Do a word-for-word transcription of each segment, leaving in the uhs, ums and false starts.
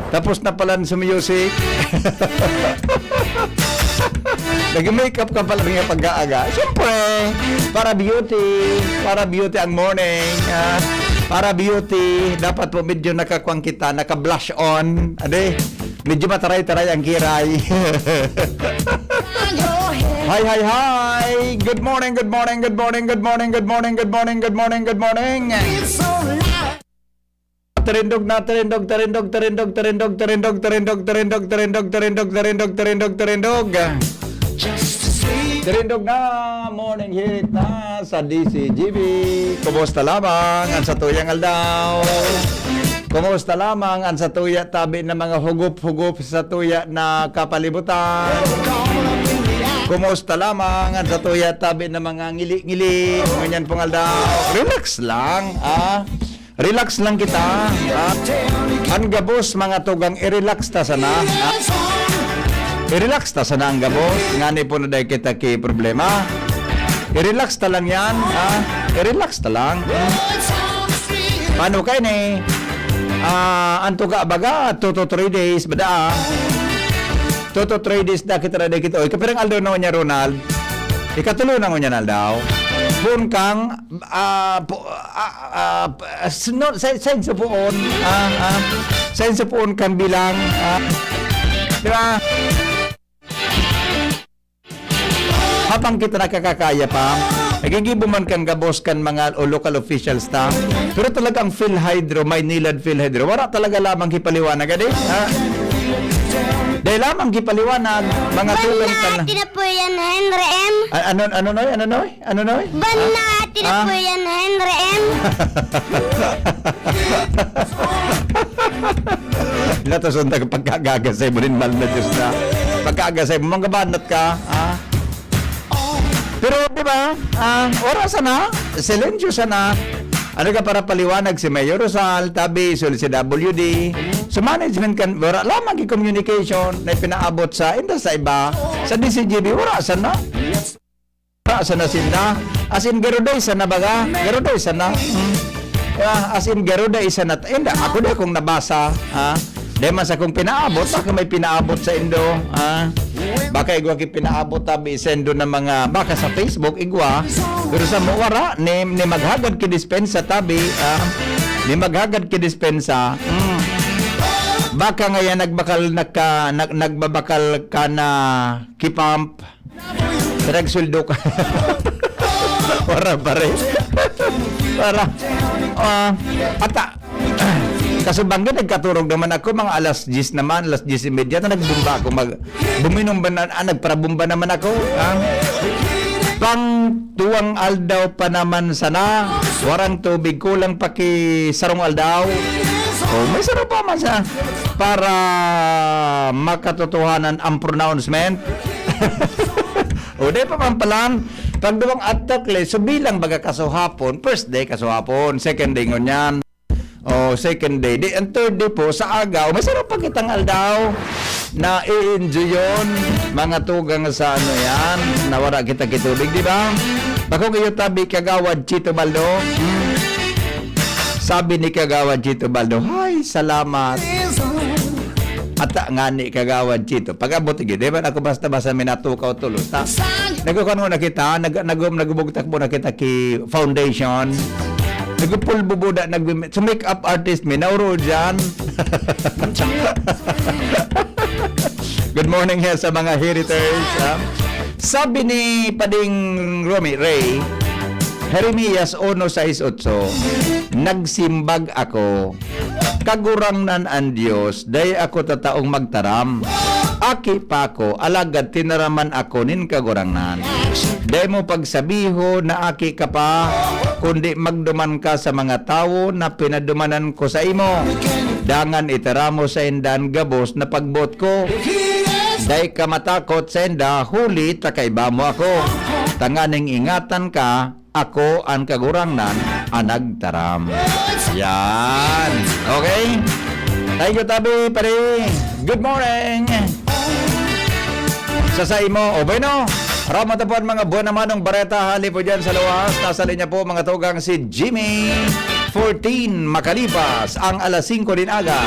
Tapos na palan sumiyusik. Nag-makeup ka pala nga pag-aaga. Siyempre, para beauty. Para beauty ang morning. Ah, para beauty, dapat po medyo nakakwang kita, naka-blush on. Ade, medyo mataray-taray ang kiray. Hi, hi, hi! Good morning, good morning, good morning, good morning, good morning, good morning, good morning, good morning. Tarindog na, tarindog, tarindog, tarindog, tarindog, tarindog, tarindog, tarindog, tarindog, tarindog, tarindog, tarindog, tarindog, tarindog. Tarindog na, morning hirit na sa D C G B. Kumusta lamang ang satuyang aldaw? Kumusta lamang ang satuya tabi na mga hugop-hugop sa tuya na kapalibutan? Kumusta lamang ang satuya tabi na mga ngili-ngili? Ngunyan pong aldaw, relax lang, ah. Relax lang kita, ha? Ang gabos, mga tugang, i-relax ta sana, ha? I-relax ta sana ang gabos, ngani po na dahil kita ki problema. I-relax ta lang yan, ha? I-relax ta lang. Paano kayo ni? Ah, ang tuga baga, two to three days, bada, ah. Two to three days na kita na dahil kita. Oy, kapirang aldaw na niya, Ronald? Ikatulo na ngunyan aldaw. Phone kang Ah, po, ah, ah, p-, ah, s-, no, sa, sa insupuon, ah, ah, sa insupuon kan bilang, ah, di ba? Habang kita nakakakaya pa, nagigibo man kan gabos kan mga o local officials ta. Pero talagang PhilHydro, Maynilad PhilHydro, wala talaga lamang kipaliwanag, adi? Ha? Dahil lamang kipaliwanag, mga tugang Wala, ka na. Tinapuyan, Henry M. A-, ano, ano, Noy? Ano, Noy? Ano, Noy? Ban na, ah? Tinapuyan, Henry M. Latos ang pagkagagasay mo rin, mahal na Diyos na. Pagkaagasay mo, manggabanat ka, ha? Pero, di ba, ah, oras sana, silensyo sana. Ano ka para paliwanag si Mayor Rosal, tabi, sul si W D. So, management kan, wala lamang ki communication na ipinaabot sa, inda sa iba, sa D C G B, wala sana. Para sa nasinda. As in, garuday sana baga. Garuday sana. Hmm. Ah, as in, garuday sana. Hindi, ako na kung nabasa. Ha? Di man sa kung pinaabot, baka may pinaabot sa indo. Ha? Baka igwa ki pinaabot tabi sa indo ng mga, baka sa Facebook, igwa. Pero sa mo, wara, ni, ni maghagad ki dispensa tabi. Ha? Ni maghagad ki dispensa. Hmm. Baka ngayon nagbakal, nagka, nag, nagbabakal ka na kipamp. Nagsuldo ka. Para, pare. Para. Ah, ata. Kasubanggi, nagkaturog naman ako, mga alas diyes naman, alas diyes y media, na nagbumba ako, mag-, buminomba na, ah, nagparabumba naman ako. Ah. Pang tuwang aldaw pa naman sana, warang tubig, kulang pa ki sarong aldaw. Oh, may sarong pa man sa para makatotohanan ang pronouncement. O, di pa man palan, pag duwang atakle, so bilang baga kasuhapon, first day kasuhapon, second day ngunyan. O, second day. Di, ang third day po, sa aga, o, may sarap pa kitang aldaw na i-enjoy yun. Mga tugang sa ano yan, nawara kita kitubig, di ba? Bako kayo tabi, Kagawad Chito Baldo. Hmm. Sabi ni Kagawad Chito Baldo, "Hay, salamat." Ata nga ni Kagawad Chito. Pag-abot, di ba? Ako basta-basta may natukaw tulos. Ta, nagkukuan mo na kita, nag-, nag-, nagubugtak mo na kita ki foundation. Nagpupulbubuda, nag-, so make-up artist, may nauro dyan. Good morning, ha, sa mga heriters, ha? Sabi ni Pading Romy Ray, Jeremias uno sais otso, "Nagsimbag ako, 'Kagurangnan an Dios, dai ako tataong magtaram. Aki pa ako, alagad tinaraman ako nin Kagurangnan.' Dai mo pagsabihon na aki ka pa, kundi magduman ka sa mga tawo na pinadumanan ko saimo. Dangan itaram mo sainda an gabos na pagboot ko. Dai ka matakot sainda, huli ta kaiba mo ako. Tanganing ingatan ka, ako an Kagurangnan an nagtaram." Yan. Okay? Thank you, tabi, pare. Good morning. Sa saimo, o bueno, ramo ta po ang mga buwan naman ng bareta, hali po dyan sa luwas. Nasa linya po, mga tugang, si Jimmy fourteen, makalipas ang alas singko din aga.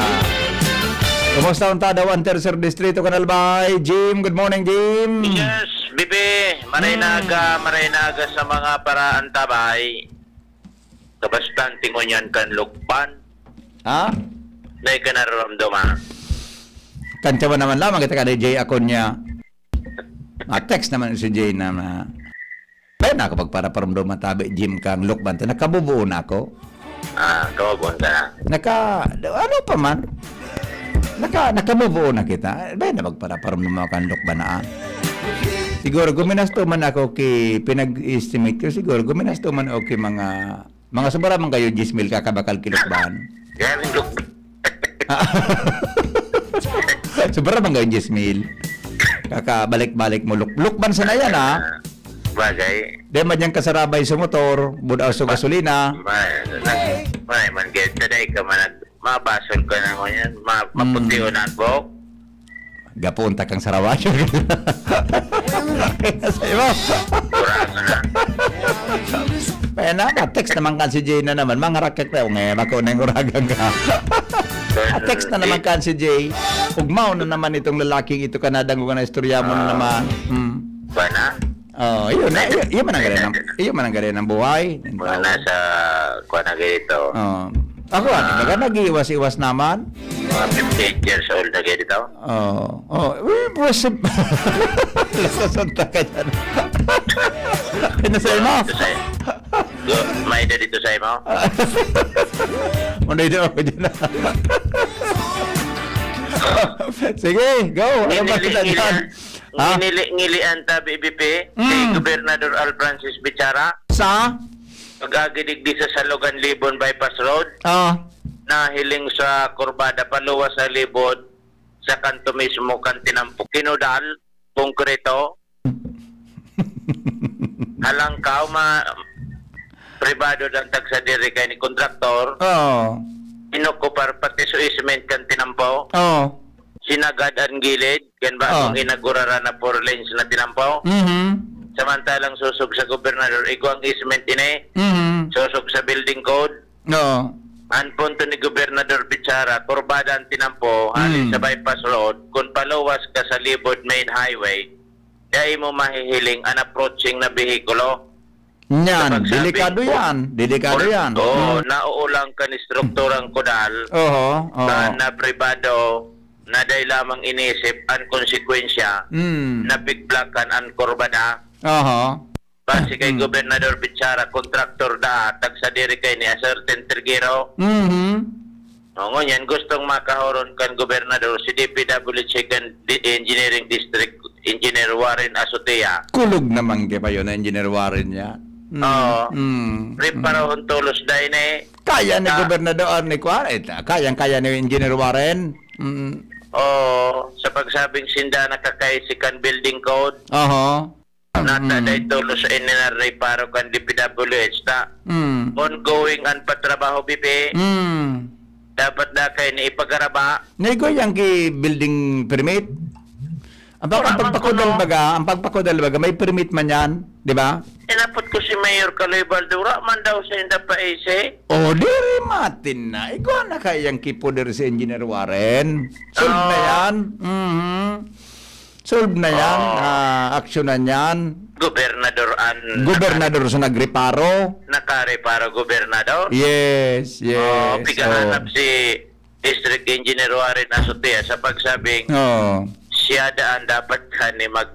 Kumusta unta daw ang Tercer Distrito, Kanalbay? Jim, good morning, Jim. Yes, Bibi. Maray na aga, maray na aga sa mga paraantabay. Kabastan, tingon yan kan Lukban. Ha? Dai ka nararamdam, ha? Kantsawan naman lamang kita ka D J Acuña. Ah, text naman si Jay na, na, "Kaya na ako pagparaparumdom matabi, Jim, kang Lukban, ta nakabubuo na ako." Ah, kawabuhan ka na. Naka, ano pa man? Naka, nakabubuo na kita. Kaya na pagparaparumdom ako kang Lukban na, ah. Siguro, guminasto man ako ki, pinag-estimate ko, siguro, guminasto man ako ki mga Mga sobra man kayo, diyes mil kakabakal ki Lukban. Grabe, Lukban. Sobra man kayo, diyes mil. Kakabalik-balik mo, Luk-, Lukban sana yan, ha? Ah, bagay. Di man yan kasarabay sa motor, budaw sa gasolina. Ma-, nag-, ma-, man, gaya, taday ka man, nag-, mabasol ka na mo yan, ma-, maputi o nagbuhok. Gapoon ta kang sarawayo. Sa imo. Uragan na. Kaya na, text naman kan si Jay na naman. Mga rakek na, ngayon ako na yung uragan ka. Ah, text na naman kan si Jay. Ugmaw na naman itong lalaking ito ka na, dango ka na, istorya mo na naman. Hmm. Ba na? Oh, yun na. Yun, yun man ang ganyan ng, yun man ang ganyan ng buhay. Mga nasa, kuha na ganito. Oh. Ako, ano, baga nag-iiwas-iwas naman? Mga fifty-eight years old na ganito. Oh. Oh, eh, posible. Lasasunta ka dyan. Ano sa imo? Ito sa'yo. Go, may edad ito sa imo? Ano ito ako dyan? Sige, go. Ano ba Ngili-, sila ngili-, dyan? Ha? Ngili-, ngilian ta, B B P, kay Mm. Gobernador Al Francis Bichara. Sa? Pag-agi digdi sa Salogan Libon Bypass Road, Ah. nahiling sa kurbada paluwas sa libod, sa kanto mismo kan tinampo. Kinudal, konkreto. Halangkaw, ma-, pribado dan tagsadiri kay ni kontraktor. Oo. Inokupar pati su isment kan tinampo. Oo. Sinagad an gilid, kan bagong Oo. inaguraran na four lanes na tinampo. Mhm. Samantalang sosog sa gobernador, igwang isment ini. Mhm. Sosog sa building code. Oo. An punto ni Gobernador Bichara, kurbada an tinampo, hali Hmm. sa bypass road, kun paluwas ka sa libod main highway, dai mo mahihiling an approaching na behikulo. Nyan, Sa pagsabi, delikado o-, yan. Delikado or-, yan. oo, Hmm. nauulang kan estrukturang kudal, Oho, oho. kan na pribado, na dai lamang inisip an konsekwensya, Hmm. na pigplakan an kurbada. Oho. Base kay Mm. Gobernador Bichara, kontraktor da, tagsadiri kay ni a certain Triguero. Mhm. O, ngunyan, gustong makahoron kan gobernador si D P W H kan Di-, Engineering District Engineer Warren Azotea. Kulog naman kay pa yun, Engineer Warren niya. Mm, Oo. mm, Preparahon mm. tolos dai na eh. Kaya ni Ah. Gobernador ni Kuan, eh, kayang-kaya ni Engineer Warren. Mm. Oo, sa pagsabing sinda nakakaisi kan building code. Oho. Nata Mm. dahil tulos sa N N R A paro kan D P W H ta. Mm. Ongoing an patrabaho, B P. Mm. Dapat na kayo ni ipagaraba. Naigo yang ki building permit? Ang pag-, Wala ang man pagpakudal kuno. baga, ang pagpakudal baga, may permit man yan, di ba? Inapot ko si Mayor Kaloy Baldo, wala man daw siya yung dapaisi. O, diri matin na. Igwa na kayang kipuder si Engineer Warren. Solve na Oo. yan. Mhm. Solve na yan. Oo. Ah, aksyonan yan. Gobernador an Gobernador sa nagreparo. Nakareparo, gobernador? Yes, yes. Oo, pigahanap Oo. si District Engineer Warren Azotea sa pagsabing Oo. siya daan dapat ka ni mag,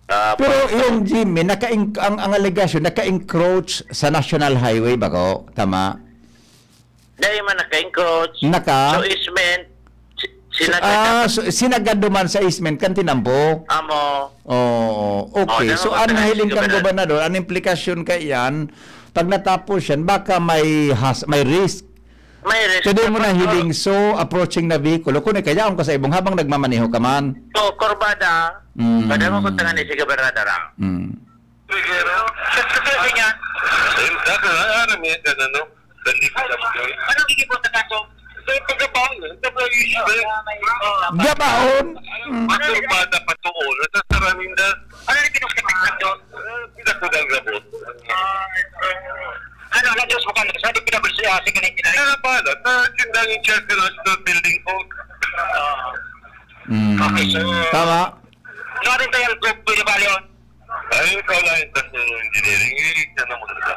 ah, Pero pa- yung Jimmy, naka-en-, ang, ang alegasyon, naka-encroach sa National Highway ba ko? Tama? Dahil man naka-encroach. Naka? So, easement, si-, So, sinagad ah, na- so, sinagad duman sa easement, kan tinampo? Amo. Oo, okay. Oh, So, dama ang ba nahiling kang gobernador? Gobernador, ang implikasyon kay yan, pag natapos yan, baka may has-, may risk. May risk Pwede na mo na pag- hiling, so, approaching na vehikulo, kung ikayaon ka sa ibong habang nagmamaneho ka man. So, kurbada, Mm. pwede mo kung tangan ni si gobernador, ah. Mm. Pero, sa, sa, sa, sa, Dako, ah, aram yan, ano, no? Dali ko lang, boy. Anong ikipon sa kaso? Sa pagkabaon, eh. Sa pag-issue, eh. Gabaon? Mm. Pagkurbada pa to, oh. Nasasara ninda. Ano yung pinagkapit sa doon? Ah, pinagkudang labot. Ah, ano, ano, Diyos mo ka, sa ating pinabal siya, sige na yung Kaya pala, sa tindang in charge ng National Building Code. Mm. Okay, so, tama. Ano rin tayo ang group, Kuya Balyo? Ay, ikaw lang yung engineering, eh, ano mo na.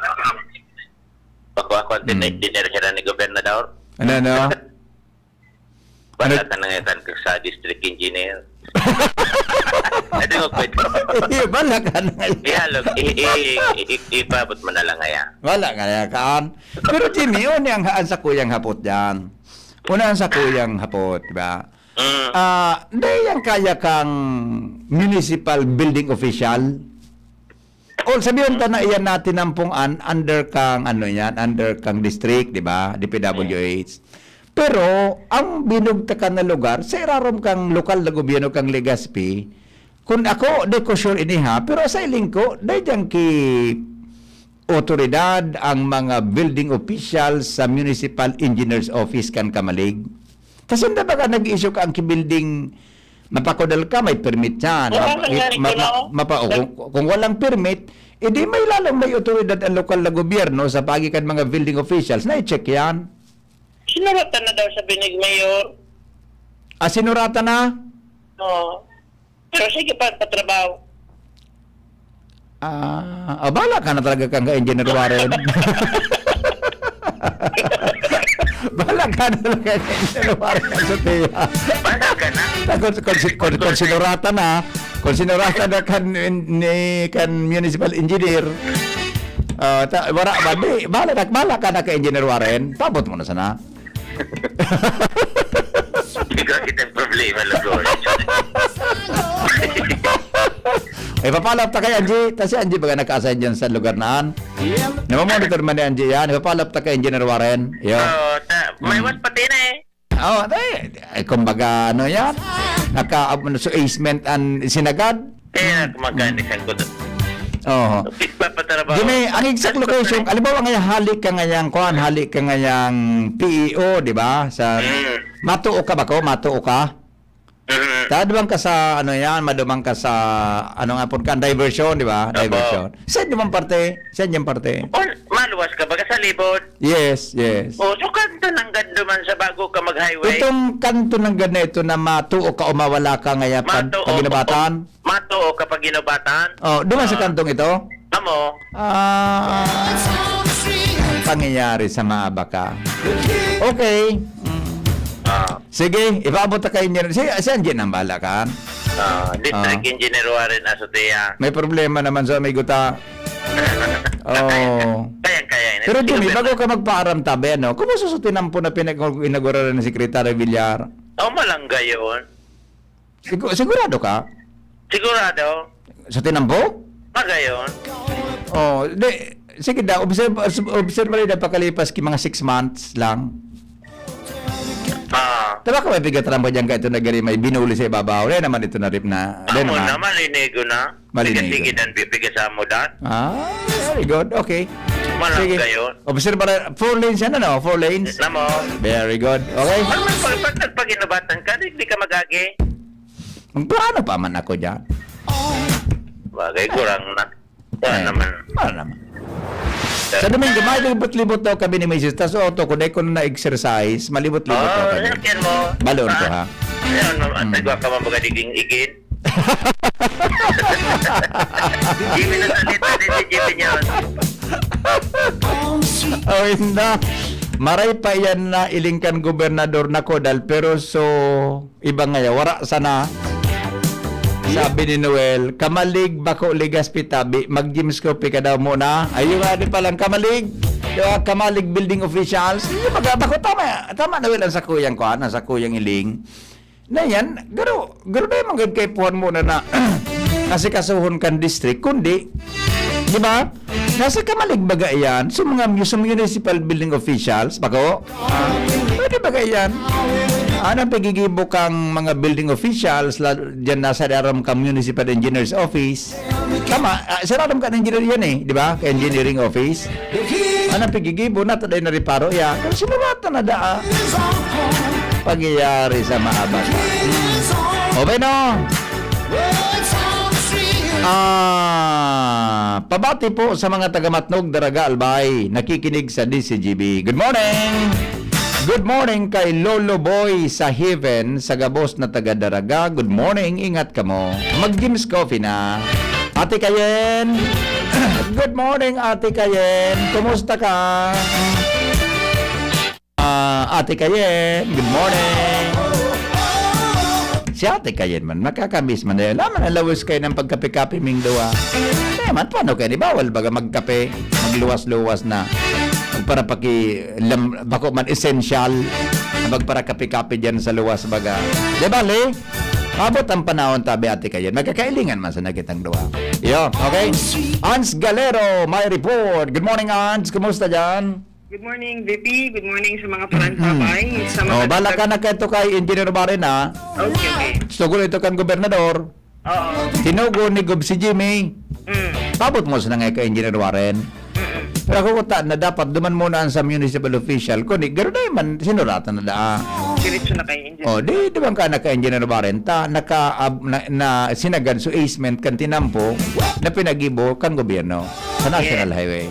Bako ako ang Mm. engineer ka na ni Gobernador. Ano, ano? Wala Ano? ka na nga kan sa district engineer. Ano mo pwede? Iyo, bala ka na nga. Dialog, i-, i-, i-, i-, ipabot mo na lang kaya. Wala ka na kan. Pero Jimmy, yun yung haan sa kuyang hapot dyan. Una ang sa kuyang hapot, di ba? Mm. Ah, di yan kaya kang municipal building official? O, sabihin ta na iyan natin ang pong an-, under kang, ano yan, under kang district, di ba? D P W H. Pero, ang binugtakan na lugar, sa irarom kang lokal na gobyerno kang Legazpi, kun ako, di ko sure ini ha, pero sa iling ko, dai diyan ki otoridad ang mga building officials sa Municipal Engineer's Office kan Camalig. Kasi hindi ba ka nag-issue ka ang building, mapakodal ka, may permit yan. Oo, Mapa-, nangyari ko mapa-, na, oh. mapa-, o Nag- kung, kung walang permit, edi may lalong may otoridad ang lokal na gobyerno sa pagi kan mga building officials na i-check yan. Sinuratan na daw sa binig, Mayor. Ah, sinuratan na? Oo. Pero sige pa, patrabaho. Ah, ah, bahala ka na talaga kang ka-Engineer Warren. Bahala ka na talaga kang Engineer Warren, sa tiya. Bahala ka na. Ta-, kung, kung, kung, kung, kung sinuratan na, kung sinuratan na kan, ni, kan municipal engineer, ah, ta-, wala ba? Di, bahala na, bahala ka na kang Engineer Warren. Pabot mo na sana. Ikaw kitang problema, Lugod. Ay, papalap ta kay Angie. Ta si Angie baga naka-assign dyan sa lugar na an. Namamonitor man ni Angie yan. Ipapalap ta kay Engineer Warren. Yo. Oo, ta-, may Mm. was pati na eh. Oo, ay, ay, kumbaga, ano yan? Naka, ano, so, easement an sinagad? Kaya Mm. kumagani Mm. siyang kudo. Oo. Nagpapatrabaho. Jimmy, ang exact Ano location, pa halimbawa ngayon, hali ka ngayang, kuan, hali ka ngayang P E O, di ba? Sa, Mm. Matuo ka ba ko? Matuo ka? Mm. Taduman ka sa, ano yan, maduman ka sa, ano nga po, kan diversion, di ba? Opo. Diversion. Sa inyong parte? Sa inyong parte? Oh, maluwas ka baga sa libod? Yes, yes. Oh, so kanto nanggad duman sa bago ka mag-highway? Itong kanto nanggad na ito na matuo ka o mawala ka ngaya pag, Matuo, pag inubatan? Matuo ka pag inubatan? Oh, duman sa Ah. kantong ito? Amo. Ah, pangyayari sa maaba ka. Okay. Mm. Ah. Sige, ipaabot ta kay Engineer. Si, si Angie nang bahala kan. Ah, District Ah. Engineer Warren Azotea. May problema naman sa amigo ta. Oh. Kayang-kaya yun. Pero Jimmy, Pero bago ka magpaaram tabi, ano, kumusta sa tinampo na pinag-inauguraran ni Secretary Villar? Oh, malangga yun. Sigu-, sigurado ka? Sigurado. Sa tinampo? Magayon. Oh, di, sige daw, observe, observe rin na pakalipas ki mga six months lang. Ah. Tama ka, may bigat lang ba dyan ka ito na gari may binuli sa ibabaw? Wala naman ito na rip na, wala Amo naman. na, malinigo na. Malinigo. Sige-sige, dan, bi-, bigas sa amo, dan. Ah, very good. Okay. Malangga Sige. yun. Observe na, four lanes yan, ano? Four lanes? Namo. Very good. Okay? Ano man, pag, pag nagpag-inubatan ka, di, di ka mag-agi. Magplano pa man ako dyan. Bagay, kurang na. Wala Eh, naman. wala naman. Sa Domingo, malibot-libot daw kami ni Misis. Tas auto ko, dahil ko na na-exercise, malibot-libot daw Oh, kami. yan, yan mo. Balon ko, Ah, ha? yan, no, at Mm. nagwa ka man baga diging igin. Jimmy na salita, di si Jimmy niya. Oh, inda. Maray pa yan na iling kan gobernador na kodal, pero so, iba ngaya, wara sana. Sabi ni Noel, "Kamalig, bako, Legazpi tabi, mag-Jimscope ka daw muna." Ayun nga, di palang Kamalig. Di ba, Kamalig building officials. Yung mga bako, tama, tama, Noel, ang sakuyang kuan, ang sakuyang iling. Na yan, garo, garo na yung mga kaipuhan mo na, na asikasuhon kan district, kundi, di ba? Nasa Kamalig baga yan, sa mga mu-, sa municipal building officials, bako? Ah, pwede baga yan? Anong pagigibo kang mga building officials, la-, dyan nasa daram ka municipal engineer's office? Tama, ah, sa daram ka ng engineer yan eh, di ba? Ka engineering office. Anong pagigibo na, taday na reparo ya? Pero sinuratan na daa. Pagyayari sa maabas. O, bueno. Ah, pabati po sa mga taga Matnog, Daraga, Albay, nakikinig sa D C G B. Good morning! Good morning kay Lolo Boy sa Heaven, sa gabos na taga Daraga. Good morning, ingat kamo. Mag-Jim's Coffee na. Ate Kayen, good morning, Ate Kayen. Kumusta ka? Ah, Ate Kayen, good morning. Si Ate Kayen man, makakamiss man na yun. Laman ang lawis kayo ng pagkape-kape ming duwa. Kaya man, paano kayo? Di bawal baga magkape? Magluwas-luwas na. Magparapaki, lam, bako man essential na magparakape-kape dyan sa luwas baga. Di bale? Abot ang panahon, tabi, Ate Kayen. Magkakailingan man sa nakitang duwa. Yo, okay? Ans Galero, may report. Good morning, Ans. Kumusta dyan? Good morning, V P. Good morning sa mga parantabay. Sa mga Oh, bala ka na kaito kay Engineer Warren, ha? Okay, okay. Gusto ko ito kan gobernador. Oo. Tinugo ni Gob si Jimmy. Mm. Pabot mo sa nga kay Engineer Warren. Mm-mm. Pero ako kuta na dapat duman muna ang sa municipal official. Kuni, garo na man, sinuratan na daa. Diretso na kay Engineer. Oh, di, di bang ka naka-Engineer Warren? Ta, naka, ab, na, na, sinagad so easement kan tinampo na pinagibo kan gobyerno. Sa National Yes. Highway.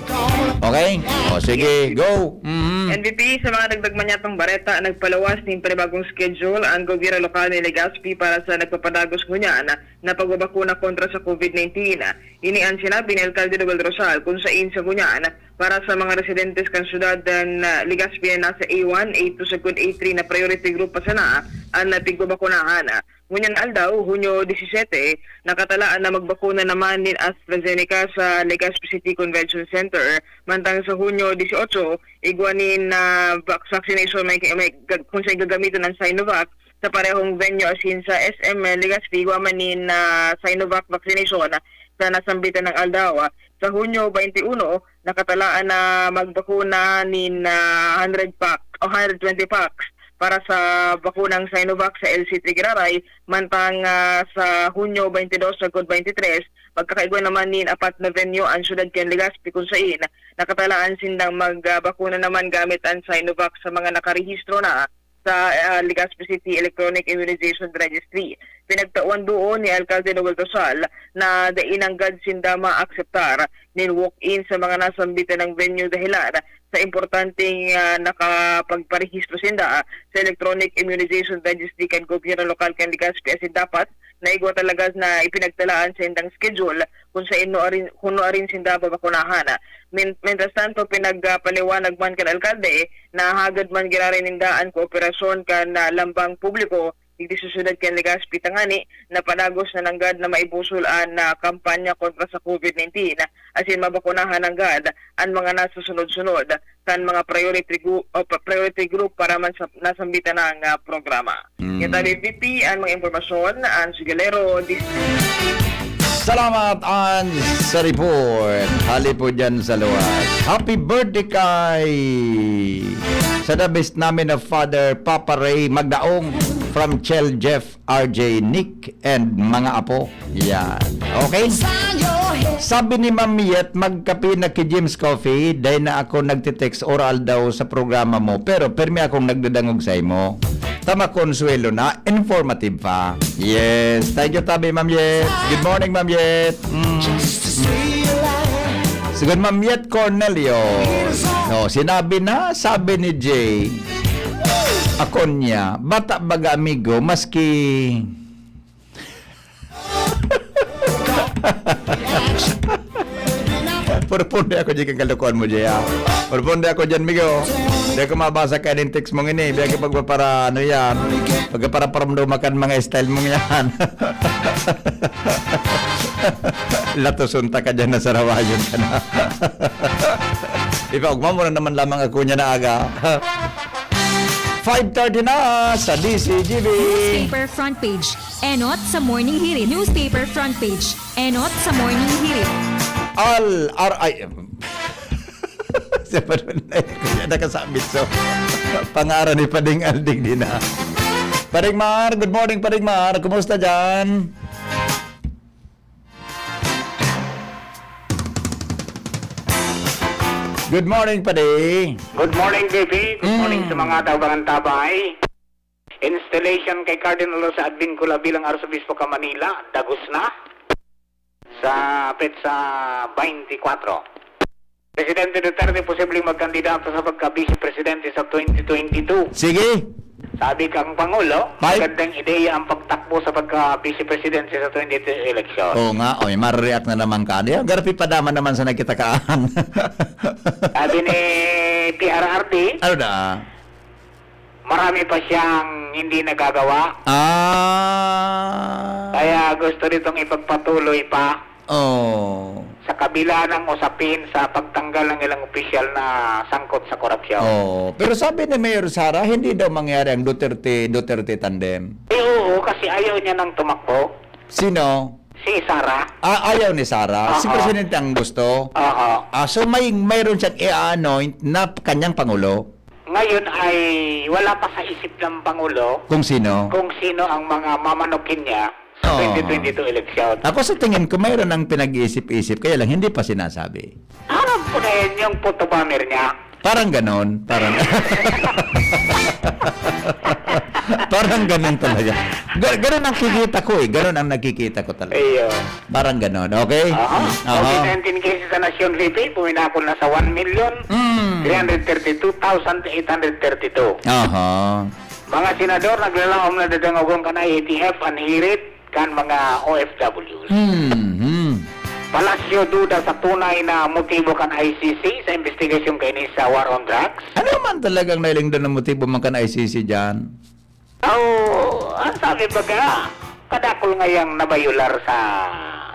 Okay? O, sige, Yes. go. Mhm. N B P, sa mga dagdag manyatong bareta, nagpalawas nin panibagong schedule ang gobyerno lokal ni Legazpi para sa nagpapadagos ngunyan na pagbabakuna kontra sa COVID nineteen. Ini ang sinabi ni Alkalde Noel Rosal, kung sain sa ngunyan para sa mga residentes kan syudad ng, ah, Legazpi na nasa A one, A two, sagkod A three na priority group pa sana ang, ah, pigbabakunahan. Ngunyan aldaw, Hunyo disisete, nakatalaan na magbakuna naman nin AstraZeneca sa Legazpi City Convention Center. Mantang sa Hunyo dieciocho, igwa nin, ah, vac-, vaccination may, may gag-, kung saan gagamitan ang Sinovac sa parehong venue asin sa S M Legazpi, igwa man nin, ah, Sinovac vaccination sa nasambitan ng aldaw. Sa Hunyo twenty-one, nakatalaan na magbakuna nin, ah, hundred pack o hundred twenty packs para sa bakunang Sinovac sa L C three Giraray, mantang, ah, sa Hunyo twenty-dos sagkod twenty-tres, magkakaigwa naman nin apat na venue ang syudad kan Legazpi kung sain nakatalaan sindang magbakuna naman gamit ang Sinovac sa mga nakarehistro na sa, ah, Legazpi City Electronic Immunization Registry. Pinagtawan duon ni Alkalde Noel Rosal na dai nanggad sinda maakseptar nin walk-in sa mga nasambitan ng venue dahilan sa importanteng, ah, nakapagparehistro sinda sa Electronic Immunization Registry kan gobyerno lokal kan Legazpi asin dapat na igwa talaga na ipinagtalaan sa indang schedule kung sain no arin, kung no arin sinda babakunahan. Min-, mientras tanto, pinagpaliwanag man kan alkalde na hagad man giraray ninda an kooperasyon kan, ah, lambang publiko digdi sa syudad kan Legazpi tangani na padagos na nanggad na maibusol an, ah, kampanya kontra sa COVID nineteen, asin mabakunahan nanggad an mga nasusunod-sunod kan mga priority gru-, o pa-, priority group para man sa nasambitan ng, ah, programa. Mm. Yan tayo, V P, ang mga impormasyon, ang Sigalero, dis- Salamat, Ange, sa report. Hali po dyan sa luwas. Happy birthday kay sa the best namin na Father Papa Ray Magdaong from Chel Jeff R J, Nick, and mga apo. Yan. Okay? Sabi ni Ma'am Yet, "Magkape na ki Jim's Coffee, dai na ako nagte-text oral daw sa programa mo, pero permi akong nagdadangog sa imo. Tama konsuelo na, informative pa." Yes. Thank you, tabi, Ma'am Yet. Good morning, Ma'am Yet. Mm. Siguro, Ma'am Yet Cornelio. No, sinabi na, sabi ni Jay. Ako niya, bata baga amigo, maski Purponde ako dyan kang kalokohan mo, Jay, ha? Purponde ako dyan, migo. Di ako mabasa ka nin text mong ini. Di ako pagpapara, ano yan? Pagpaparaparamdoma kan mga style mong yan. Latoson ta ka dyan, nasarawayon ka na. Ipaugma mo na naman lamang ako niya na aga. Five thirty na sa D C G B. Newspaper front page. Enot sa Morning Hirit. Newspaper front page. Enot sa Morning Hirit. Al, R I M. Sa panahon na yun, kaya nakasabit. So, pangaran ni Pading Alding din, ha? Pading Mar, good morning, Pading Mar. Kumusta dyan? Good morning, Padi. Good morning, J P. Good morning Mm. sa mga taubangan tabay. Installation kay Cardinal Jose Advincula bilang Arsobispo kan Manila, dagos na sa petsa twenty-four. Presidente Duterte posibleng magkandidato sa pagka-vice presidente sa twenty twenty-two. Sige. Sabi kang Pangulo, Five. Magandang ideya ang pagtakbo sa pagka-vice-presidente sa twenty-two election. Oo nga, oy, marereact na naman ka. Di, garapi pa naman naman sa nagkitakaan. Sabi ni P R R D, Ano na? Marami pa siyang hindi nagagawa. Ah. Kaya gusto nitong ipagpatuloy pa Oh. sa kabila ng usapin sa pagtanggal ng ilang opisyal na sangkot sa korupsyon. Oh. Pero sabi ni Mayor Sara, hindi daw mangyari ang Duterte, Duterte tandem. Eh, oo, kasi ayaw niya nang tumakbo. Sino? Si Sara. Ah, ayaw ni Sara. Si Oo. Presidente ang gusto. Oo. Ah, so may, mayroon siyang i-anoint na kanyang pangulo? Ngayon ay wala pa sa isip ng Pangulo Kung sino? kung sino ang mga mamanokin niya sa Oo. twenty twenty-two election. Ako sa tingin ko, mayroon ang pinag-iisip-isip, kaya lang hindi pa sinasabi. Alam ko na yan, yung photobomber niya. Parang ganon, parang Parang ganon talaga. Ga-, ganon ang kikita ko eh, ganon ang nakikita ko talaga. Ayun. Parang ganon, okay? Aha. Aha. COVID nineteen cases sa nasyon, V P, puminakol na sa one million Mm. three hundred thirty-two thousand eight hundred thirty-two. Aha. Mga senador naglalaom na dadangogon kan I A T F an hirit kan mga O F Ws. Mhm. Palasyo duda sa tunay na motibo kan I C C sa investigasyon kaini sa war on drugs. Ano man talagang nailingdon na motibo man kan I C C diyan? Aw, ang sabi baga, kadakol ngayang nabayular sa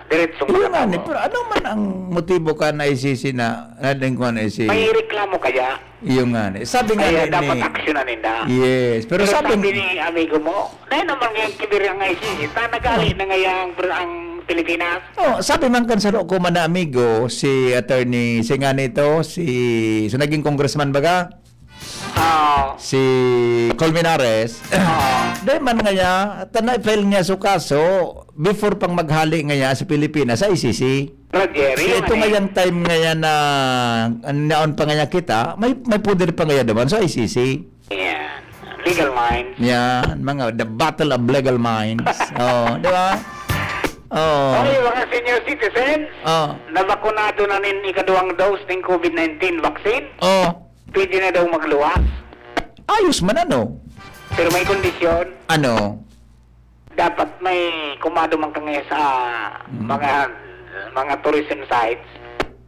diretsong Iyo nga ni, trabaho. Pero ano man ang motibo kan I C C na, na lingkuan I C C? May reklamo kaya? Iyo nga ni. Sabi nga Kaya ni, dapat ni aksyonan ninda. Yes, pero Pero sabi sabi ni amigo mo, "Dahil naman ngayang kibir ang I C C, ta nagali Oh. na ngayang br-, ang Pilipinas." Oh, sabi man kan saro ko man na amigo, si attorney, si nga nito, si, so naging congressman baga? Ah. Si Colmenares, Ah. dahil man nga niya, ta na-file niya so kaso before pang maghali nga niya sa Pilipinas, sa I C C. Roger, Kaya yun ito eh. ngayang time ngayon na naon pa nga niya kita, may, may poder pa ngayon naman sa I C C. Yan. Legal minds. Yan, mga the battle of legal minds. Oh, di ba? Oh. Okay, mga senior citizens, Oh. nabakunado na nin ikaduwang dose ning COVID nineteen vaccine, Oh. pwede na daw magluwas. Ayos man, ano? Pero may kondisyon. Ano? Dapat may kumado man ka ngayon sa Mm. mga, mga tourism sites.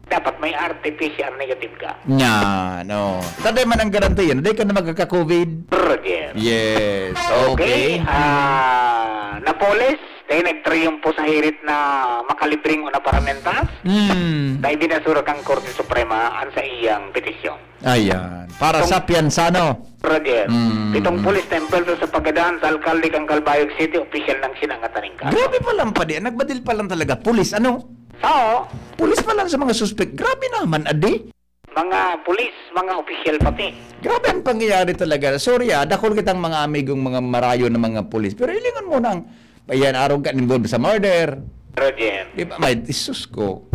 Dapat may R T P C R negative ka. Nya, no. Taday man ang garantiya na di ka na magkaka-COVID. Roger. Yes. Okay. Okay. Ah, Napoles, dahil nagtriyumpo sa hirit na makalibreng o na paramentas, Hmm. dahil binasura kang Korte Suprema ang sa iyang petisyon. Ayan. Para Itong sa piyansa, no? Roger, Mm. itong pulis na empwelto sa pagadahan sa alkalde kan Calbayog City, opisyal nang sinangatan nin kaso. Grabe palang padi, nagbadil palang talaga, pulis, ano? Oo. Pulis pa lang sa mga suspek. Grabe naman, adi. Mga pulis, mga opisyal pati. Grabe ang pangyayari talaga. Sorry, ah, dakul kitang mga amigong mga marayo na mga pulis. Pero hilingon mo nang, ayan, arog ka involved sa murder. Roger. Di ba? May, Jesus ko.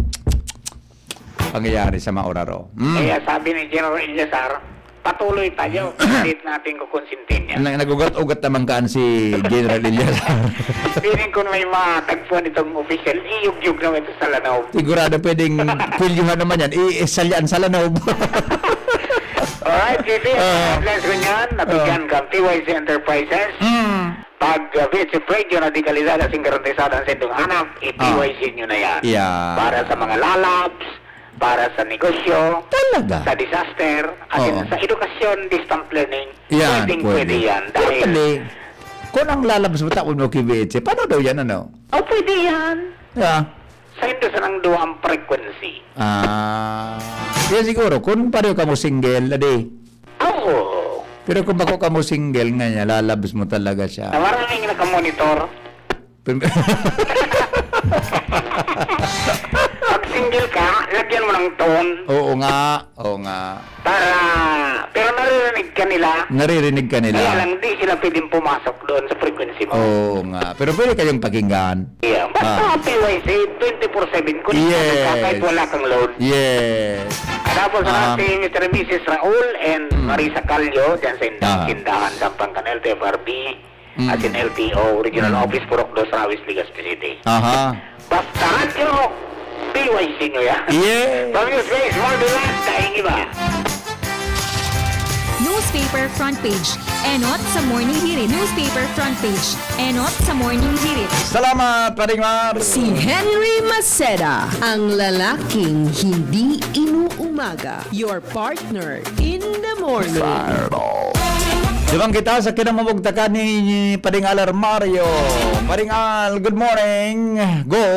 Pangyayari sa Mauraro. Mm. Kaya sabi ni General Eliazar, "Patuloy tayo. Kahit natin kukonsintin yan." Nag-, nag-ugat-ugat naman kaan si General Eliazar. Feeling ko may matagpuan itong official. Iyugyug naman ito sa Lanao. Sigurado pwedeng kulyuhan naman yan. I-, isalyan sa Lanao. Alright, J P, Ah. headlines ko niyan. Nabigyan Ah. kang P Y C Enterprises. Mm. Pag, uh, V H F Radio na dekalidad asin garantisado ang sendong hanap, Ah. i-P Y C nyo na yan. Yeah. Para sa mga lalabs, para sa negosyo, Talaga? sa disaster, asin Oo. sa edukasyon, distant learning, Yan, pwedeng pwede. pwede yan. Dahil Pwede. Kung ang lalabs mo, tapos mo K V H, paano daw yan, ano? Oh, pwede yan. Yeah. Sa Hindu, sa nang duwa ang frequency. Ah. Yan siguro, kung pareho ka mo single, adi. Oo. Pero kung bako ka mo single nga niya, lalabs mo talaga siya. Na maraming nakamonitor. Pag single ka, lagyan mo ng tone. Oo nga, oo nga. Para, pero naririnig ka nila. Naririnig ka nila. Kaya lang, di sila pwedeng pumasok doon sa frequency mo. Oo nga. Pero pwede kayong pakinggan. Yeah. Basta Ah. P Y C, twenty-four seven, connected Yes. ka kahit wala kang load. Yes. Tapos Ah. si Mister and Missus Raul and Mm. Marisa Calio, dyan sa Indang Ah. Tindahan, Sampang kan L T F R B, Mm. at in L T O, Regional Mm. Office, Purok Dos, Rawis, Legazpi City. Aha. Basta Radyo, P Y C nyo yan? Yeah. Pag-news guys, marvelous, kain iba. Newspaper front page. Enot sa Morning Hirit. Newspaper front page. Enot sa Morning Hirit. Salamat, Paring Mar. Si Henry Maceda, ang lalaking hindi inuumaga. Your partner in the morning. Fireball. Duman kita sa kinamumugtakan ni Paring Al Armario. Paring Al, good morning. Go.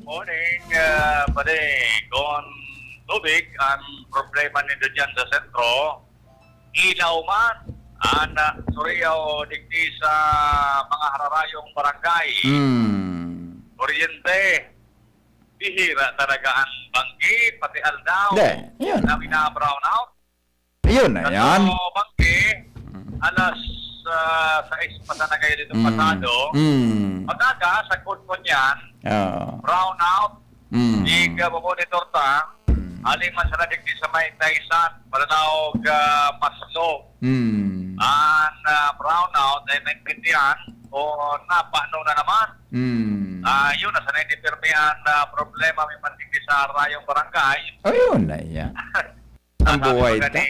Morning, ah, pare. Kon tubig ang problema nindo dyan sa sentro, ilaw man, an, ah, suriyaw digdi sa mga hararayong barangay. Hmm. Kuryente, bihira talaga ang banggi, pati aldaw Hindi, yun. na bina-brownout. Yun na yan. Sa banggi, Mm. alas, ah, sais pa sana kayo dito Mm. pasado. Mm. Pag-aga, sa Kudkon yan, Oo. brownout, Mm. ig, ah, mamonitor ta, Mm. hali man sana digdi sa may Taysan, Balanaog, ah, Paslo. Mm. Ang, ah, brownout ay naintindihan o napano na naman. Mm. Ah, yun, nasa na hindi pirmi ang, ah, problema, may man digdi sa Rayong Barangay. Ayun na yan. Ang Sabi buhay ko ta. Ni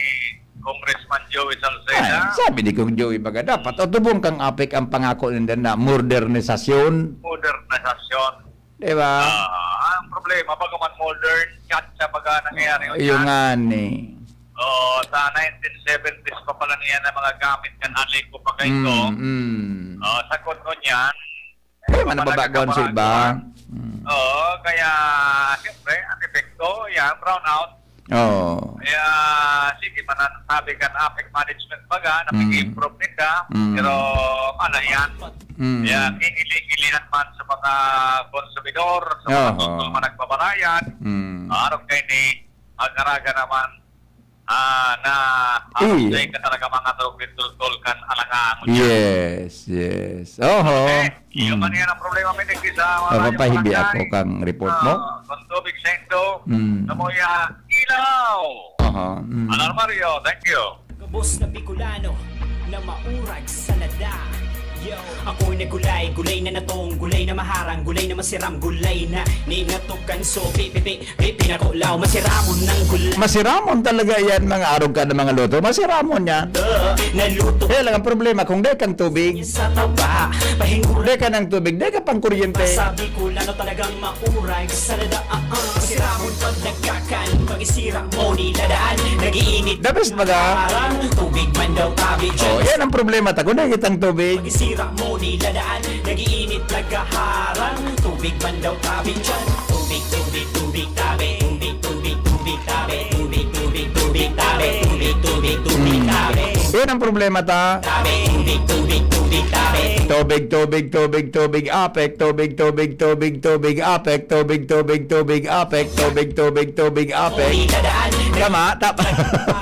Congressman Joey Salceda. Ay, sabi ni Kong Joey baga, dapat otubon kang APEC ang pangako ninda na modernisasyon. Modernisasyon. Di ba? Ah, ang problema, bagaman modern, chat siya baga nangyayari. Oh, yun chat. Nga ni. Oo, sa nineteen seventies pa pala niya na mga gamit kan Aleco pa kayo. Mm, mm. Oh, sa Kudkon yan, Eh, man nababagoan sa iba. Mm. Oo, kaya, siyempre, ang epekto, yan, brownout. Oo. Kaya, sige, man ang sabi kan APEC management baga, na Mm. nag-improve ninda, Mm. pero, ano yan, Mm. kaya ngingili-ngilihan man sa mga konsumidor, sa mga Oo. totoo na nagbabarayad, Mm. araw kayo ni, mag-araga naman, ah, na, ah, Eh. dahil ka talaga mga tultol kan alangang. Yes, yes. Oho. Eh, iyo Mm. man yan ang problema, may nagkisa, Mapapahibi ako kang report mo? Ah, kung tubig sendo, Mm. namuya, ilaw. Aha, mm. Alarmario, thank you. Gabos na Bicolano na maurag sa lada. Yo. Ako'y nagulay, gulay na natong, gulay na maharang, gulay na masiram, gulay na ninatukan. So, pipipi, Pipinakulaw, masiramon ng gulay. Masiramon talaga yan, mga arog ka ng mga luto. Masiramon yan. Naluto. Kaya lang ang problema, kung dai kang tubig. Sa taba, pahingkul. Dai ka ng tubig, dai ka pang kuryente. Sabi ko, lalo talagang maurag sa lada, ah, ah. Masiramon pag nagkakan, pag-isira mo niladaan, nag-iinit. The best baga. Parang tubig man daw tabi dyan. Oh, yan ang problema, ta, kung dai kitang tubig. Pag-isira mo niladaan, nag-iinit, nagkaharang. Tubig man daw tabi dyan. Tubig, tubig, tubig, tabi. Tubig, tubig, tubig, tabi. Tubig, tubig, tubig, tabi. Tubig, tubig, tubig, Hmm. tabi. Yan ang problema ta. Tabi, tubig, tubig, tubig, tabi. Tubig, tubig, tubig, tubig, APEC. Tubig, tubig, tubig, tubig, APEC. Tubig, tubig, tubig, APEC. Tubig, tubig, tubig, APEC. Tubig, dadaan. Tama, tama.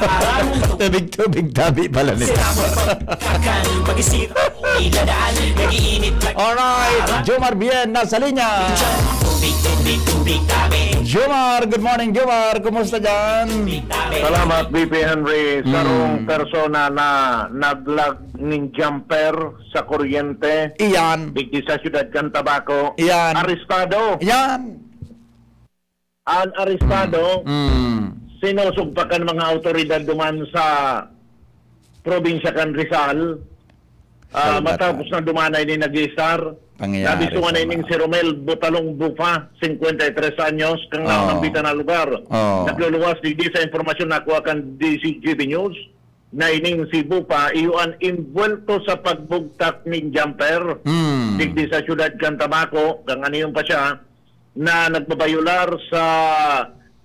Parang tubig, tubig, tabi pala nito. Sira mo pagkakan, pag-isip. Idadaan, nag-iinit na. Alright, Jomar Bien, nasa linya. Tubig, tubig, tubig, tabi. Jomar, good morning, Jomar. Kumusta dyan? Tubig, tabi. Salamat, B P Henry. Sarong Hmm. persona na naglag nin jumper sa kuryente. Iyan. Digdi sa siyudad kan Tabaco. Iyan. Arestado. Iyan. An arestado, Mm. Mm. sinusugpak kan mga awtoridad duman sa probinsya kan Rizal. Ah, Salubata. Matapos na duman na ini nag-istar, Pangyayari nabisungan sa na ining mga si Romel Butalong Bufa, cincuenta y tres anyos, kang Oo. naunambitan na lugar. Oo. Nagluluwas digdi sa impormasyon na kuha kan D Z G B News, na ining si Bufa, iyo an imbuwelto sa pagbugtak nin jumper. Mm. Digdi sa siyudad kan Tabaco, kang ano yun pa siya, na nagbabayular sa,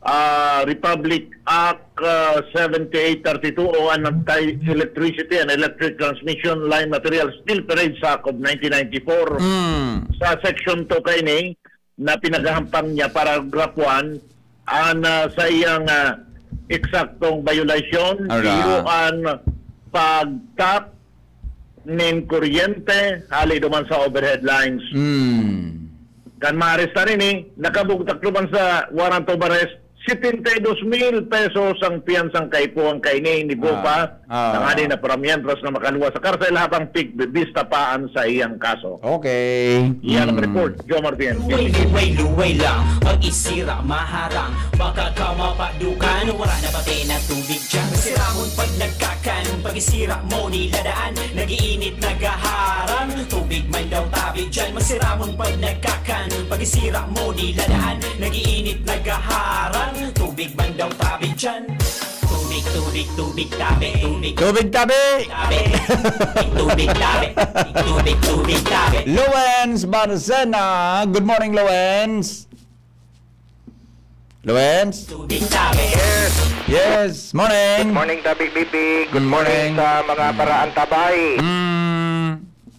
ah, Republic Act, ah, seventy-eight thirty-two o an anti-electricity and electric transmission line materials pilferage sa Act of nineteen ninety-four. Mm. Sa Section two kaini, na pinaghahampang niya, paragraph one, an, ah, sa iyang, ah, eksaktong bayulasyon, Ara. iyo an pagtap nin kuryente hali duman sa overhead lines. Mm. Kan maarestar ini, nakabugtak duman sa warrant of arrest setenta y dos mil pesos ang piyansang kaipuhan kaini ni Bopa, ah, ah, tanganing na paramientras na makaluwas sa karsel habang pigbibista pa an saiyang kaso. Okay. Yan ang, hmm, report, Jomar Bien. Luway, luway, luway lang. Pag-isira, maharang. Baka ka mapadukan. Wala na ba na tubig dyan? Siramon pag nagkakan. Pag-isira mo niladaan. Nag-iinit, naghaharang. Tubig man daw tabi dyan. Masiramon pag nagkakan. Pag-isira mo niladaan. Nag-iinit, naghaharang. Tubig man daw tabi dyan. Tubig, tubig, tubig, tabi. Tubig, tubig, tabi. Tabi. Tubig, tabi. Tubig, tubig, tabi. Lowens Barcena. Good morning, Lowens. Lowens? Tubig, tabi. Yes. Yes, morning. Good morning, Tabi Bibi. Good morning, morning sa mga, mm, baraan tabay. Mm.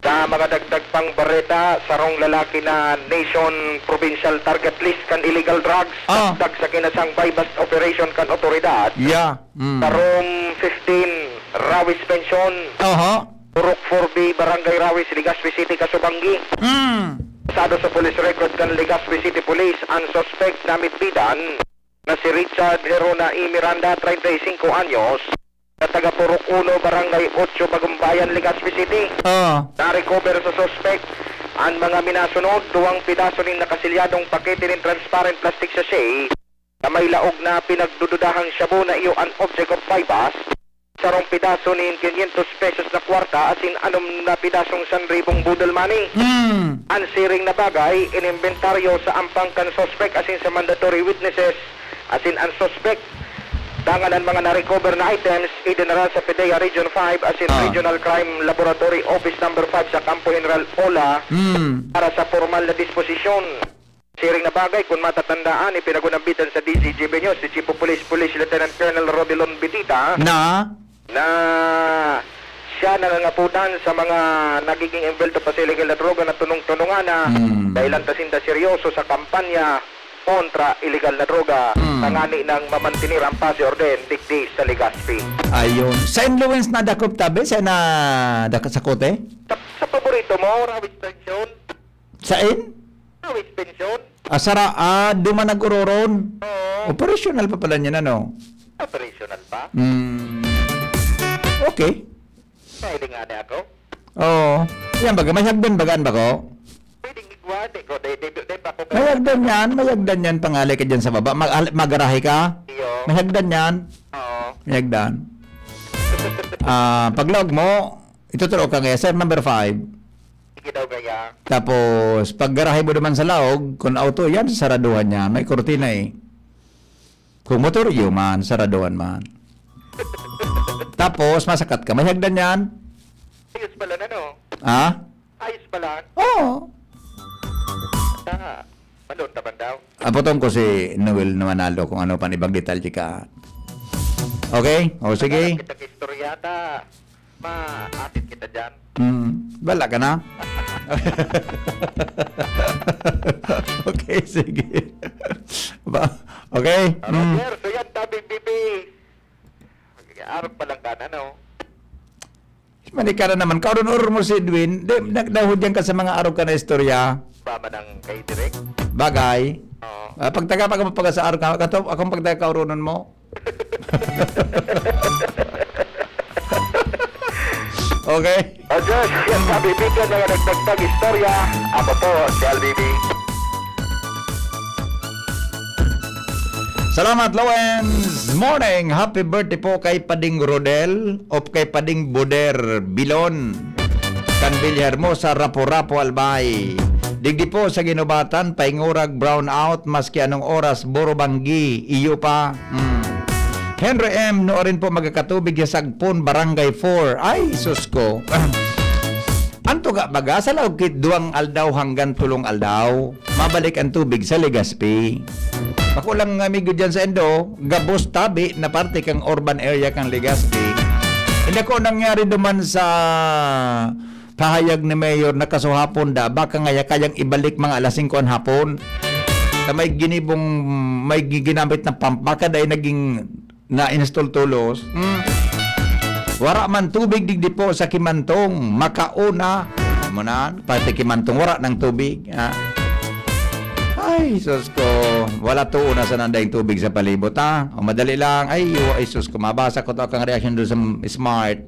Sa mga dagdag pang bareta, sarong lalaki na nation provincial target list kan illegal drugs, ah, dagdag sa kinasang buy-bust operation kan otoridad. Yeah. Mm. Sa Room fifteen, Rawis Pension. Aha. Purok four B, Barangay Rawis, Legazpi City, Casubangui. Mm. Pasado sa police record kan Legazpi City Police, ang suspect na midbidan na si Richard Herona E. Miranda, treinta y cinco anyos, na taga Purok Uno, Barangay Ocho, Bagumbayan, Legazpi City. Ah. Na-recover sa suspect ang mga minasunod, duwang pidaso nin nakasilyadong pakete nin transparent plastic sachet na may laog na pinagdududahang shabu na iyo an object of buy-bust, sarong pidaso nin quinientos pesos na kwarta asin anom na pidasong sanribong boodle money. Hmm. An siring na bagay inimbentaryo sa ampang kan suspek asin sa mandatory witnesses asin an suspek. Dangan an mga na-recover na items idinara sa PDEA Region five asin, ah, Regional Crime Laboratory Office Number five sa Kampo General Ola, hmm, para sa pormal na disposisyon. Siring na bagay, kun matatandaan, ipinagunambitan sa D Z G B News si Chief of Police, Police Lieutenant Colonel Rodilon Bitita, na, na siya nangangapodan sa mga nagiging envuelto pa sa illegal na droga na tunong-tunungan na, hmm, dahilan ta sinda seryoso sa kampanya kontra illegal na droga, hmm, tangani nang mamantener ang paz y orden digdi sa Legazpi. Ayun. Sa influence na dakop tabi, sa na dakop sa kote? Sa, sa paborito mo, Rawis Pension? Sain? Rawis Pension. Ah, sara, ah, duman nag-ororon. Oo. Operational pa pala niyan, ano? Operational pa? Hmm. Okay. Mahiling nga niya ako. Oo. Yan baga, may hagdan baga, ano ba ko? Pwedeng igwa, di ko, di, di, di pa ako. May hagdan yan, may hagdan yan, pangali ka dyan sa baba. Mag-, al-, magarahe ka? Iyo. May hagdan yan. Oo. May hagdan. Ah, paglaog mo, ituturo ka ngayon, sir, number five. Sige daw kaya. Tapos, pag garahe mo naman sa laog, kung auto yan, saraduhan niya. May kurtina eh. Kung motor, iyo man, saraduhan man. Tapos, masakat ka. May hagdan yan? Ayos pala na, no? Ha? Ayos pala. Oo. Ta, malon taban daw. Apotong ko si Noel na Manalo kung ano pan ibang detalye ka. Okay? O, sige. Kitang istorya ta. Maatit kita dyan. Hmm, bala ka na? Okay, sige. Ba, okay. Hmm. Roger, so yan, Tabi Bibi. Arog pa lang ka na, no? Manikara naman. Kaurun-urun mo si Edwin. Di, nagdahod yan ka sa mga arog ka na istorya. Ba man ang kay Direk? Bagay. Oo. Ah, pagtaga, pag, pag sa arog ka, kato, akong pagtaga kaurunon mo. Okay? O Diyos, yan sabi, bigyan na nga nagdagdag istorya. Ako po, si L B B. Salamat, Lawens. Morning. Happy birthday po kay Pading Rodel o kay Pading Boder Bilon. Kan Villahermosa, Rapu-Rapu, Albay. Digdi po sa Ginubatan, paingurag, brown out, maski anong oras, buro banggi, iyo pa. Hmm. Henry M, nuarin po magkakatubig sa Sagpon, Barangay four. Ay, sus ko. Anto ga baga, sa laog kit duwang aldaw hanggang tulong aldaw, mabalik ang tubig sa Legazpi. Bako lang, amigo, dyan sa Indo, gabos tabi na parte kang urban area kang Legazpi. Hindi ko nangyari duman sa pahayag ni Mayor na kasuhapon da, baka ngaya kayang ibalik mga alas singko an hapon. Na may ginibong, may gi-, ginamit na pump, baka dahil naging na-install tolos. Hmm. Wara man tubig digdi po sa Kimantong, makauna. Amo na, pati Kimantong, wara nang tubig. Ah. Ay, sus ko. Wala, tuon na sana daing tubig sa palibot, ha? O, madali lang. Ay, wa-, ay, sus ko. Mabasa ko to kang reaksyon doon sa m-, smart.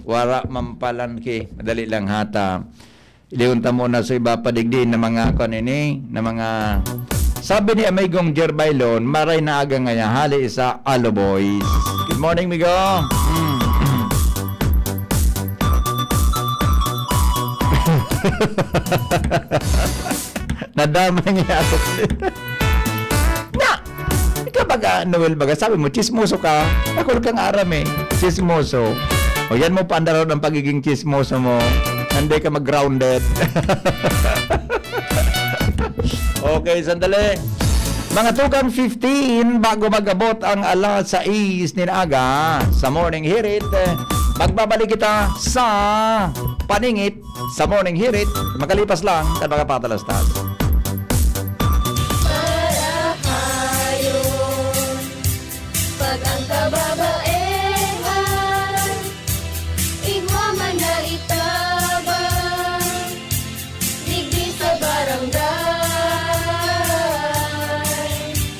Wala man palan ki. Madali lang hata. Iliyon ta muna sa iba pa digdi na mga, kuwan ini, na mga, sabi ni Amigong Jer Bailon, maray na aga ngaya, hali sa Alo Boys. Good morning, migo. Mm. Nadamay niya ako. Na! Ikaw baga, Noel, baga, sabi mo, tsismoso ka. Dakul kang aram eh. Tsismoso. O yan mo, paandaron ang pagiging tsismoso mo. Hindi ka mag-grounded. Okay, sandali. Mga tugang fifteen, bago mag-abot ang alas sais nin aga sa Morning Hirit, eh, magbabalik kita sa paningit sa Morning Hirit, makalipas lang kan mga patalastas. Para hayon, pag ang kababaehan, igwa man na itabang, digdi sa barangay.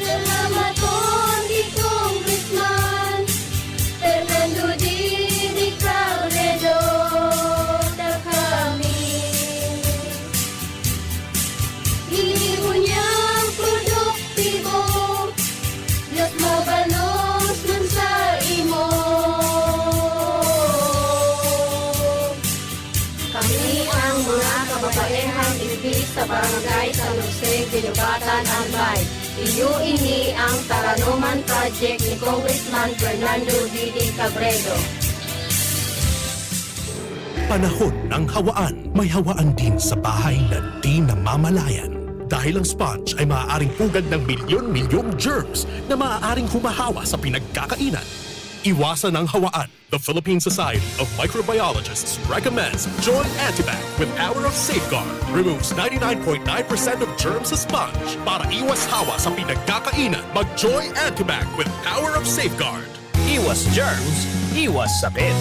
Salamaton ki Congressman Fernando Didi Cabredo, ta kami, ginibo niyang produktibo, Diyos mabalos man sa imo. Kami ang mga kababaehang digdi sa Barangay San Jose, Guinobatan, Albay. Iyo ini ang Taranoman Project ni Congressman Fernando Didi Cabredo. Panahon ng hawaan. May hawaan din sa bahay na di namamalayan. Dahil ang sponge ay maaaring pugad ng milyon-milyong germs na maaaring humahawa sa pinagkakainan. Iwasan ang hawaan. The Philippine Society of Microbiologists recommends Joy Antibac with Power of Safeguard. Removes ninety-nine point nine percent of germs sa sponge. Para iwas hawa sa pinagkakainan, mag Joy Antibac with Power of Safeguard. Iwas germs, iwas sakit.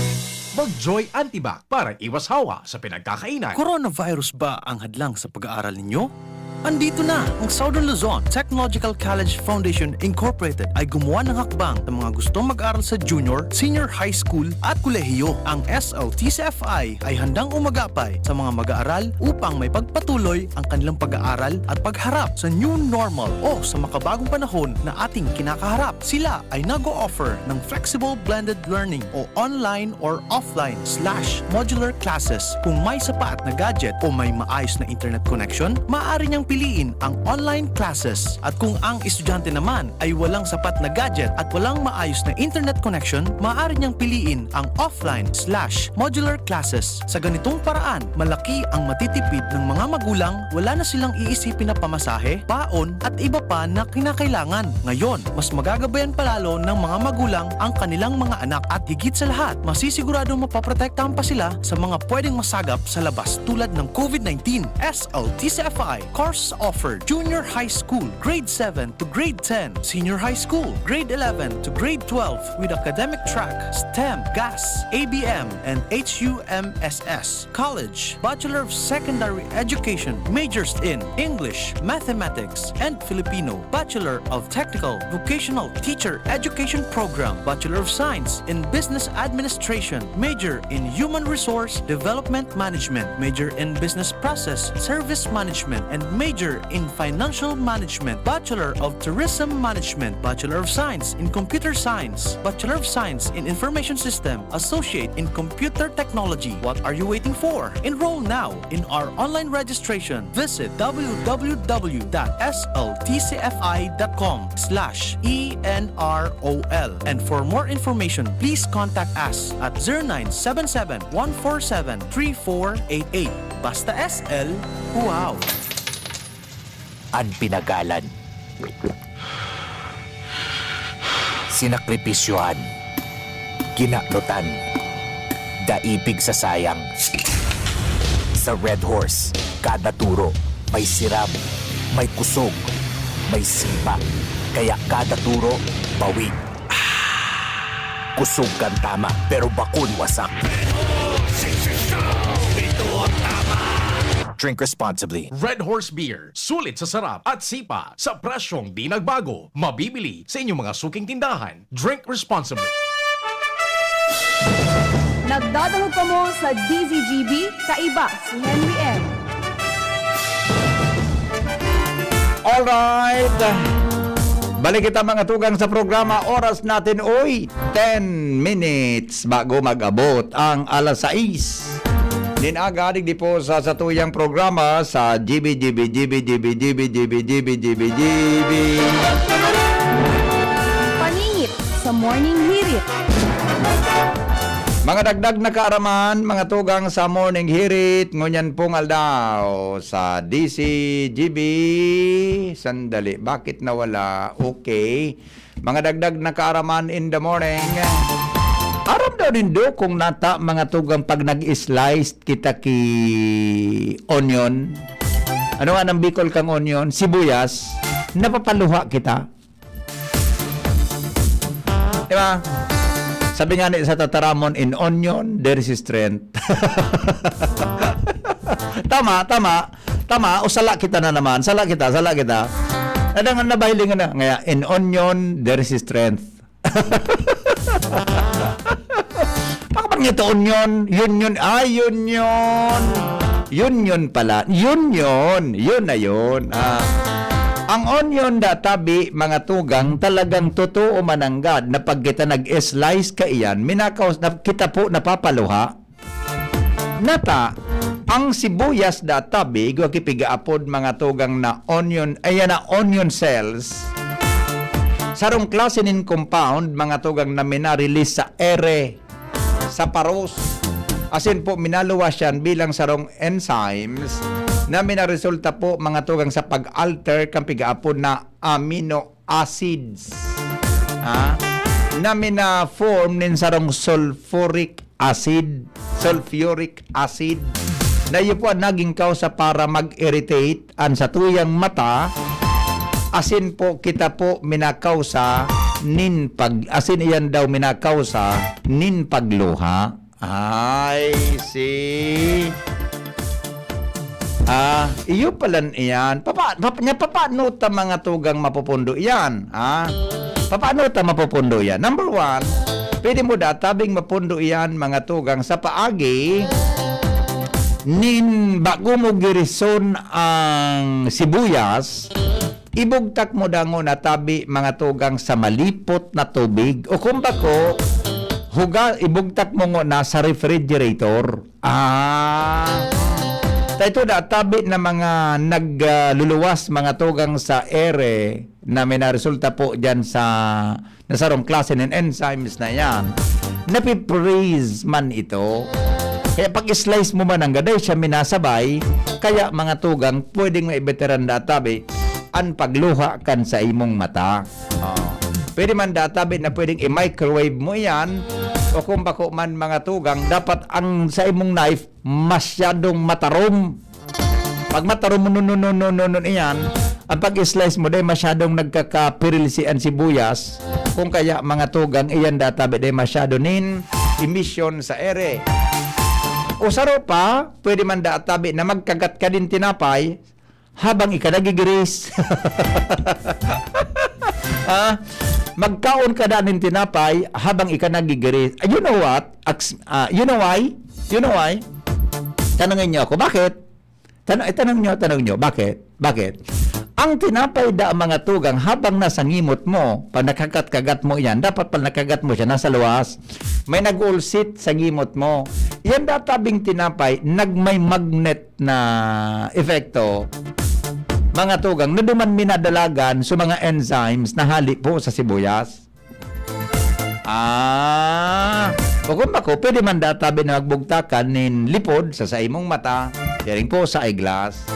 Mag Joy Antibac para iwas hawa sa pinagkakainan. Coronavirus ba ang hadlang sa pag-aaral ninyo? Andito na ang Southern Luzon Technological College Foundation Incorporated ay gumawa ng hakbang sa mga gustong mag-aral sa junior, senior high school at kolehiyo. Ang S L T C F I ay handang umagapay sa mga mag-aaral upang may pagpatuloy ang kanilang pag-aaral at pagharap sa new normal o sa makabagong panahon na ating kinakaharap. Sila ay nag-o-offer ng flexible blended learning o online or offline slash modular classes. Kung may sapat na gadget o may maayos na internet connection, maaari niyang piliin ang online classes. At kung ang estudyante naman ay walang sapat na gadget at walang maayos na internet connection, maaari niyang piliin ang offline slash modular classes. Sa ganitong paraan, malaki ang matitipid ng mga magulang, wala na silang iisipin na pamasahe, baon, at iba pa na kinakailangan. Ngayon, mas magagabayan palalo ng mga magulang ang kanilang mga anak at higit sa lahat, masisiguradong mapoprotektahan pa sila sa mga pwedeng masagap sa labas tulad ng COVID nineteen. S L T C F I course offered junior high school, grade seven to grade ten, senior high school, grade eleven to grade twelve with academic track, STEM, GAS, A B M, and H U M S S. College, Bachelor of Secondary Education, majors in English, Mathematics, and Filipino, Bachelor of Technical Vocational Teacher Education Program, Bachelor of Science in Business Administration, major in Human Resource Development Management, major in Business Process Service Management, and major in Financial Management, Bachelor of Tourism Management, Bachelor of Science in Computer Science, Bachelor of Science in Information System, Associate in Computer Technology. What are you waiting for? Enroll now in our online registration. Visit w w w dot s l t c f i dot com slash e n r o l. And for more information, please contact us at zero nine seven seven, one four seven, three four eight eight. Basta S L, wow! An pinagalan. Sinakripisyohan. Kinanutan. Dai pigsasayang. Sa Red Horse, kada turo, may siram, may kusog, may sipa. Kaya kada turo, bawig. Kusog kan tama, pero bakun wasak. Ito ang tama! Drink responsibly. Red Horse Beer, sulit sa sarap at sipa sa presyong di nagbago. Mabibili sa inyong mga suking tindahan. Drink responsibly. Nagdadangog kamo sa D Z G B, kaiba si Henry M. Alright. Balik kita, mga tugang, sa programa. Oras natin, oy, ten minutes bago mag-abot ang alas sais. Nin aga, digdi po sa satuyang programa sa G B, G B, G B, G B, G B, G B, G B, G B, G B. Paningit sa Morning Hirit. Mga dagdag na kaaraman, mga tugang sa Morning Hirit, ngunyan pong aldaw sa D C G B. Sandali, bakit nawala? Okay. Mga dagdag na kaaraman in the morning. Aram daw nindo kung nata, mga tugang, pag nag-slice kita ki onion. Ano nga nang Bicol kang onion? Sibuyas. Napapaluha kita. Di ba? Sabi nga ni sa tataramon, "In onion, there is strength." Tama, tama. Tama, o sala kita na naman. Sala kita, sala kita. Nadang nabahiling na. Ngaya, "In onion, there is strength." Pakapag nito onion, union, ah, union. Union pala. Union. Yun na yun. Ah. Ang onion da tabi, mga tugang, talagang totoo mananggad na pag kita nag-slice kaiyan, minakaos na kita po napapaluha. Nata, ang sibuyas da tabi, igwa ki pigaapod, mga tugang, na onion, ayan na, onion cells. Sarong klase nin compound, mga tugang, na mina-release sa ere, sa paros. Asin po, minaluwas yan bilang sarong enzymes na minaresulta po, mga tugang, sa pag-alter kan pigaapod na amino acids, ha, na mina-form nin sarong sulfuric acid, sulfuric acid, na iyo po ang naging kausa para mag-irritate an satuyang mata, asin po kita po minakausa nin pag-, asin iyan daw minakausa nin pagluha. I see. Ah, iyo palan iyan. Papa, papa, nya, papaano ta, mga tugang, mapupundo iyan? Ah, papaano ta mapupundo iyan? Number one, pwede mo da tabing mapundo iyan, mga tugang, sa paagi nin bago mo girison ang sibuyas, ibugtak mo da ngona tabi, mga tugang, sa malipot na tubig, o kung bako, huga, ibugtak mo ngona sa refrigerator. Ah. Ta ito da, tabi na mga nagluluwas, mga tugang, sa ere na may naresulta po diyan sa, na sarong klase nin enzymes na yan. Napiprease man ito. Kaya pag-slice mo man ang gaday siya minasabay, kaya, mga tugang, pwedeng maibetiran da tabi an pagluha kan sa imong mata. Oh. Pwede man da tabi na pwedeng i-microwave mo iyan, o kung bako man, mga tugang, dapat ang sa imong knife masyadong matarom. Pag matarom mo, nun, nun, nun, nun, nun, nun, iyan, ang pag-slice mo, dahil masyadong nagkakapirilsi ang sibuyas, kung kaya, mga tugang, iyan da tabi, dahil masyado nin emission sa ere. O saro pa, pwede man da tabi na magkagat ka din tinapay, habang ika nagigiris. Ah, magkaon ka da nin tinapay habang ika nagigiris. Ah, you know what? Aks-, ah, you know why? You know why? Tanungin niyo ako, bakit? Tan-, eh, tanong niyo, tanong niyo, bakit? Bakit? Ang tinapay da, mga tugang, habang nasa ngimot mo, pag nakagat-kagat mo iyan, dapat pag nakagat mo siya, nasa luwas, may nag-ulsit sa ngimot mo. Iyan da tabing tinapay, nagmay magnet na epekto, mga tugang, na duman minadalagan sa mga enzymes na hali po sa sibuyas. Ah, o kung bako, pwede man da tabi na magbugtakan nin lipod sa saimong mata, siring po sa eyeglass.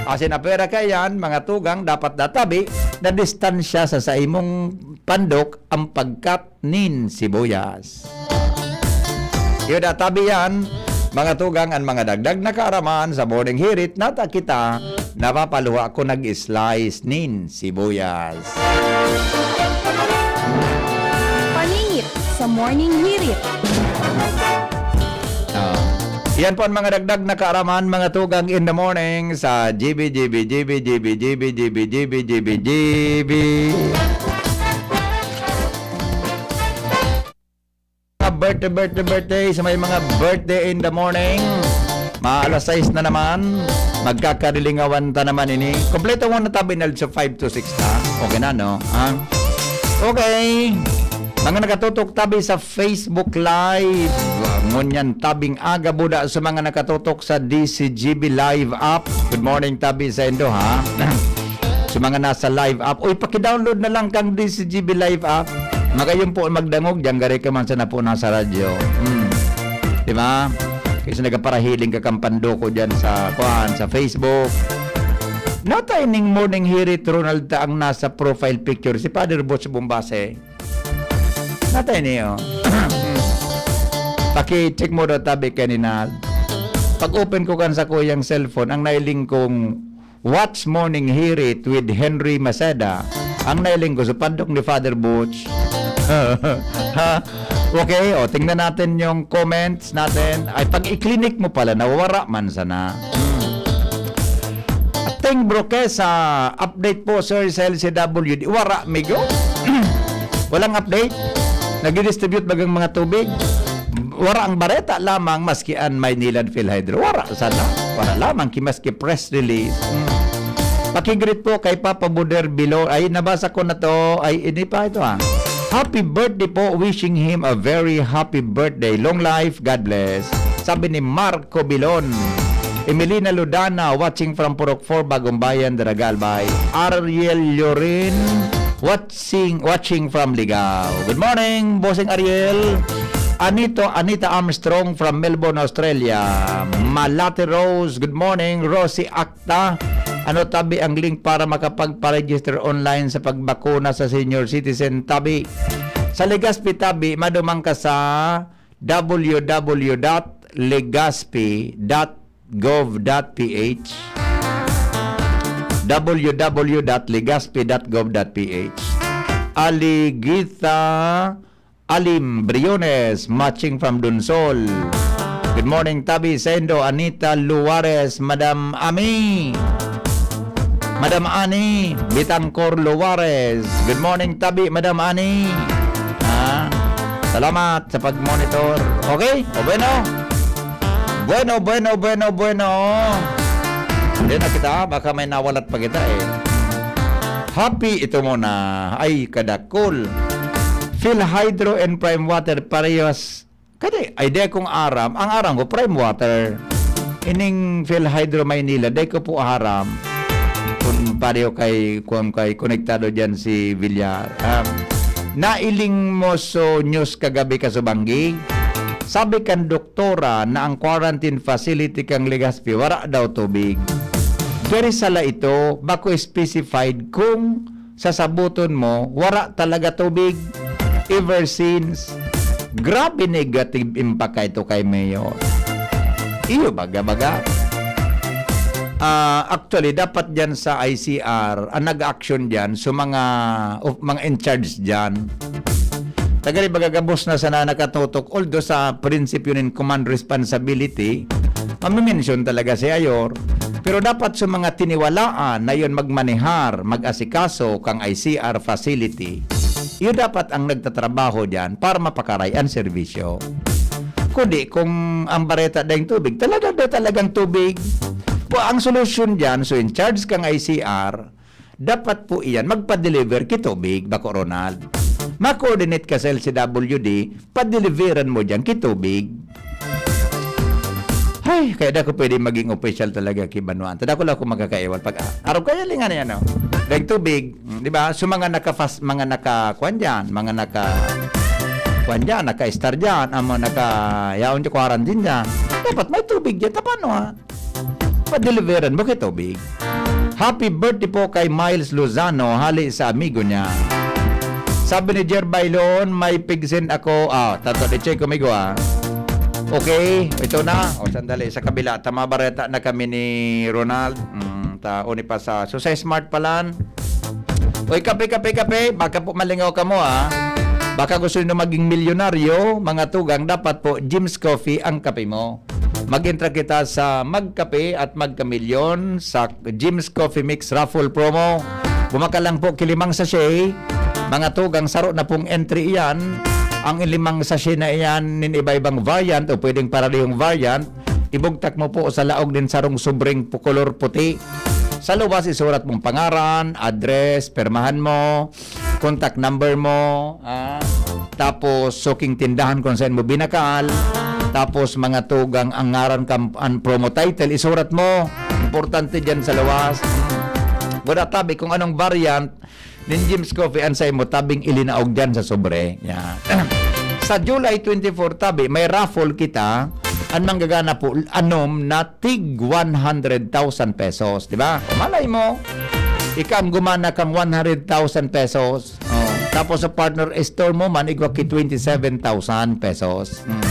Asin apwera kaiyan, mga tugang, dapat da tabi na distansya sa saimong pandok ang pagkat nin sibuyas. Iyo da tabi yan, mga tugang, an mga dagdag na kaaraman sa Morning Hirit na ta kita napapaluha kun nag-slice nin sibuyas. Paningit sa Morning Hirit. Ah. Yan po ang mga dagdag na kaaraman, mga tugang in the morning sa G B, G B, G B, G B, G B, G B, G B, G B, G B. Mga birthday, birthday, birthday sa may mga birthday in the morning. Mga alas sais na naman. Magkakarilingawan ta naman ini. Kompleto mo na tabi na sa five to six ta. Okay na, no? Ha? Okay. Mga nakatutok tabi sa Facebook Live. Ngunyan tabing aga buda sa mga nakatutok sa D C G B Live app. Good morning tabi sa indo, ha? Sa mga nasa live app. Uy, paki-download na lang kang D C G B Live app. Magayon po magdangog, diyan gari ka man sa napo nasa radyo. Hmm. Di ba? Kasi nagaparahiling ka kang pandoko dyan sa, kuan, sa Facebook. Natay ning morning hirit, Ronald, ta ang nasa profile picture, si Father Butch Bombase. Natay niyo. Paki-check mo daw tabi kanina. Pag-open ko kan sa kuyang cellphone, ang nailing kong Watch Morning Hirit with Henry Maceda. Ang nailing ko sa pandok ni Father Butch. Ha? Okay, o, tingnan natin yung comments natin. Ay, pag i-click mo pala, nawawara man sana. Hmm. Ating Broquesa, update po, sir, sa L C W D. Wara, migo. Walang update. Nag-distribute bagang mga tubig. Wara ang bareta lamang, maski an Maynilad PhilHydro. Wara sana. Wara lamang, ki maski press release. Hmm. Pakigreet po kay Papa Buder Bilo. Ay, nabasa ko na to. Ay, ini pa ito, ah. Happy birthday po. Wishing him a very happy birthday. Long life. God bless. Sabi ni Mark Cobilon. Emelina Ludana, watching from Purok four, Bagong Bayan, Daraga, Albay. Ariel Llorin, watching, watching from Ligao. Good morning, Bossing Ariel. Anito, Anita Armstrong from Melbourne, Australia. Malate Rose, good morning. Rosie Acta, ano tabi ang link para makapagpa-register online sa pagbakuna sa senior citizen tabi? Sa Legazpi tabi, madumang ka sa W W W dot legazpi dot gov dot P H, W W W dot legazpi dot gov dot P H. Aligita Alim Briones, matching from Dunsol. Good morning, tabi saindo, Anita Luares, Madam Ami. Madam Ani Bitangcor Luares. Good morning, tabi, Madam Ani. Ah, salamat sa pag-monitor. Okay? O bueno. Bueno, bueno, bueno, bueno. Hindi na kita, baka may nawalat pa kita eh. Happy ito muna. Ay, kadakol. Phil Hydro and Prime Water, parehas. Kadi, ay, di akong aram. Ang aram ko, Prime Water. Ining Phil Hydro Maynila, di ko po aram. Kung pareho kay, kung kay konektado dyan si Villar. Um, nailing mo so news kagabi ka subanggi? Sabi kan doktora na ang quarantine facility kang Legazpi, wara daw tubig. Pero sala ito, bako specified kung sasabuton mo, wara talaga tubig ever since. Grabe negative impact ka ito kay Mayor. Iyo, baga-baga. Ah, actually, dapat dyan sa I C R, ang nag-action dyan, so mga, of, mga in charge dyan. Tagari, magagabos na sana nakatutok, although sa prinsipyo nin command responsibility, mamimension talaga si Ayor. Pero dapat sa mga tiniwalaan na yun magmanehar, mag-asikaso kang I C R facility, iyo dapat ang nagtatrabaho dyan para mapakaray ang serbisyo. Kundi kung ang bareta dayong tubig, talaga ba talagang tubig? Po, ang solusyon dyan, so in charge kang I C R, dapat po iyan magpa-deliver ki tubig, bako Ronald. Ma-coordinate ka sa L C W D, padeliveran mo diyan ki tubig. Hay, kaya di ako pwede maging opisyal talaga ki Banuan. Tada ko lang ako magkakaiwal pag, ah, araw kaya lingan yan, no? Dahil tubig, mm, di ba? So, mga naka-fast, mga naka, kwan dyan, mga naka, kwan dyan, naka-star dyan, ang mga naka, yaon dyan, quarantine dyan. Dapat may tubig dyan. Tapano, ha? Padeliveran mo ki tubig. Happy birthday po kay Miles Lozano, hali sa amigo niya. Sabi ni Jer Bailon, "May pigsin ako." Ah, tato de check, amigo, ah. Okay, ito na. O, sandali. Sa kabila, tama bareta na kami ni Ronald. Mm, ta, uni pa sa, so, sa Smart Palan. Oy, kape, kape, kape. Baka po malingaw ka mo, ah. Baka gusto nyo maging milyonaryo, mga tugang, dapat po, Jim's Coffee ang kape mo. Mag-entra kita sa Magkape at Magkamilyon sa Jim's Coffee Mix Raffle Promo. Bumakal lang po ki limang sachet. Mga tugang, saro na pong entry iyan. Ang limang sachet na iyan nin iba-ibang variant o pwedeng parehong variant, ibugtak mo po sa laog nin sarong sobreng pu-, kolor puti. Sa luwas, isurat mong pangaran, address, permahan mo, contact number mo, ah, tapos suking tindahan kung saan mo binakal, tapos mga tugang ang ngaran kan promo title, isurat mo. Importante dyan sa luwas. Wala tabi kung anong variant nin Jim's Coffee ang sa imo tabing ilinaog dyan sa sobre. Yan. Sa July twenty-four tabi, may raffle kita. Ang manggagana po, anom na tig one hundred thousand pesos, di ba? O, malay mo, ika ang gumana kang one hundred thousand pesos. Oh, tapos sa partner store mo man, igwa ki twenty-seven thousand pesos. Hmm.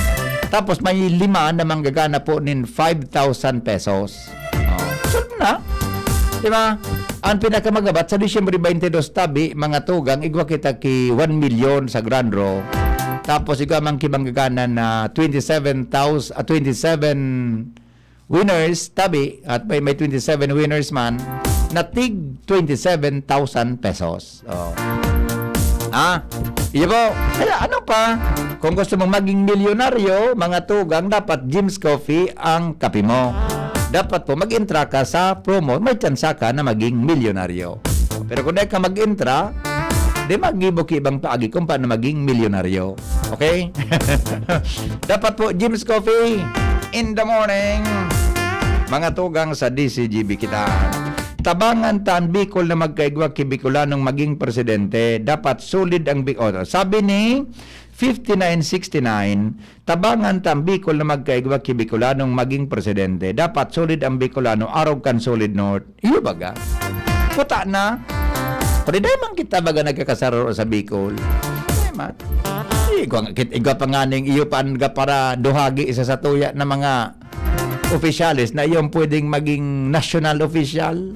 Tapos may lima na manggagana po nin five thousand pesos. Oh, solve na. Di ba? Ang pinakamagabat, sa Disyembre twenty-two tabi, mga tugang, igwa kita ki one million sa Grand Draw. Tapos igwa man ki manggagana na twenty-seven thousand, ah, twenty-seven winners, tabi, at may, may twenty-seven winners man, na tig twenty-seven thousand pesos. Oh. Ah, iyo po. Kaya ano pa, kung gusto mong maging milyonaryo, mga tugang, dapat Jim's Coffee ang kape mo. Dapat po, mag-entra ka sa promo, may tsansa ka na maging milyonaryo. Pero kung di ka mag-entra, di magibo ki ibang paagi kung paano maging milyonaryo. Okay? Dapat po, Jim's Coffee in the morning. Mga tugang, sa D C G B kita. Tabangan ta an Bicol na magkaigwa ki Bicolanong maging presidente. Dapat solid ang Bic-, oh, sabi ni fifty-nine sixty-nine, tabangan ta an Bicol na magkaigwa ki Bicolanong maging presidente. Dapat solid ang Bicolano, arog kan solid North. Iyo baga? Puta na. Pwede dai man kita baga nagkakasararo sa Bicol. Dai man. Igwa, kit-, igwa pa nga ning iyo pa ang para duhagi sa satuya na mga opisyales na iyon pwedeng maging national official.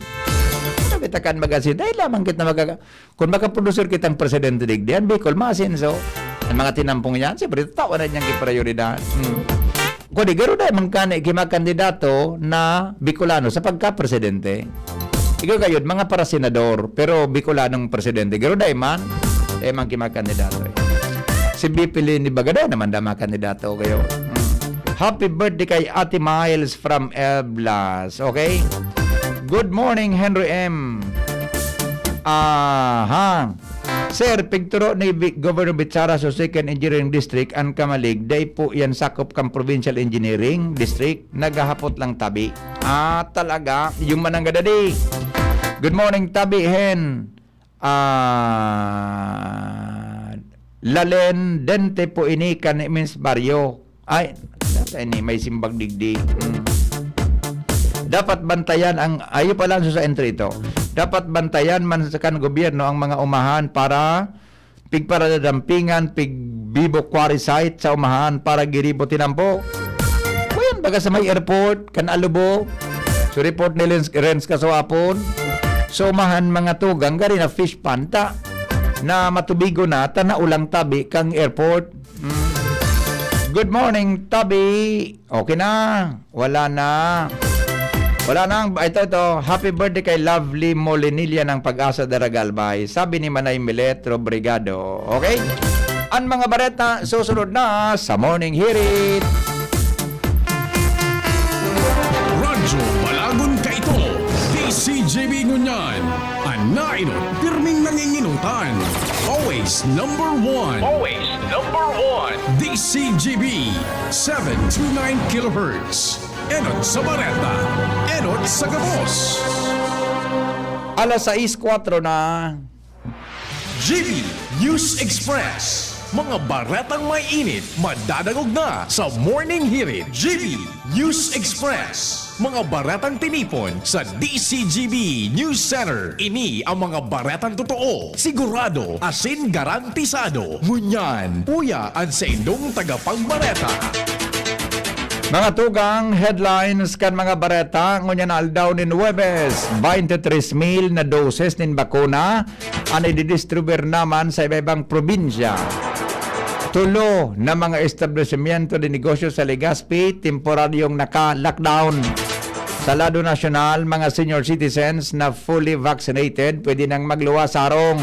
Sabi ta kan mag-asin, dai lamang kita magkaka-, kung makaproducer kitang presidente digdi, ang Bicol maasenso. Ang mga tinampong yan, siyempre, tawa na niyang kiprioridad. Hmm. Kung di, garo dai man kani kimakandidato na Bicolano sa pagka-presidente. Ikaw gayod, mga para senador, pero Bicolanong presidente. Garo dai man, dai man kimakandidato eh. Si B P Leni baga, dai naman da makandidato kayo. Hmm. Happy birthday kay Ate Miles from Eblas. Okay? Good morning, Henry M. Aha. Sir, pigturo ni Bi-, Governor Bichara sa Second Engineering District, an Camalig, dai po yan sakop kan Provincial Engineering District, naghahapot lang tabi. Ah, talaga? Yung mananggad adi. Good morning, Tabi Hen. Ah, Lalen Dente po ini kan Miss Barrio. Ay, sa ini may simbag digdi. Hmm. Dapat bantayan ang, ayo pala ang sa entry ito. Dapat bantayan man sa kan gobyerno ang mga umahan para pigparadadampingan, pigbibo quarry site sa umahan para giribo tinampo. Kuyan baga sa may airport, kan Alubo. So report ni Lens, Renz Kasuapon. So umahan mga tugang, gari na fish pond ta na matubigo na, ta naulang tabi kang airport. Mm. Good morning, Tabi. Okay na. Wala na. Wala na. Ito, ito. Happy birthday kay Lovely Molinilla ng Pag-asa Daragalbay. Sabi ni Manay Milet Robrigado. Okay? Ang mga bareta susunod na sa Morning Hirit. Radyo Balagon Kaito, D C G B ngunyan. An nainot, pirming nanginginutan. Always number one. Always number one. D C G B, seven two nine kilohertz. Enot sa bareta, enot sa gabos. Alas sais kwatro na. G B News Express. Mga baretang may init, madadangog na sa Morning Hirit. G B News Express. Mga baretang tinipon sa D C G B News Center. Ini ang mga baretang totoo, sigurado, asin garantisado. Ngunyan, uya an saindong tagapagbareta. Mga tugang, headlines kan mga bareta ngunyan na aldaw nin Huwebes, twenty-three mil na doses nin bakuna an ididistribuir naman sa iba-ibang probinsya. Tulo na mga establishmento de negosyo sa Legazpi temporaryong naka-lockdown. Sa lado nasyonal, mga senior citizens na fully vaccinated pwede nang magluwas sa harong.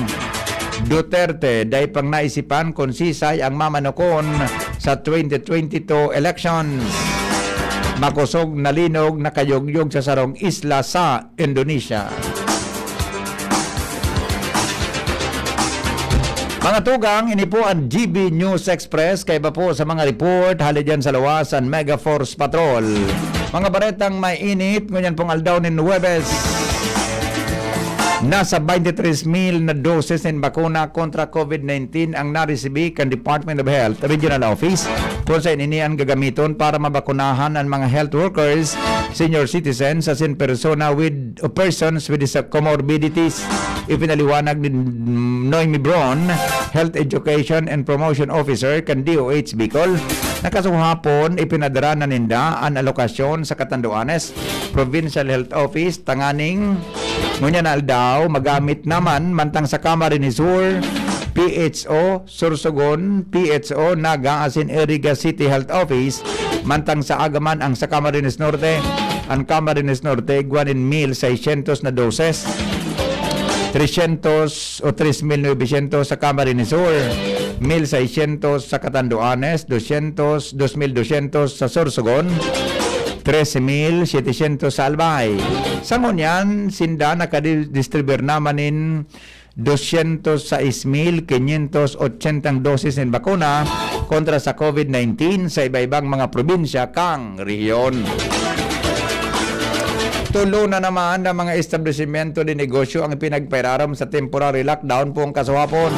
Duterte, dai pang naisipan kung sisay ang mamanukon sa twenty twenty-two elections. Makosog na linog nakayugyog sa sarong isla sa Indonesia. Mga tugang, ini po ang G B News Express. Kaiba po sa mga report, hali dyan sa luwas, ang Mega Force Patrol. Mga baretang may init, ngunyan pong aldaw nin Huwebes. Nasa twenty-three mil na doses nin bakuna kontra COVID nineteen ang naresibi kan Department of Health Regional Office, kung sa ini an gagamiton para mabakunahan ang mga health workers, senior citizens, asin persona with, o persons with dis-, comorbidities. Ipinaliwanag ni Noemi Bron, Health Education and Promotion Officer kan D O H Bicol, na kasuhapon ipinadara na ninda an alokasyon sa Catanduanes Provincial Health Office tanganing ngunyan na aldaw magamit naman mantang sa Camarines Sur, P H O, Sorsogon, P H O, Naga, asin Iriga City Health Office, mantang sa Agaman ang sa Camarines Norte. Ang Camarines Norte, igwa nin mil seiscientos na doses. Trescientos o tres mil novecientos sa Camarines Sur, mil seiscientos sa Catanduanes, doscientos, dos mil doscientos sa Sorsogon, trese mil setecientos sa Albay. Sa ngunyan, sinda nakadistribir naman nin doscientos sais mil quinientos ochenta dosis nin bakuna kontra sa COVID nineteen sa iba-ibang mga probinsya kan rehiyon. Tulo na naman na mga establishmento de negosyo ang pinagpairarom sa temporary lockdown poong kasuhapon.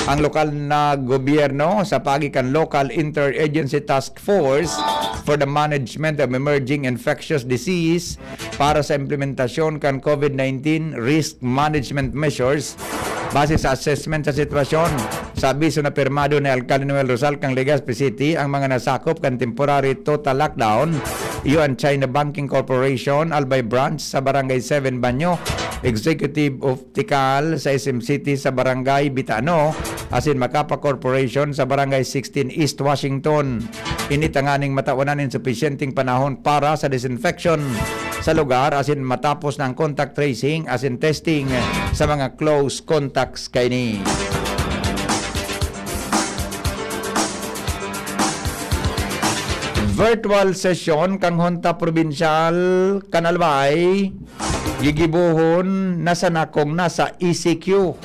Ang lokal na gobyerno sa paagi kan Local Interagency Task Force for the Management of Emerging Infectious Disease para sa implementasyon kan COVID nineteen risk management measures base sa assessment sa sitwasyon. Sa abiso na pirmado ni Alcalde Noel Rosal kan Legazpi City, ang mga nasakop kan temporary total lockdown, iyo an China Banking Corporation, Albay Branch sa Barangay seven Banyo, Executive Optical sa S M City sa Barangay Bitano, asin Macapa Corporation sa Barangay sixteen East Washington. Ini tanganing matawanan nin supisyenteng panahon para sa disinfection sa lugar asin matapos na ang contact tracing asin testing sa mga close contacts kaini. Virtual session kan Honta Probinsyal kan Albay gigibohon na sana kung nasa E C Q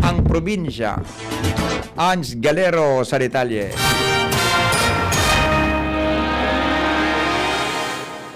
ang probinsya. Ange Galero sa detalye.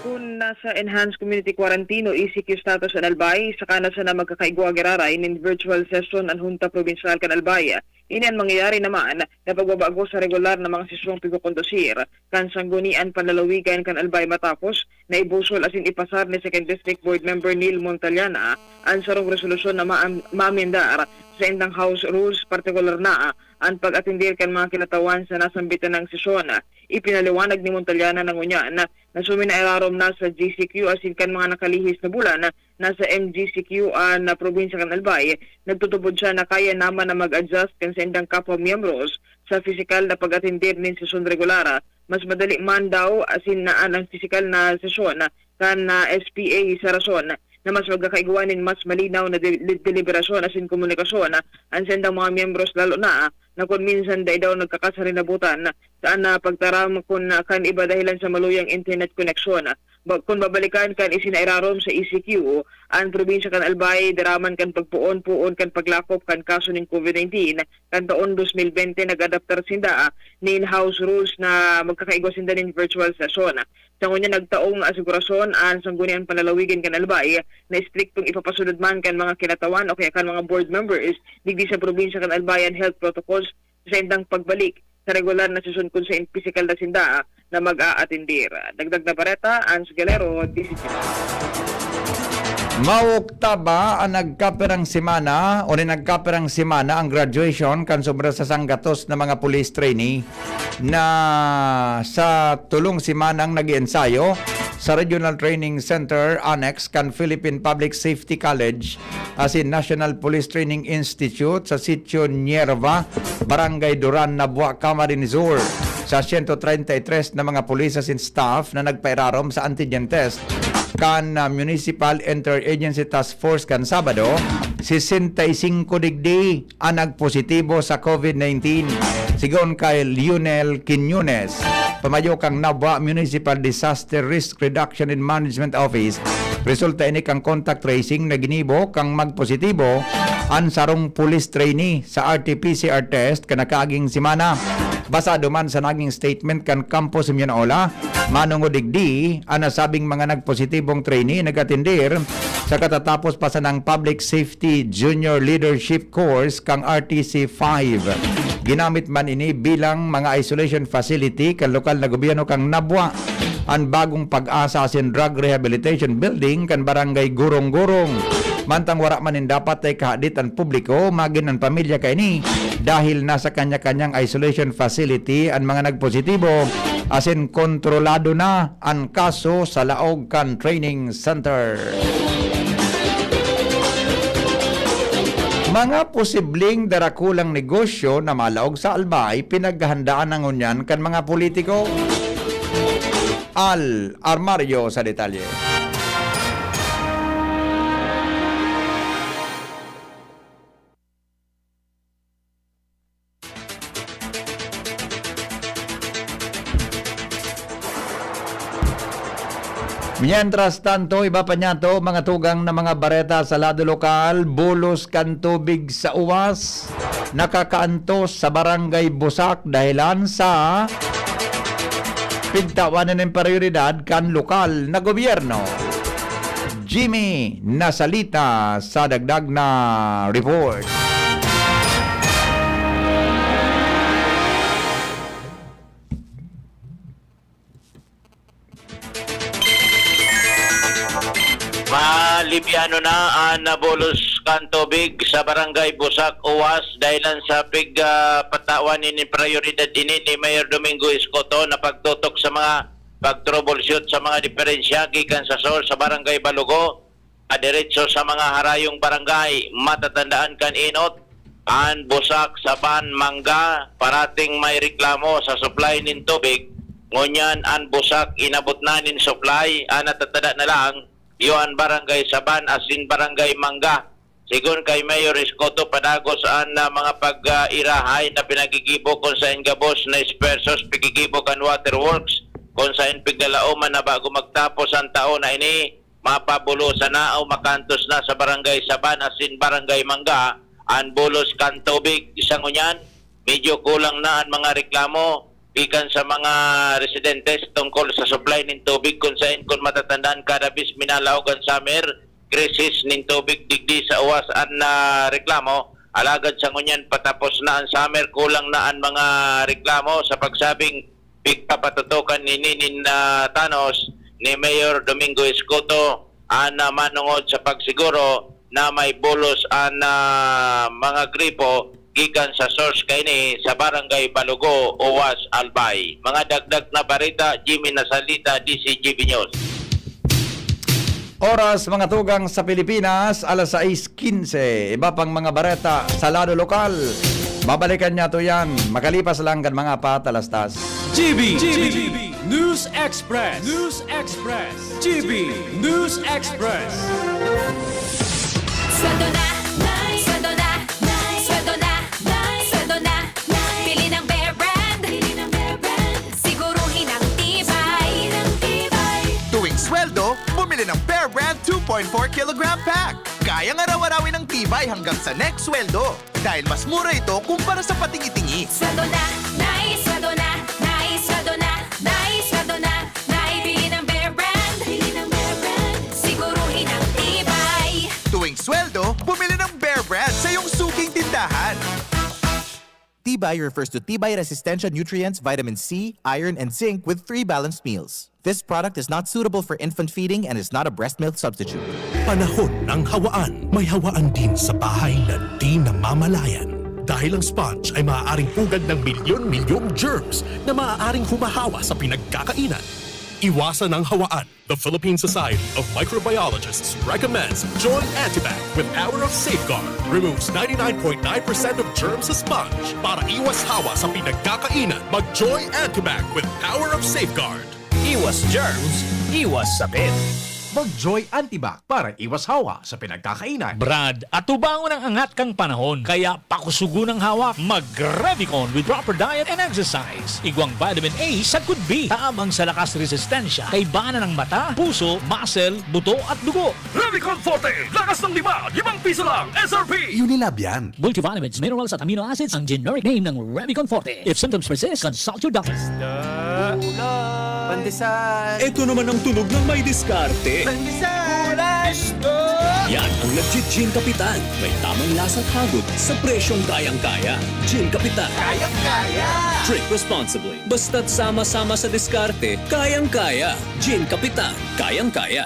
Kun nasa Enhanced Community Quarantine o E C Q status an Albay, saka na sana magkakaigwa giraray nin virtual session an Honta Probinsyal kan Albay. Ini an mangyayari naman na pagbabago sa regular na mga sesyong pigkukondusir kan Sanggunian Panlalawigan kan Albay matapos na ibusol asin ipasar ni Second District Board Member Neil Montaliana an sarong resolusyon na maam-, maamendar sa indang house rules, partikular na an pag-atender kan mga kinatawan sa nasambitan nang sesyon. Ipinaliwanag ni Montaliana na ngunyan na suminairarom na sa G C Q asin kan mga nakalihis na bulan na sa M G C Q an, ah, probinsya kan Albay, nagtutubod siya na kaya naman na mag-adjust kan saindang kapwa miyembros sa pisikal na pag-atender nin sesyon regular. Mas madali man daw asin na an, ang pisikal na sesyon kan, ah, S P A sa rason na mas magkakaigwa nin mas malinaw na de-, de-, deliberasyon asin komunikasyon an saindang mga miyembros, lalo na, ah, na kun minsan dai daw nagkakasarinabutan saan na pagtaram kun, ah, kan iba dahilan sa maluyang internet koneksyon. Ba-, kun babalikan kan isinairarom sa E C Q, an probinsya kan Albay daraman kan pagpoon-poon kan paglakop kan kaso nin COVID nineteen. Kan taon dos mil bente, nag-adaptar sinda, ah, nin house rules na magkakaigwa sinda nin virtual session. Sa ngunyan, nagtaong asigurasyon an Sangguniang Panlalawigan kan Albay na estriktong ipapasunod man kan mga kinatawan o kaya kan mga board members digdi sa probinsya kan Albay an health protocols sa indang pagbalik sa regular na sesyon kun sain pisikal na sinda na mag-aatendir. Dagdag na bareta, Ange Galero, D Z G. Maoktaba an nagkapirang semana o ni nagkapirang semana ang graduation kan sobra sa sanggatos na mga police trainee na sa tulong semanang nag-iensayo sa Regional Training Center Annex kan Philippine Public Safety College asin National Police Training Institute sa Sitio Nierva, Barangay Duran, Nabua, Camarines Sur, sa siyento treinta y tres na mga pulis asin staff na nagpairarom sa antigen test kan, ah, Municipal Interagency Task Force kan Sabado, sesenta y singko digdi an nagpositibo sa COVID nineteen, sigon kay Lionel Quiñones, pamayo kan Nabua Municipal Disaster Risk Reduction and Management Office. Resulta ini kan contact tracing na ginibo kan magpositibo an sarong police trainee sa R T P C R test kan nakaaging semana. Basado man sa naging statement kan Kampo Simeon Ola, manongod digdi, an nasabing mga nagpositibong trainee nag-atendir sa katatapos pa sanang Public Safety Junior Leadership Course kan R T C five. Ginamit man ini bilang mga isolation facility kan lokal na gobyerno kan Nabua. An Bagong Pag-asa asin Drug Rehabilitation Building kan Barangay Gurong-Gurong. Mantang wara man nin dapat na ikahadit an publiko, magin an pamilya kaini, dahil nasa kanya-kanyang isolation facility an mga nagpositibo, asin kontrolado na an kaso sa laog kan training center. Mga posibleng darakulang negosyo na malaog sa Albay, pinaghahandaan na ngunyan kan mga politiko. Al Armario sa detalye. Mientras tanto, iba pa niyato, mga tugang na mga bareta sa lado lokal, bulos kan tubig sa uwas, nakakaantos sa Barangay Busak dahilan sa pigtawan na nin prioridad kan lokal na gobyerno. Jimmy Nasalita sa dagdag na report. Malibyano na an nabulos kan tubig sa Barangay Busak, Uwas, dahilan sa pig, ah, patawan nin prioridad ini ni Mayor Domingo Escoto na pagtutok sa mga pag-troubleshoot sa mga diferensya gikan sa source sa Barangay Balugo, diretso sa mga harayong barangay. Matatandaan kan enot, an Busak, Saban, Mangga, parating may reklamo sa supply nin tubig. Ngunyan an Busak inabot na nin supply, an natatanda na lang, iyo an Barangay Saban asin Barangay Mangga. Sigon kay Mayor Escoto, padagos an, ah, mga pag-irahay na pinagigibo kun saen gabos na espuwersos pigigibo kan waterworks, kun saen piglalaoman na bago magtapos an taon na ini, mapabulosan na o makantos na sa Barangay Saban asin Barangay Mangga an bulos kan tubig. Sa ngunyan, medyo kulang na an mga reklamo gikan sa mga residentes tungkol sa supply nin tubig, kun saen, kun matatandaan, kada bis minalaog an summer, krisis nin tubig digdi sa Uwas an, ah, reklamo. Alagad sa ngunyan, patapos na an summer, kulang na an mga reklamo sa pagsabing pigpapatutukan ini nin, ah, tanos ni Mayor Domingo Escoto, an, ah, manongod sa pagsiguro na may bulos an, ah, mga gripo gikan sa source kaini sa Barangay Balugo, Uwas, Albay. Mga dagdag na bareta, Jimmy Nasalita, D C G B News. Oras, mga tugang, sa Pilipinas, alas sais quince. Iba pang mga bareta sa lado lokal, babalikan niyato yan makalipas lang kan mga patalastas. G B, G B, News Express. News Express. G B News Express. Sweldo na, Nay! Sweldo na, Nay! Sweldo na, Nay! Sweldo na, Nay! Bili ng Bear Brand! Bili ng Bear Brand! Siguruhin ang tibay! Siguruhin ang tibay! Tuwing sweldo, bumili ng Bear Brand two point four kilogram pack. Kayang araw-arawin ang tibay hanggang sa next sweldo. Dahil mas mura ito kumpara sa patingi-tingi. Sweldo na, Nay! Sweldo na, Nay! Sweldo na, Nay! Sweldo na, Nay! Bili ng Bear Brand! Bili ng Bear Brand! Siguruhin ang tibay! Tuwing sweldo, bumili ng Bear Brand sa iyong suking tindahan. Tibay refers to Tibay Resistensya nutrients, vitamin C, iron, and zinc with three balanced meals. This product is not suitable for infant feeding and is not a breast milk substitute. Panahon ng hawaan. May hawaan din sa bahay na di namamalayan. Dahil ang sponge ay maaaring pugad ng milyon-milyong germs na maaaring humahawa sa pinagkakainan. Iwasan ang hawaan. The Philippine Society of Microbiologists recommends Joy Antibac with Power of Safeguard. Removes ninety-nine point nine percent of germs sa sponge. Para iwas hawa sa pinagkakainan, mag-Joy Antibac with Power of Safeguard. Iwas germs, iwas sakit. Mag-Joy Antibac para iwas hawa sa pinagkakainan. Brad, atubangon ang angat kan panahon, kaya pakusugon ang hawak. Mag-Revicon with proper diet and exercise. Igwang vitamin A sagkod B, taab ang sa lakas resistensya, kaibanan ang mata, puso, muscle, buto at dugo. Revicon Forte, lakas ng lima, limang piso lang, S R P! Unilab yan. Multivitamins, minerals at amino acids ang generic name ng Revicon Forte. If symptoms persist, consult your doctor. Pandesal. Ito naman ang tunog ng may diskarte. Pandesal. Yan ang nagji-Gin Kapitan. May tamang lasa at hagod sa presyong kayang-kaya. Gin Kapitan. Kayang-kaya. Drink responsibly. Basta't sama-sama sa diskarte, kayang-kaya. Gin Kapitan. Kayang-kaya.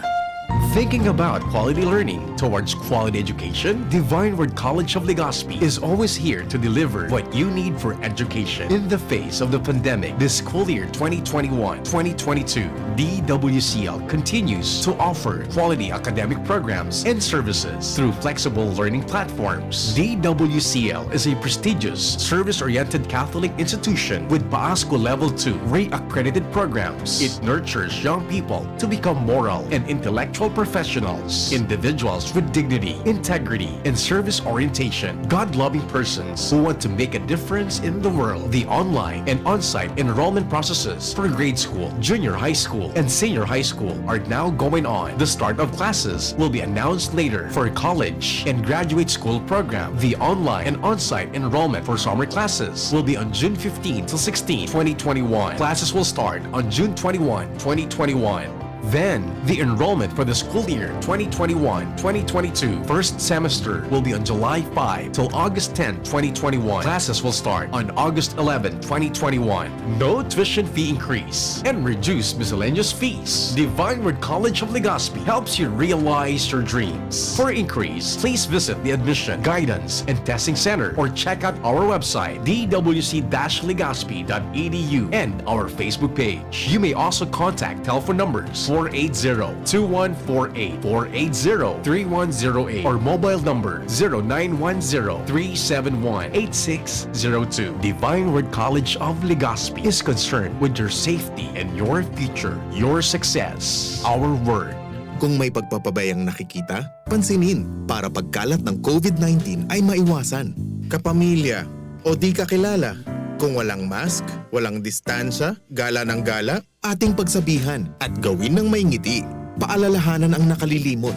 Thinking about quality learning towards quality education? Divine Word College of Legazpi is always here to deliver what you need for education. In the face of the pandemic, this school year twenty twenty-one twenty twenty-two, D W C L continues to offer quality academic programs and services through flexible learning platforms. D W C L is a prestigious, service-oriented Catholic institution with PAASCU Level two Ray accredited programs. It nurtures young people to become moral and intellectual professionals, individuals with dignity, integrity, and service orientation, God-loving persons who want to make a difference in the world. The online and on-site enrollment processes for grade school, junior high school, and senior high school are now going on. The start of classes will be announced later. For college and graduate school program, the online and on-site enrollment for summer classes will be on June fifteen to sixteen, twenty twenty-one. Classes will start on June twenty-one, twenty twenty-one. Then, the enrollment for the school year twenty twenty-one twenty twenty-two first semester will be on July five till August ten, twenty twenty-one. Classes will start on August eleven, twenty twenty-one. No tuition fee increase and reduced miscellaneous fees. Divine Word College of Legazpi helps you realize your dreams. For inquiries, please visit the Admission, Guidance, and Testing Center or check out our website, D W C dash legazpi dot E D U, and our Facebook page. You may also contact telephone numbers four eight zero, two one four eight, four eight zero, three one zero eight, or mobile number zero nine one zero, three seven one, eight six zero two. Divine Word College of Legazpi is concerned with your safety and your future, your success. Our word. Kung may pagpapabayang nakikita, pansinin para pagkalat ng COVID nineteen ay maiwasan. Kapamilya o di kakilala, kung walang mask, walang distansya, gala ng gala, ating pagsabihan at gawin ng may ngiti. Paalalahanan ang nakalilimot.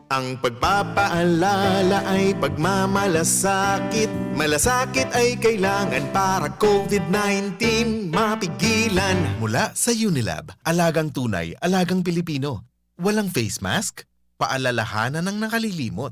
Ang pagpapaalala ay pagmamalasakit. Malasakit ay kailangan para COVID nineteen mapigilan. Mula sa Unilab, alagang tunay, alagang Pilipino. Walang face mask? Paalalahanan ang nakalilimot.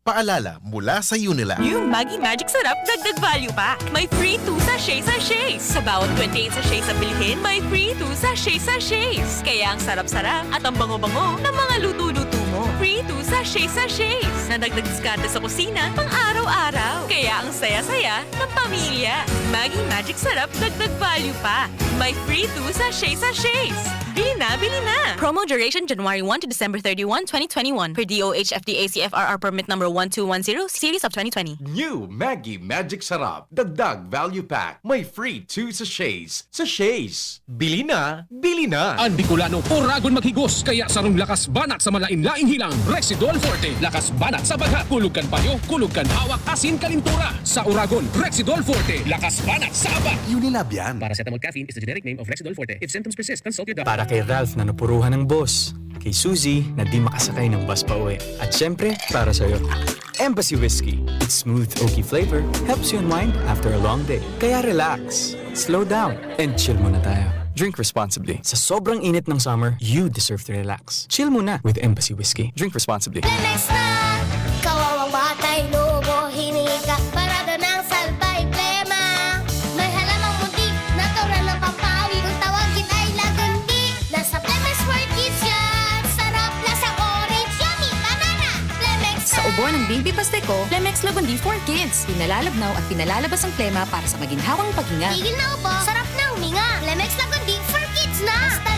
Paalala mula sa Unilab. New Maggi Magic Sarap, dagdag value pa. May free two sachet sachets. Sa bawat twenty-eight sachets na bilhin, may free two sachet sachets. Kaya ang sarap-sarap at ang bango-bango ng mga luto-luto mo. Free two sachet sachets. Nadagdag diskarte sa kusina, pang araw-araw. Kaya ang saya-saya ng pamilya. Maggi Magic Sarap, dagdag value pa. May free two sachet sachets. Bili na, bili na! Promo duration January one to December thirty-one, twenty twenty-one. Per D O H F D A C F R R permit number one two one zero, series of twenty twenty. New Maggi Magic Sarap, dagdag value pack. May free two sachets. Sachets! Bili na, bili na! An Bicolano, oragon maghigos, kaya sarong lakas banat sa malain-laing hilang, Rexidol Forte. Lakas banat sa baga, kulog kan payo, kulog kan hawak, asin kalintura. Sa oragon, Rexidol Forte, lakas banat sa aba. Unilab yan. Paracetamol caffeine is the generic name of Rexidol Forte. If symptoms persist, consult your doctor. Para kay Ralph na napuruhan ng boss, kay Suzy na di makasakay ng bus pa uwi. At syempre, para sa'yo. Embassy Whiskey. Its smooth, oaky flavor helps you unwind after a long day. Kaya relax, slow down, and chill muna tayo. Drink responsibly. Sa sobrang init ng summer, you deserve to relax. Chill muna with Embassy Whiskey. Drink responsibly. Lemex na! Kawawang batay, lobo, hinika, parada ng salbay, plema. May halamang muntik, natural ng pampawi, kung tawagin ay lagundi. Nasa Lemex for Kids yan! Sarap, lasang orange, yummy, banana! Lemex Sa ubo ng Baby Pasteco, Lemex Lagundi for Kids. Pinalalabnaw at pinalalabas ang plema para sa maginhawang paghinga. Tigil na ubo, sarap na huminga. Lemex Lagundi for Kids na! Basta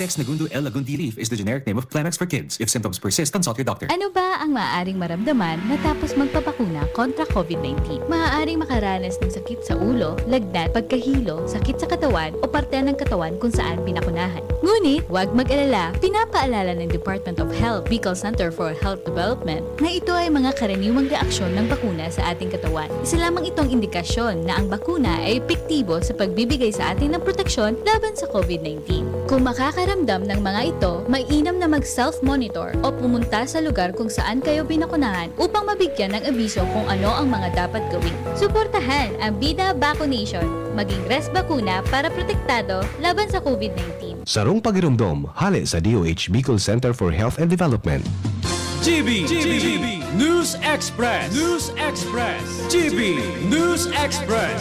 Next, Nagundo L. Lagundi leaf is the generic name of Kleenex for kids. If symptoms persist, consult your doctor. Ano ba ang maaaring maramdaman matapos magpabakuna kontra COVID nineteen? Maaaring makaranas ng sakit sa ulo, lagnat, pagkahilo, sakit sa katawan o parte ng katawan kung saan binakunahan. Ngunit, huwag mag-alala. Pinapaalala ng Department of Health, Bicol Center for Health Development, na ito ay mga karaniwang reaksyon ng bakuna sa ating katawan. Isa lamang itong indikasyon na ang bakuna ay epektibo sa pagbibigay sa atin ng proteksyon laban sa COVID nineteen. Kung makakaramdam ng mga ito, mainam na mag-self-monitor o pumunta sa lugar kung saan kayo binakunahan upang mabigyan ng abiso kung ano ang mga dapat gawin. Suportahan ang Bida Vaccination. Maging res bakuna para protektado laban sa COVID nineteen. Sarong pagiromdom, hale sa D O H Bicol Center for Health and Development. G B, G B, News Express, News Express, G B News Express.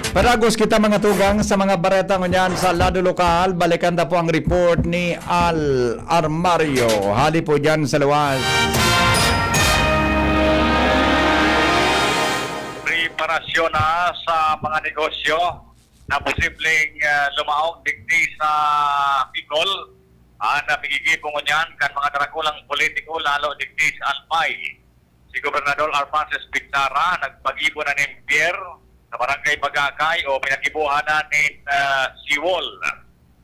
Padagos kita, mga tugang, sa mga bareta ngunyan sa lado lokal. Balikan ta po ang report ni Al Armario. Hali po dyan sa luwas. Preparasyon na sa mga negosyo na posibleng, ah, lumaog digdi sa Bicol. An napigigibo ngunyan kan mga darakulang politiko, lalo digdi sa Albay. Si Gobernador Alphonsus Bichara nagpagibo na nin pier sa Barangay Bagakay o pinagibohan na nin, ah, seawall.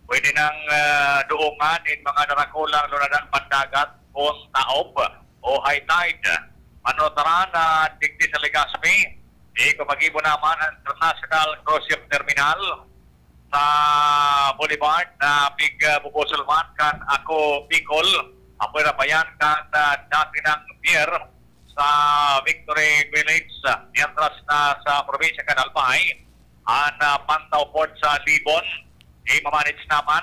Pwede nang, ah, duungan nin mga darakulang lunadan pandagat kun taob o high tide. Manutaran na digdi sa Legazpi, ipamagibo naman ang International Cruise Ship Terminal sa Boulevard na pig, ah, bubusulman kan Ako Bicol. Apwera pa yan kan, ah, dati nang pier sa Victory Village, ah, mientras na sa probinsya kan Albay, an, ah, Pantaw Port sa Libon, i-manage naman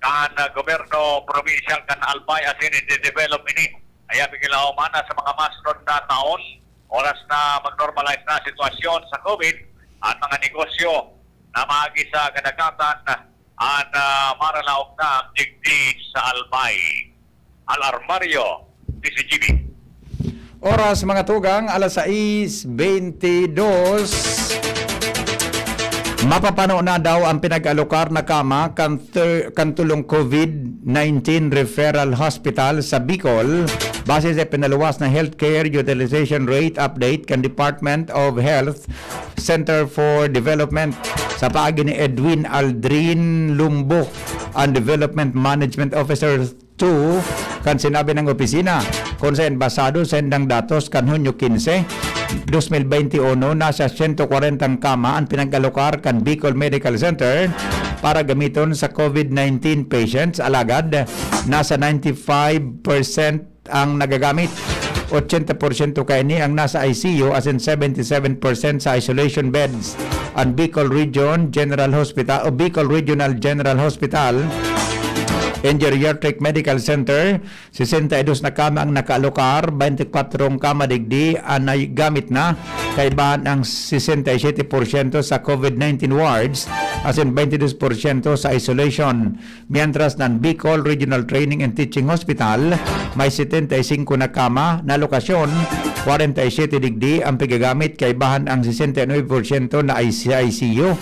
kan, ah, gobyerno probinsyal kan Albay asin i-develop ini. Kaya bigla man na sa mga masunod na taon, oras na mag-normalize na sitwasyon sa COVID, ang mga negosyo na maagi sa kadagatan an, ah, maralaog na digdi sa Albay. Al Armario, D Z G B. Oras, mga tugang, alas sais beintidos. Mapapano na daw ang pinag-alokar na kama kan thir-, kan tulong COVID nineteen Referral Hospital sa Bicol, base sa pinaluwas na Healthcare Utilization Rate Update kan Department of Health Center for Development sa paagi ni Edwin Aldrin Lumbo, ang Development Management Officer two kan sinabi ng opisina, kung saen basado sa indang datos kan Hunyo quince, dos mil beinti uno, nasa sento kwarenta kama ang pinag-alokar kan Bicol Medical Center para gamiton sa COVID nineteen patients, alagad nasa ninety-five percent ang nagagamit. Ochenta porsyento kaini ang nasa I C U, asin seventy-seven percent sa isolation beds. Ang Bicol Region General Hospital o Bicol Regional General Hospital and Geriatric Medical Center, sesenta y dos na kama ang nakaalokar, beintikwatro kama digdi ang nagamit na, kaibahan ang sesenta y siyete porsyento sa COVID nineteen wards, asin beintidos porsyento sa isolation. Mientras nan Bicol Regional Training and Teaching Hospital, may setenta y singko na kama na lokasyon, kwarenta y siyete digdi ang pigagamit, kaibahan ang sesenta y nuebe porsyento na I C I C U,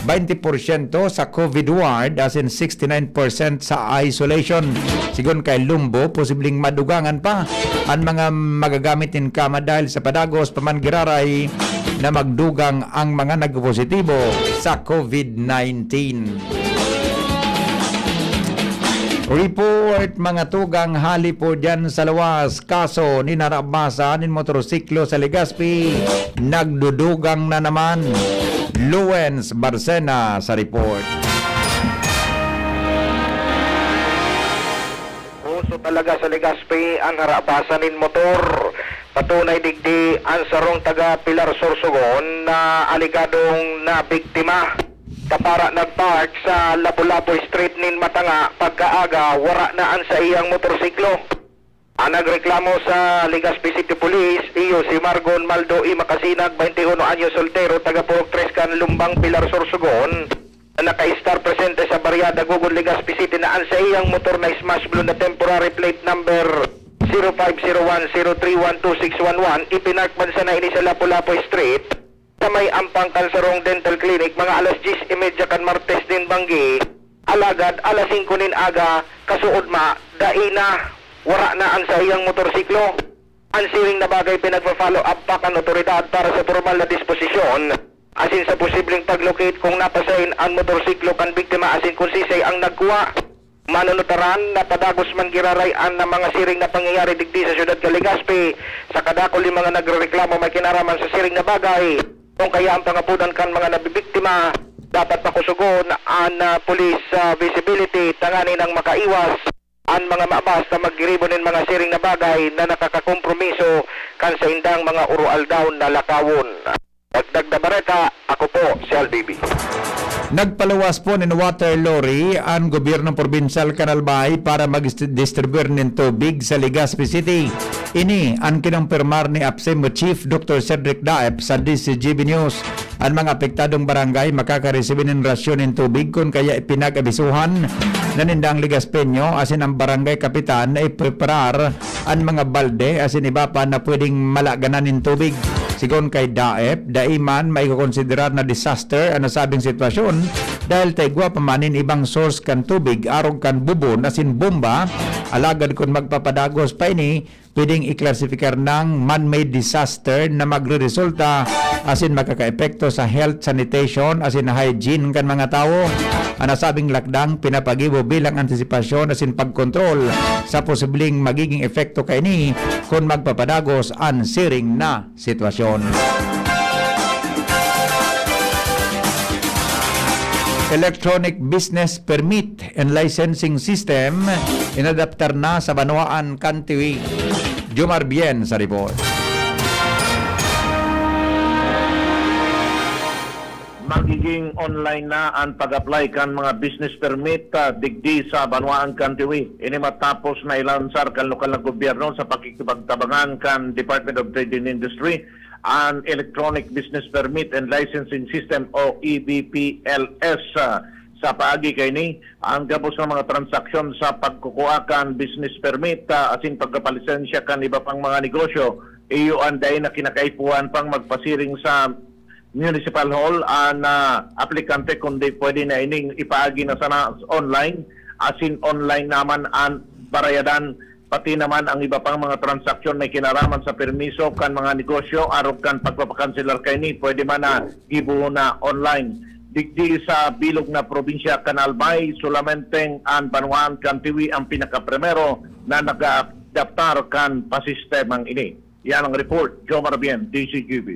baynte porsyento sa COVID ward, asin sixty nine percent sa isolation. Sigon kay Lumbo, posibleng madugangan pa an mga magagamit nin kama dahil sa padagos pa man giraray na magdugang ang mga nagpositibo sa COVID nineteen. Report, mga tugang, hali po dyan sa luwas. Kaso nin harabasa nin motorsiklo sa Legazpi, nagdudugang na naman. Luwens Barcena sa report. Uso talaga sa Legazpi ang harabasa nin motor. Patunay digdi an sarong taga Pilar, Sorsogon na alegadong nabiktima. Kapara nagpark sa Lapu-Lapu Street nin Matanga, pagkaaga, wara na an saiyang motorsiklo. An nagreklamo sa Legazpi City Police, iyo si Margon Maldo y Macasinag, baynte uno anyos, soltero, taga Purok Tres kan Lumbang, Pilar, Sorsogon, na naka-estar presente sa Barriada, Gogon, Legazpi City, na an saiyang motor na smash blue na temporary plate number zero five zero one zero three one two six one one, ipinark man sana ini sa Lapu-Lapu Street. sa may Ampang Kalsarong Dental Clinic mga alas diyes y media kan Martes nin banggi. Alagad alas singko nin aga, kasuodma, dai na, wara na an saiyang motorsiklo. An siring na bagay pinagpa-follow up pa kan otoridad para sa pormal na disposisyon, asin sa posibleng pag-locate kung napasain an motorsiklo kan biktima asin kung sisay ang nagkuha. Manunutaran na padagos man giraray an mga siring na pangyayari digdi sa siyudad kan Legazpi. Sa kadakul nin mga nagrereklamo may kinaraman sa siring na bagay. Kung kaya ang pangapodan kan mga nabibiktima, dapat pakusugon an, ah, police, ah, visibility tanganing makaiwas an mga maabas na maggiribo nin mga siring na bagay na nakakakompromiso kan saindang mga uroaldaw na lakawon. Dagdag na bareta, ako po si Albibi. Nagpaluwas po nin water lorry an gobyernong probinsyal kan Albay para mag-distribuir nin tubig sa Legazpi City. Ini an kinumpirmar ni APSEMO Chief Doctor Cedric Daep sa D Z G B News. An mga apektadong barangay makakaresibi nin rasyon nin tubig kun kaya ipinag-abisuhan na nindang Legaspeño asin ang barangay kapitan na ipreparar an mga balde asin iba pa na pwedeng malaganan nin tubig. Sigon kay Daep, dai man maikokonsiderar na disaster an nasabing sitwasyon dahil ta igwa pa man nin ibang source kan tubig arog kan bubon asin bomba, alagad kun magpapadagos pa ini, pwedeng iklasipikar nang man-made disaster na magreresulta asin makakaepekto sa health, sanitation asin hygiene kan mga tawo. An nasabing lakdang pinapagibo bilang antisipasyon asin pagkontrol sa posibleng magiging epekto kaini kun magpapadagos an siring na sitwasyon. Electronic Business Permit and Licensing System inadaptar na sa banwaan kan Tiwi. Jomar Bien sa report. Magiging online na an pag-apply kan mga business permit, ah, digdi sa banwaan kan Tiwi. Ini matapos na ilansar kan lokal na gobyerno sa pakikipagtabangan kan Department of Trade and Industry an Electronic Business Permit and Licensing System o E B P L S. Ah, sa paagi kaini, ang gabos na mga transaksyon sa pagkukua kan business permit, ah, asin pagkapalisensya kan iba pang mga negosyo, iyo an dai na kinakaipuhan pang magpasiring sa Municipal Hall an, ah, aplikante, kundi pwede na ining ipaagi na sana online, asin online naman an barayadan, pati naman ang iba pang mga transaksyon may kinaraman sa permiso kan mga negosyo arog kan pagpapakanselar kaini, pwede man na gibo na online. Digdi sa bilog na probinsya kan Albay, solamenteng an banwaan kan Tiwi ang pinakaprimero na nag-aadaptar kan pasistemang ini. Yan ang report, Jomar Bien, D Z G B.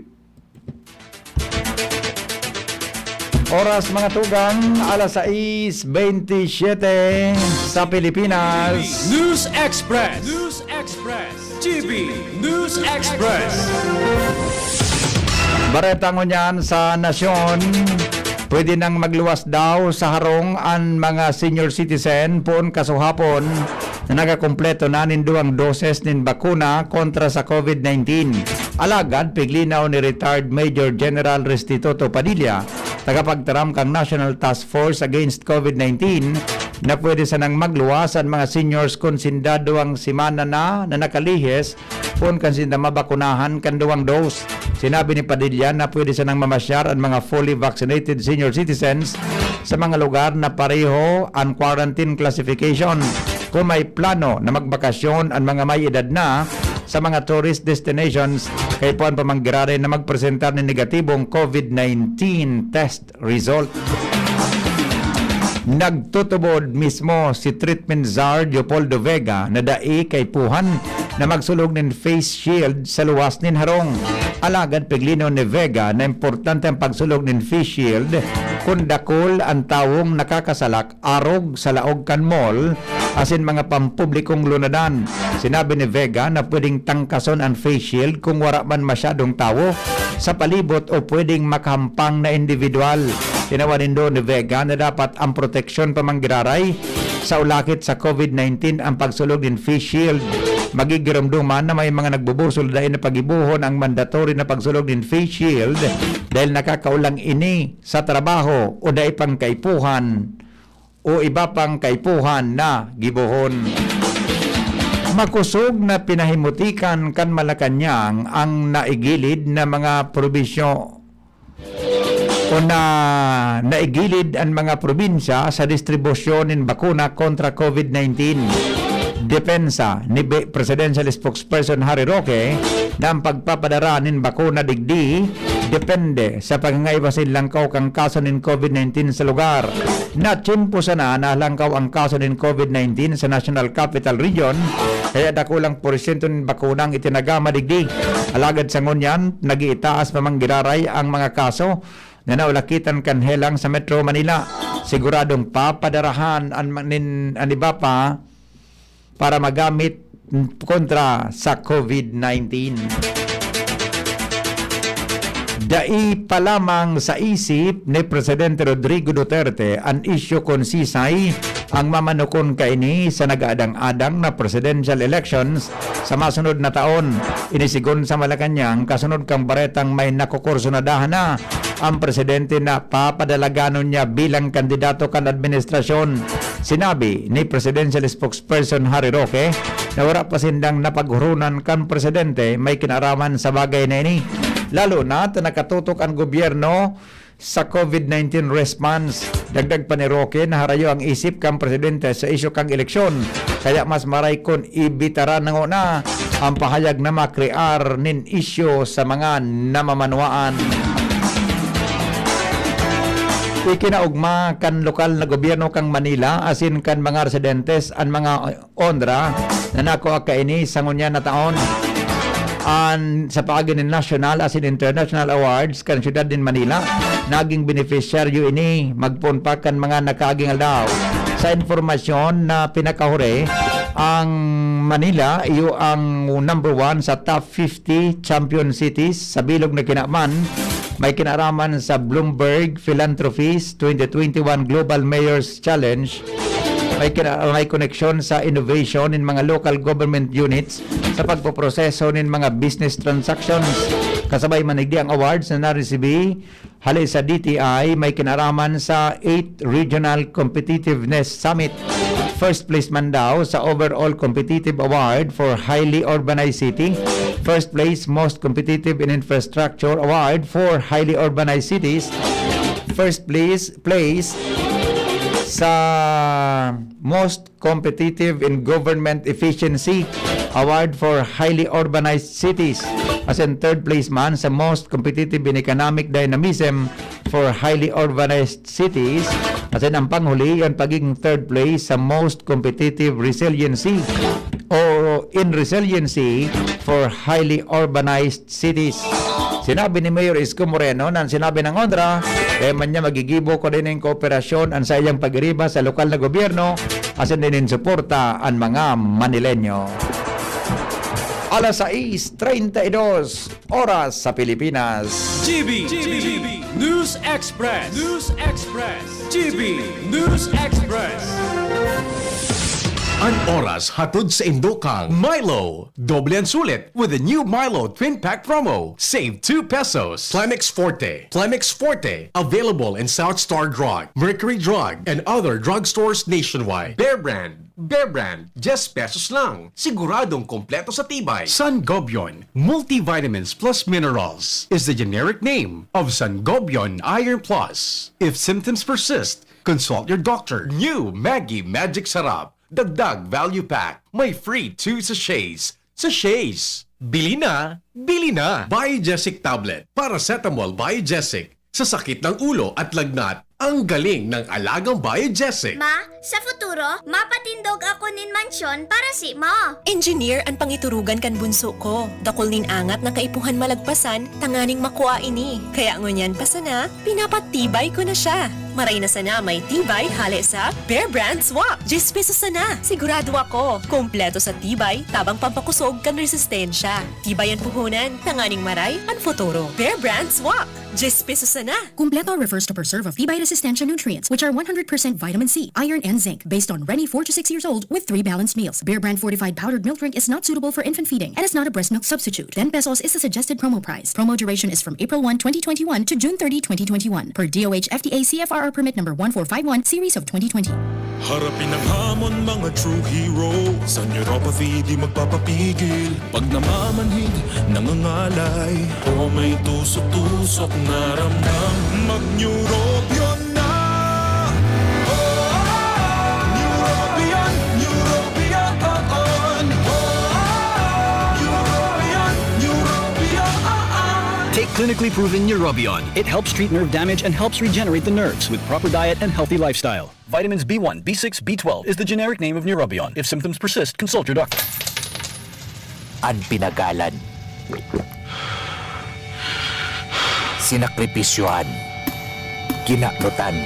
Oras, mga tugang, alas sais bentisiete sa Pilipinas. News Express. News Express. G B News Express. Bareta ngunyan sa nasyon, pwede nang magluwas daw sa harong an mga senior citizen poon kasuhapon na nagakumpleto na nin duwang doses nin bakuna kontra sa COVID nineteen. Alagad piglinaw ni Retired Major General Restituto Padilla, tagapagtaram kan National Task Force Against COVID nineteen, na pwede sanang magluwas an mga seniors kun sinda duwang semana na, na nakalihis poon kan sinda mabakunahan kan duwang dose. Sinabi ni Padilla na pwede sanang mamasyar an mga fully vaccinated senior citizens sa mga lugar na pareho an quarantine classification. Kung may plano na magbakasyon an mga may edad na sa mga tourist destinations, kaipuhan pa man giraray na magpresentar nin negatibong COVID nineteen test result. Nagtutubod mismo si treatment czar Leopoldo Vega na dai kaipuhan na magsulog nin face shield sa luwas nin harong. Alagad piglinaw ni Vega na importante ang pagsulog nin face shield kun dakul an tawong nakakasalak arog sa laog kan mall asin mga pampublikong lunadan. Sinabi ni Vega na pwedeng tangkason an face shield kung wara man masyadong tawo sa palibot o pwedeng makahampang na individual. Tinawan nindo ni Vega na dapat ang proteksyon pa man giraray sa ulakit sa COVID nineteen ang pagsulog nin face shield. Magigiromdoman na may mga nagbubusol dai na pagibohon ang mandatory na pagsulog nin face shield dahil nakakaulang ini sa trabaho o dai pang kaipuhan o iba pang kaipuhan na gibohon. Makosog na pinahimutikan kan Malacañang ang naigilid na mga probisyo, Una, naigilid an mga probinsya sa distribusyon nin bakuna kontra COVID nineteen. Depensa ni Bi-, Presidential Spokesperson Harry Roque na ang pagpapadara nin bakuna digdi depende sa pagngaiwas nin langkaw kan kaso nin COVID nineteen sa lugar. Natiyempo sana na halangkaw ang kaso nin COVID nineteen sa National Capital Region, kaya dakulang porsyento nin bakuna ang itinagama digdi. Alagad sa ngunyan, nag-iitaas pa man giraray ang mga kaso na naulakitan kan helang sa Metro Manila. Siguradong papadarahan an, nin, an iba pa para magamit kontra sa COVID nineteen. Dai pa lamang sa isip ni Presidente Rodrigo Duterte an isyu kun sisay ang mamanukon kaini sa nag-aadang-adang na presidential elections sa masunod na taon. Ini sigon sa Malacañang, kasunod kan baretang may nakukursunadahan na ang presidente na papadalaganon niya bilang kandidato kan administrasyon. Sinabi ni Presidential Spokesperson Harry Roque na wala pa sindang napaghurunan kan presidente may kinaraman sa bagay na ini, lalo na ta nakatutok an gobyerno sa COVID nineteen response. Dagdag pa ni Roque na harayo ang isip kan presidente sa isyu kan eleksyon, kaya mas maray kun ibitaran na ngona ang pahayag na makrear nin isyu sa mga namamanwaan. Ikinaogma kan lokal na gobyerno kan Manila asin kan mga residentes an mga onra na nakua kaini sa ngunyan na taon. An, sa paagi nin national asin international awards kan siyudad nin Manila, naging benepisyaryo ini magpoon pa kan mga nakaaging aldaw. Sa impormasyon na pinakahure, ang Manila iyo ang number one sa top fifty champion cities sa bilog na kinaman. May kinaraman sa Bloomberg Philanthropies twenty twenty-one Global Mayors Challenge. May kina-, may koneksyon sa innovation nin mga local government units sa pagpoproseso nin mga business transactions. Kasabay man digdi ang awards na naresibi hale sa D T I, may kinaraman sa eighth Regional Competitiveness Summit. First place man daw sa Overall Competitive Award for Highly Urbanized City. First place, Most Competitive in Infrastructure Award for Highly Urbanized Cities. First place, place sa Most Competitive in Government Efficiency Award for Highly Urbanized Cities. Asin third place man sa Most Competitive in Economic Dynamism for Highly Urbanized Cities. Asin ang panghuli, yan pagiging third place sa Most Competitive Resiliency o in Resiliency for Highly Urbanized Cities. Sinabi ni Mayor Isko Moreno na ang sinabi ng onra, kaya man niya magigibo ko din ng kooperasyon ang sa iyang pag-iriba sa lokal na gobyerno asin din in suporta ang mga Manileño. Alas sais treinta y dos, oras sa Pilipinas. G B, G B, News Express, News Express, G B News Express. An oras hatod sa indo kang Milo. Doble ang sulit with the new Milo Twin Pack Promo. Save two pesos. Plemex Forte. Plemex Forte. Available in South Star Drug, Mercury Drug, and other drugstores nationwide. Bear Brand. Bear Brand. Diyes pesos lang. Siguradong kompleto sa tibay. Sangobion Multivitamins Plus Minerals is the generic name of Sangobion Iron Plus. If symptoms persist, consult your doctor. New Maggie Magic Sarap. Dagdag Value Pack. May free two sachets. Sachets! Bili na! Bili na! Biogesic Tablet. Paracetamol Biogesic. Sa sakit ng ulo at lagnat, ang galing ng alagang Biogesic. Ma, sa futuro, mapatindog ako nin mansyon para si mo. Engineer an pangiturugan kan bunso ko. Dakul nin angat na kaipuhan malagpasan tanganing makua ini. Kaya ngunyan pa sana, pinapatibay ko na siya. Maray na sana may tibay hale sa Bear Brand Swak. Diyes pesos sana. Sigurado ako, kompleto sa tibay, tabang pampakusog kan resistensya. Tibay an puhunan, tanganing maray an futuro. Bear Brand Swak. Diyes pesos sana. Kumpleto refers to preserve of tibay resistensya nutrients, which are one hundred percent vitamin C, iron, and zinc, based on Reni, four to six years old, with three balanced meals. Beer Brand fortified powdered milk drink is not suitable for infant feeding and is not a breast milk substitute. Ten pesos is the suggested promo price. Promo duration is from April one, twenty twenty-one to June thirty, twenty twenty-one, per D O H F D A C F R R permit number one four five one, series of twenty twenty. Harapin ang hamon, mga true hero. Sa neuropathy, di magpapapigil. Pag namamanhid, nangangalay, o may tusok-tusok na ramdam, mag-Neurobion na! Oh, Neurobion, Neurobion, oh, oh. Neurobion, Neurobion, oh, oh. Take clinically proven Neurobion. It helps treat nerve damage and helps regenerate the nerves with proper diet and healthy lifestyle. Vitamins B one, B six, B twelve is the generic name of Neurobion. If symptoms persist, consult your doctor. An pinagalan, sinakripisyohan, kinapotan,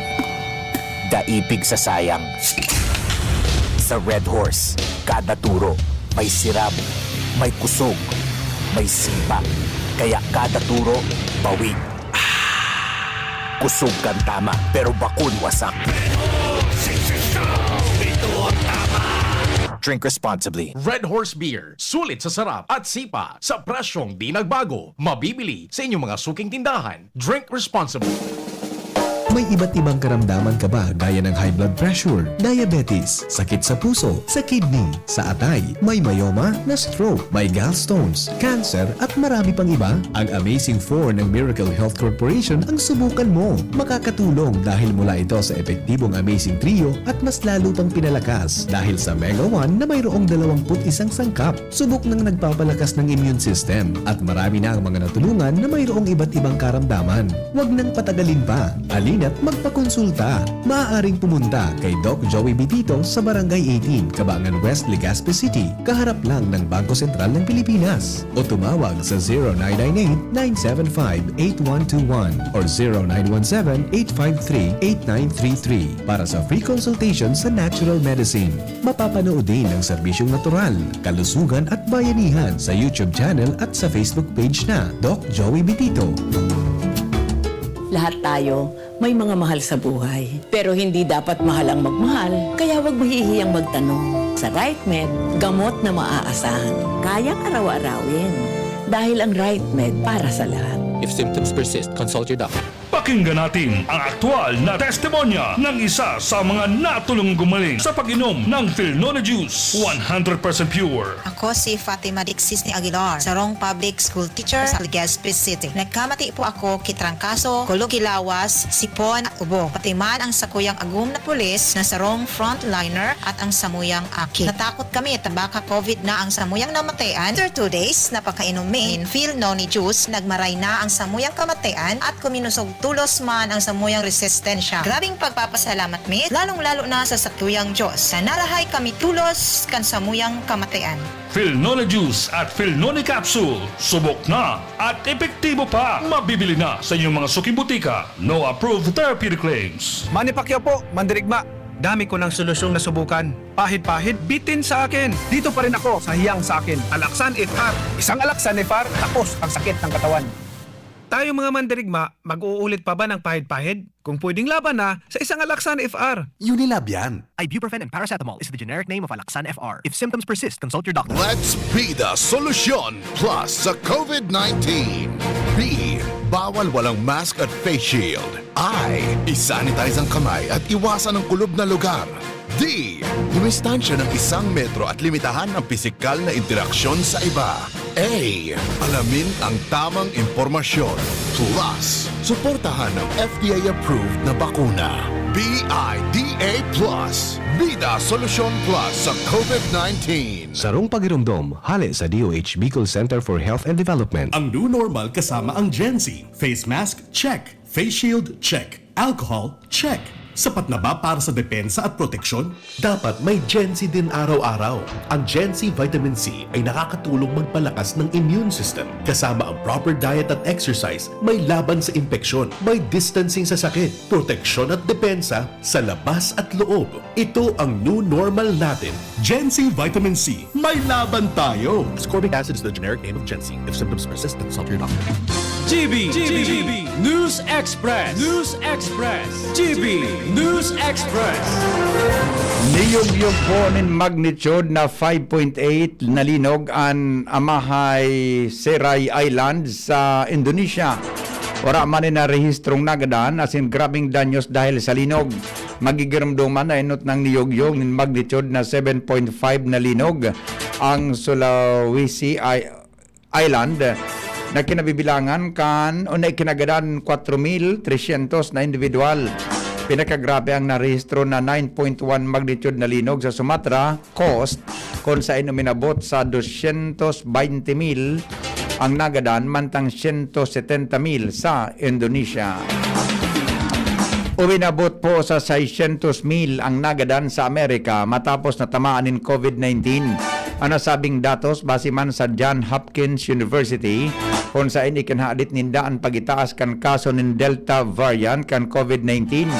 daipig sa sayang. Sa Red Horse, kada turo may sirab, may kusog, may sipa. Kaya kada turo, bawi. Kusog kan tama, pero bakun wasak. Drink responsibly. Red Horse Beer. Sulit sa sarap at sipa sa presyong di nagbago. Mabibili sa inyong mga suking tindahan. Drink responsibly. May iba't ibang karamdaman ka ba gaya ng high blood pressure, diabetes, sakit sa puso, sa kidney, sa atay, may myoma, na-stroke, may gallstones, cancer at marami pang iba? Ang Amazing four ng Miracle Health Corporation ang subukan mo. Makakatulong dahil mula ito sa epektibong Amazing Trio at mas lalo pang pinalakas dahil sa Mega one na mayroong dalawampu't isang sangkap. Subok nang nagpapalakas ng immune system at marami na ang mga natulungan na mayroong iba't ibang karamdaman. Huwag nang patagalin pa. Halina't magpakonsulta. Maaaring pumunta kay Doc Joey Bitito sa Barangay eighteen, Cabangan West, Legazpi City, kaharap lang ng Bangko Sentral ng Pilipinas. O tumawag sa zero nine nine eight, nine seven five, eight one two one or zero nine one seven, eight five three, eight nine three three para sa free consultation sa natural medicine. Mapapanood din ang serbisyong natural, kalusugan at bayanihan sa YouTube channel at sa Facebook page na Doc Joey Bitito. Lahat tayo may mga mahal sa buhay. Pero hindi dapat mahal ang magmahal, kaya wag mahihiyang magtanong. Sa RightMed, gamot na maaasahan. Kayang araw-arawin. Dahil ang RightMed para sa lahat. If symptoms persist, consult your doctor. Pakinggan natin ang aktual na testimonya ng isa sa mga natulong gumaling sa pag-inom ng Filnone Juice, one hundred percent pure. Ako si Fatima Dixis ni Aguilar, sarong public school teacher sa Legazpi City. Nagkamati po ako ki trangkaso, kulog ki lawas, sipon at ubo. Pati man ang sakuyang agom na pulis na sarong frontliner at ang samuyang aki. Natakot kami ta baka COVID na ang samuyang namatayan. After two days na pagkainom mi nin Filnone Juice, nagmaray na ang samuyang kamatayan at kuminusog tulos man ang samuyang resistensya. Grabing pagpapasalamat mi, lalong-lalo na sa satuyang Diyos, na narahay kami tulos kan samuyang kamatayan. Filnone Juice at Filnone Capsule. Subok na at epektibo pa. Mabibili na sa inyong mga suking butika. No approved therapeutic claims. Manny Pacquiao po, mandirigma. Dami ko ng solusyong nasubukan. Pahid-pahid, bitin sa akin. Dito pa rin ako sa hiyang sa akin. Alaxan F R. Isang Alaxan F R, tapos ang sakit ng katawan. Tayong mga mandirigma, mag-uulit pa ba ng pahid-pahid? Kung pwedeng laban na, sa isang Alaxan F R. Unilab yan. Ibuprofen and paracetamol is the generic name of Alaxan F R. If symptoms persist, consult your doctor. Let's be the solution plus sa COVID nineteen. B, bawal walang mask at face shield. I, isanitize ang kamay at iwasan ang kulob na lugar. D, dumistansya ng isang metro at limitahan ang pisikal na interaksyon sa iba. A, alamin ang tamang impormasyon. Plus, suportahan ang F D A-approved na bakuna. B I D A plus. Bida Solusyon Plus sa COVID nineteen. Sarong pagiromdom, hale sa D O H Bicol Center for Health and Development. Ang new normal kasama ang Gen Z. Face mask, check. Face shield, check. Alcohol, check. Sapat na ba para sa depensa at proteksyon? Dapat may Gen Z din araw-araw. Ang Gen Z Vitamin C ay nakakatulong magpalakas ng immune system. Kasama ang proper diet at exercise, may laban sa impeksyon, may distancing sa sakit, proteksyon at depensa sa labas at loob. Ito ang new normal natin. Gen Z Vitamin C, may laban tayo! Ascorbic acid is the generic name of Gen Z. If symptoms persist, consult your doctor. G B, G B, News Express, News Express, G B News Express. Niyog-yog po nin magnitude na five point eight na linog an Amahay Serai Island sa Indonesia. Wara man ni narehistrong nagadan asin grabeng danyos dahil sa linog. Magigiromdoman na enot nang niyog-yog nin magnitude na seven point five na linog ang Sulawesi Island na kinabibilangan kan o na ikinagadan kwatro mil tresyentos na individual. Pinakagrabe ang narehistro na nine point one magnitude na linog sa Sumatra Coast, kun saen uminabot sa dosyentos baynte mil ang nagadan, mantang syentos setenta mil sa Indonesia. Uminabot po sa saisyentos mil ang nagadan sa Amerika matapos na tamaan nin COVID nineteen. An nasabing datos base man sa John Hopkins University, kun saen ikinahadit ninda an pagitaas kan kaso nin Delta variant kan COVID nineteen.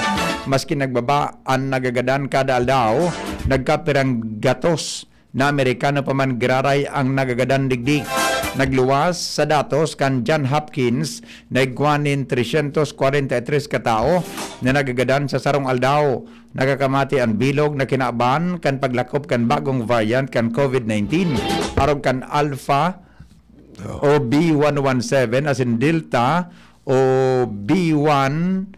Maski nagbaba an nagagadan kada aldaw, nagkapirang gatos na Amerikano pa man giraray ang nagagadan digdi. Nagluwas sa datos kan John Hopkins, naigwa nin tresyentos kwarenta y tres ka tawo na nagagadan sa sarong aldaw. Nakakamati an bilog na kinaban kan paglakop kan bagong variant kan COVID nineteen, arog kan Alpha o B one one seven asin Delta o B one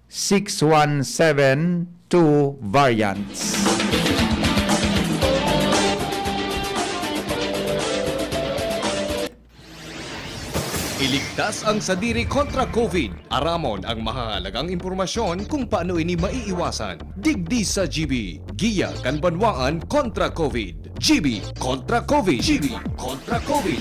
six one seven two variants. Iligtas ang sadiri kontra COVID. Aramon ang mahahalagang impormasyon kung paano ini maiiwasan. Digdi sa G B, Giya kan Banwaan kontra COVID. G B kontra COVID. G B kontra COVID.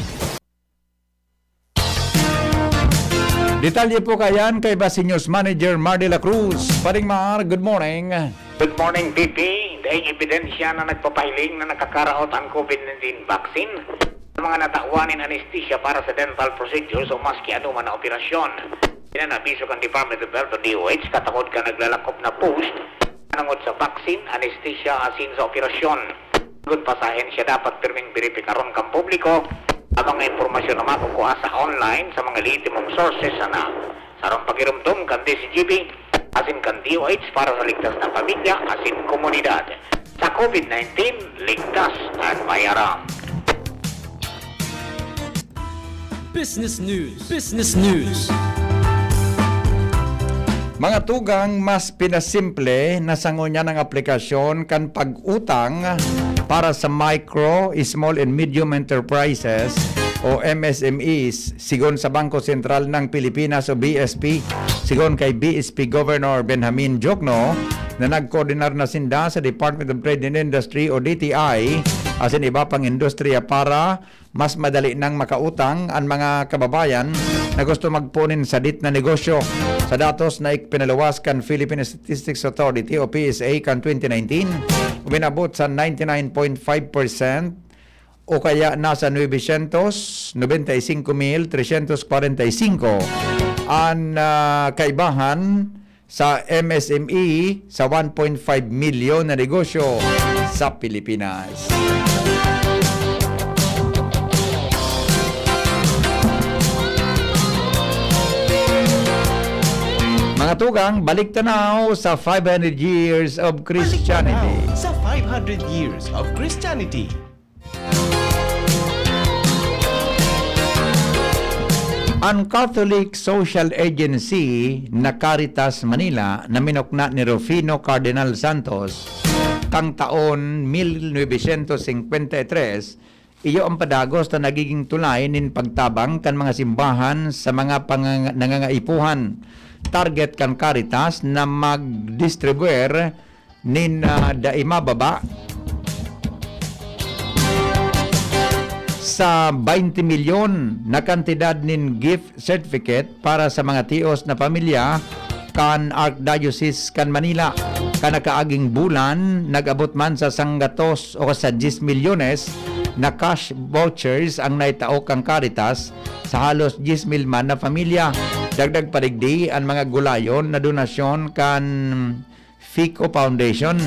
Detalye po kayan kay Basi News Manager Mar de la Cruz. Paring Mar, good morning. Good morning, P P. Daing ebidensya na nagpapahiling na nakakaraot ang COVID nineteen vaccine sa mga natawan nin anesthesia para sa dental procedures o maski anoman na operasyon. Yan an abiso kan Department of Health o D O H, katakod kan naglalakop na post manongod sa vaccine, anesthesia asin sa operasyon. Kun pasahensya, dapat pirming beripikaron kan publiko ang mga impormasyon na makukua sa online sa mga lehitimong sources sana. Sarong pagiromdom kan D C G B asin kan D O H para sa ligtas na pamilya asin komunidad. Sa COVID nineteen, ligtas an may aram. Business News. Business News. Mga tugang, mas pinasimple na sa ngunyan ang aplikasyon kan pag-utang para sa micro, small and medium enterprises o M S M Es, sigon sa Bangko Sentral ng Pilipinas o B S P. Sigon kay B S P Governor Benjamin Diokno, na nagkoordinar na sinda sa Department of Trade and Industry o D T I asin iba pang industriya para mas madali nang makautang an mga kababayan na gusto magpoon nin sadit na negosyo. Sa datos na ipinaluwas kan Philippine Statistics Authority o P S A kan twenty nineteen, uminabot sa ninety nine point five percent o kaya nasa nuebe syentos nobenta y singko mil tresyentos kwarenta y singko an, ah, kaibahan sa M S M E sa one point five milyon na negosyo sa Pilipinas. Mga tugang, balik tanaw sa five hundred Years of Christianity. Balik tanaw sa five hundred Years of Christianity. An Catholic Social Agency na Caritas Manila, na minukna ni Rufino Cardinal Santos kan taon mil novecientos singkwenta y tres, iyo an padagos na nagiging tulay nin pagtabang kan mga simbahan sa mga panganga-, nangangaipuhan. Target kan Caritas na magdistribuer nin, ah, dai mababa sa baynte milyon na kantidad nin gift certificate para sa mga tios na pamilya kan Archdiocese kan Manila. Kan nakaaging bulan, nag-abot man sa sanggatos o sa diyes milyones na cash vouchers ang naitao kan Caritas sa halos diyes mil man na pamilya. Dagdag pa digdi an mga gulayon na donasyon kan Fico Foundation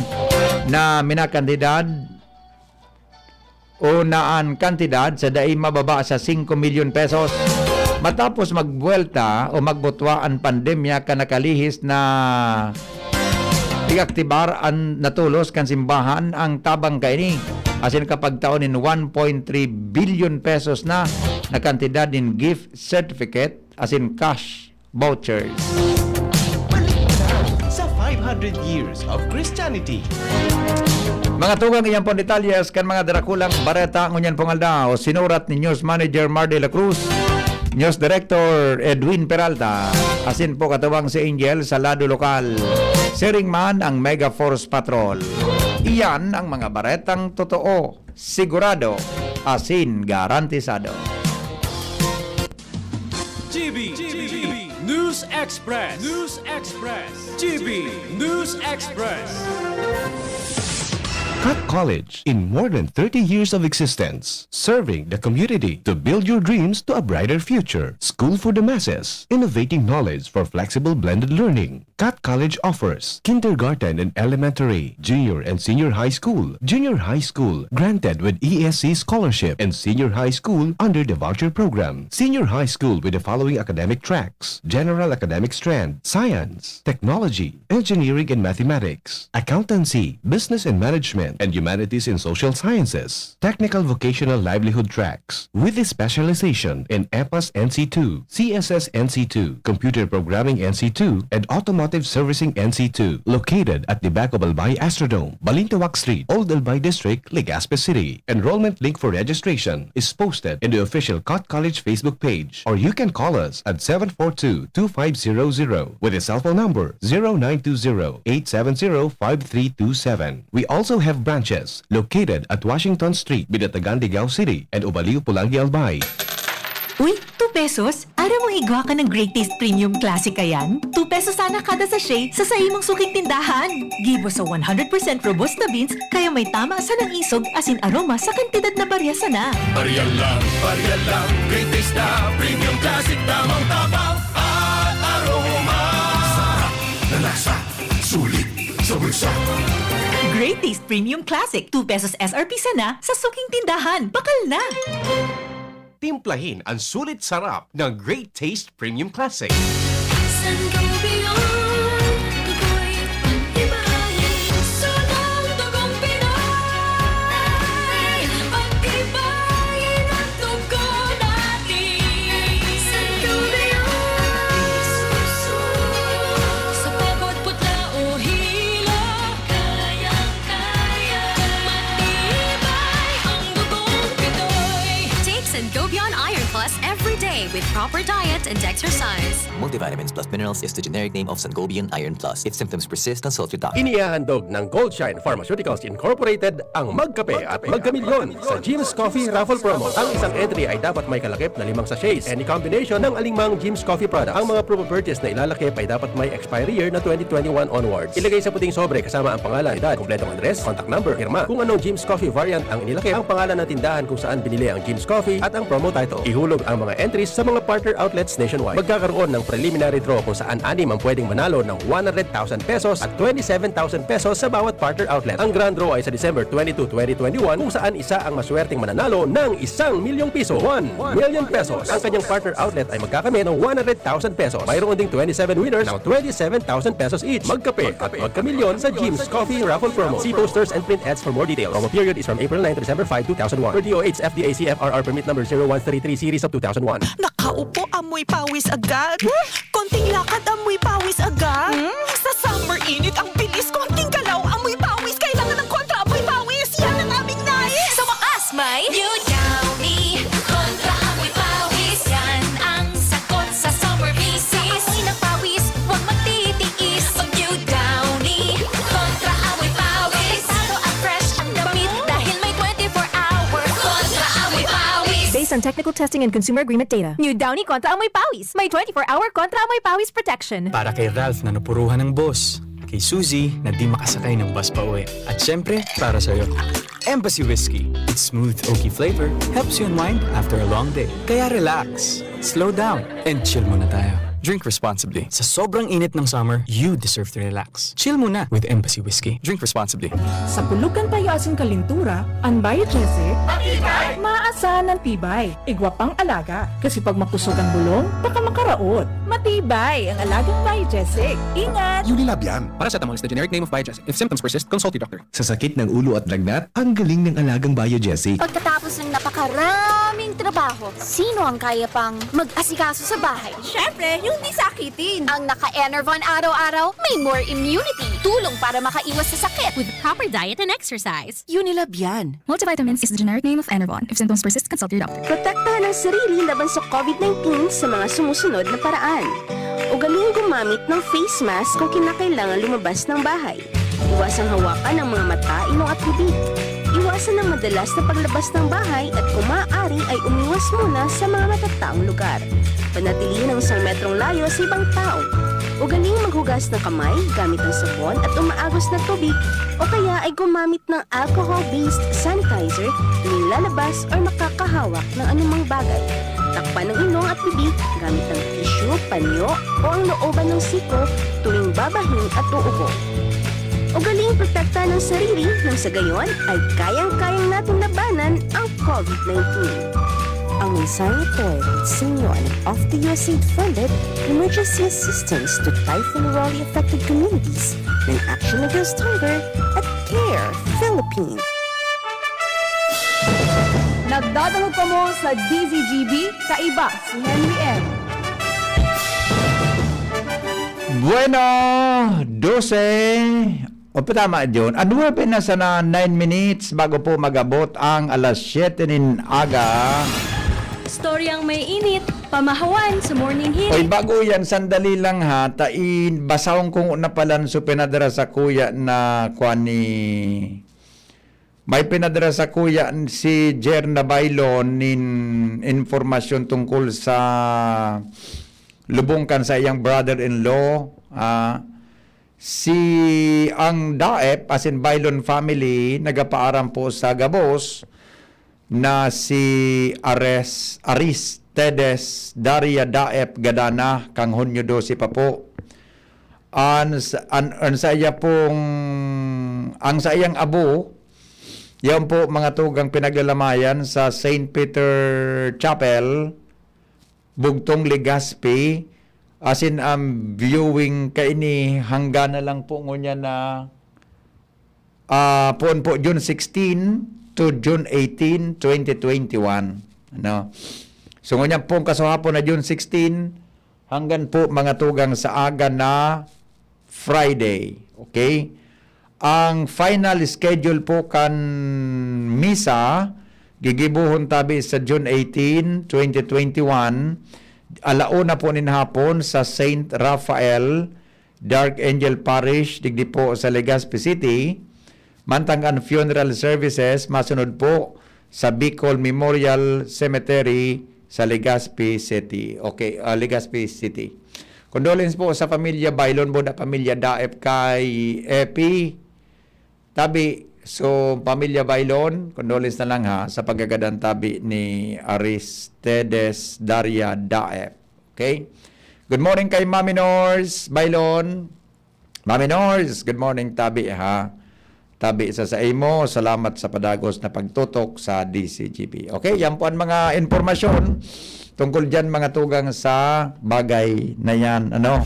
na minakantidad o na an kantidad sa dai mababa sa singko milyon pesos. Matapos magbuwelta o magbutwa an pandemya kan nakalihis na igaktibar an natulos kan simbahan ang tabang kaini, asin kapagtao nin one point three billion pesos na na kantidad nin gift certificate asin cash vouchers. Balik na sa five hundred years of Christianity. Mga tugang, iyan pong detalyes kan mga darakulang bareta ngunyan pong aldaw. Sinurat ni News Manager Mar de la Cruz, News Director Edwin Peralta, asin po katuwang si Angel sa lado lokal. Siring man ang Mega Force Patrol. Iyan ang mga baretang totoo, sigurado, asin garantisado. G B, G B, News Express, News Express, G B, News Express. Cat College, in more than thirty years of existence, serving the community to build your dreams to a brighter future. School for the masses, innovating knowledge for flexible blended learning. Cat College offers kindergarten and elementary, junior and senior high school, junior high school granted with E S C scholarship, and senior high school under the voucher program. Senior high school with the following academic tracks: general academic strand, science, technology, engineering and mathematics, accountancy, business and management, and humanities and social sciences. Technical vocational livelihood tracks with a specialization in EPAS N C two, C S S N C two, Computer Programming N C two, and Automotive Servicing N C two, located at the back of Albay Astrodome, Balintawak Street, Old Albay District, Legazpi City. Enrollment link for registration is posted in the official Cat College Facebook page, or you can call us at seven four two, two five zero zero with a cell phone number zero nine two zero, eight seven zero, five three two seven. We also have branches located at Washington Street, Binatagan, Digao City, and Ubaliw, Pulangi, Albay. Uy, two pesos? Aram mo igwa ka ng Great Taste Premium Classic kayan? Two pesos sana kada sachet sa saimong suking tindahan. Gibo sa one hundred percent Robusta beans, kaya may tama sanang isog asin aroma sa kantidad na barya sana. Barya lang, barya lang, Great Taste na Premium Classic, tamang tabang at aroma. Sarap na lasa, sulit sa bulsa. Great Taste Premium Classic, two pesos S R P sana sa suking tindahan. Bakal na! Timplahin ang sulit sarap ng Great Taste Premium Classic. Sangobion, dugo'y pag-ibahin. Sunang dugong Pinoy, pag-ibahin ang dugo natin. Sangobion, sa pagod, putla o hilo, kayang-kaya. Matibay ang dugong Pinoy. Take Sangobion Iron Plus every day with proper diet and exercise. Multivitamins plus minerals is the generic name of Sangobion Iron Plus. If symptoms persist, consult your doctor. Inihahandog ng Goldshine Pharmaceuticals Incorporated ang Magkape at Magkamilyon sa Jim's Coffee Raffle Promo. Ang isang entry ay dapat may kalakip na limang sachets. Any combination ng alingmang Jim's Coffee product. Ang mga promo purchase na ilalakip ay dapat may expiry year na twenty twenty-one onwards. Ilagay sa puting sobre kasama ang pangalan, edad, kompletong address, contact number, pirma. Kung anong Jim's Coffee variant ang inilakip, ang pangalan ng tindahan kung saan binili ang Jim's Coffee at ang promo title. Ihulog ang mga entries sa mga partner outlets nationwide. Magkakaroon ng preliminary draw kung saan anim ang pwedeng manalo ng one hundred thousand pesos at twenty-seven thousand pesos sa bawat partner outlet. Ang grand draw ay sa December twenty-two, twenty twenty-one, kung saan isa ang maswerteng mananalo ng isang milyong piso, one million pesos. Ang kanyang partner outlet ay magkakamit ng one hundred thousand pesos. Mayroon ding twenty-seven winners ng twenty-seven thousand pesos each. Magkape at magkamilyon sa Jim's Coffee Raffle Promo. See posters and print ads for more details. Promo period is from April nine to December five, two thousand one. Per D O H F D A C F R R Permit Number zero one three three Series of two thousand one. Nakaupo, amoy pawis agad. Konting lakad, amoy pawis agad. Hmm? Sa summer init, ang bilis. Konting galaw, amoy pawis. Kailangan ng kontra amoy pawis. Yan ang aming nais. Sa wakas, may New Downy Kontra Amoy Pawis. Yan ang sagot sa summer visis. Amoy ng pawis, huwag magtitiis. Pag New Downy Kontra Amoy Pawis, delikado at fresh ang damit dahil may twenty-four hour Kontra Amoy Pawis. Based on technical testing and consumer agreement data. New Downy Kontra Amoy Pawis. May twenty-four hour Kontra Amoy Pawis protection. Para kay Ralph na napuruhan ng boss, kay Suzy na di makasakay ng bus pa uwi, at syempre, para sa'yo. Embassy Whiskey. Its smooth oaky flavor helps you unwind after a long day. Kaya relax, slow down, and chill muna tayo. Drink responsibly. Sa sobrang init ng summer, you deserve to relax. Chill muna with Embassy Whiskey. Drink responsibly. Sa pulugan payo asin kalintura, an Biogesic, matibay! Maasahan ng tibay. Igwa pang alaga. Kasi pag makusog ang bulong, baka makaraot. Matibay ang alagang Biogesic. Ingat! Unilab yan. Paracetamol is the generic name of Biogesic. If symptoms persist, consult your doctor. Sa sakit ng ulo at lagnat, ang galing ng alagang Biogesic. Pagkatapos ng napakaraming trabaho, sino ang kaya pang mag-asikaso sa bahay? Siyempre, yung di sakitin. Ang naka-Enervon araw-araw, may more immunity. Tulong para makaiwas sa sakit. With proper diet and exercise. Unilab yan. Multivitamins is the generic name of Enervon. If symptoms persist, consult your doctor. Protektahan ang sarili laban sa COVID nineteen sa mga sumusunod na paraan. Ugaling gumamit ng face mask kung kinakailangan lumabas ng bahay. Iwasang hawakan ang mga mata, ilong at bibig. Iwasan ang madalas na paglabas ng bahay at kung maaari ay umiwas muna sa mga matataong lugar. Panatilihin ang isang metrong layo sa ibang tao. Ugaling maghugas ng kamay gamit ang sabon at umaagos na tubig o kaya ay gumamit ng alcohol-based sanitizer tuwing lalabas or makakahawak ng anumang bagay. Takpan ang ilong at bibig gamit ang tissue, panyo o ang looban ng siko tuwing babahin at uubo. Ugaling protektahan ang sarili nang sa gayon ay kayang-kayang natin labanan ang COVID nineteen. Ang mensaheng ito ay hatid sa inyo ng Off the U S A I D funded Emergency Assistance to Typhoon Raleigh Affected Communities ng Action Against Hunger at CARE Philippines. Nagdadangog kamo sa D Z G B, kaiba si Henry M. Bueno, dose. O pa tama, John. Ang nuwebe na sana, nine minutes bago po mag-abot ang alas siyete nin aga. Storyang may init, pamahawan sa morning Oy, hearing. Bago yan, sandali lang ha. Tain, basahon ko na pala so pinadara sa kuya na kwan ni... May pinadara sa kuya si Jer na Bailon nin informasyon tungkol sa lubong kan sa iyang brother-in-law. Ah, si ang Daep, as in Bailon family, nagapaaram po sa gabos na si Ares, Aristedes Daria Daep Gadana, kang Hunyo dose pa po. An, an, an sa iya pong, ang sa iyang abo, yan po mga tugang pinaglalamayan sa Saint Peter Chapel, Bugtong, Legazpi, as in ang viewing kaini hanggan na lang po ngunyan na ah, poon po June sixteen to June eighteen, twenty twenty-one. Ano? So ngunyan pong kasuhapon na June sixteen, hanggan po mga tugang sa aga na Friday. Okay? Ang final schedule po kan misa, gigibuhon tabi sa June eighteen, twenty twenty-one, alauna po nin hapon sa Saint Raphael, Dark Angel Parish, digdi po sa Legazpi City. Mantang an funeral services masunod po sa Bicol Memorial Cemetery sa Legazpi City. Okay, ah, Legazpi City. Condolence po sa pamilya Bailon, buda pamilya Daep kay Epi. Tabi, so pamilya Bailon, condolence na lang ha sa pagkagadan tabi ni Aristedes Daria Daep. Okay? Good morning kay Mami Nors Bailon. Mami Nors, good morning tabi ha. Tabi sa sa imo, salamat sa padagos na pagtutok sa D C G B. Okay, yan po ang mga impormasyon tungkol dyan mga tugang sa bagay na yan. Ano?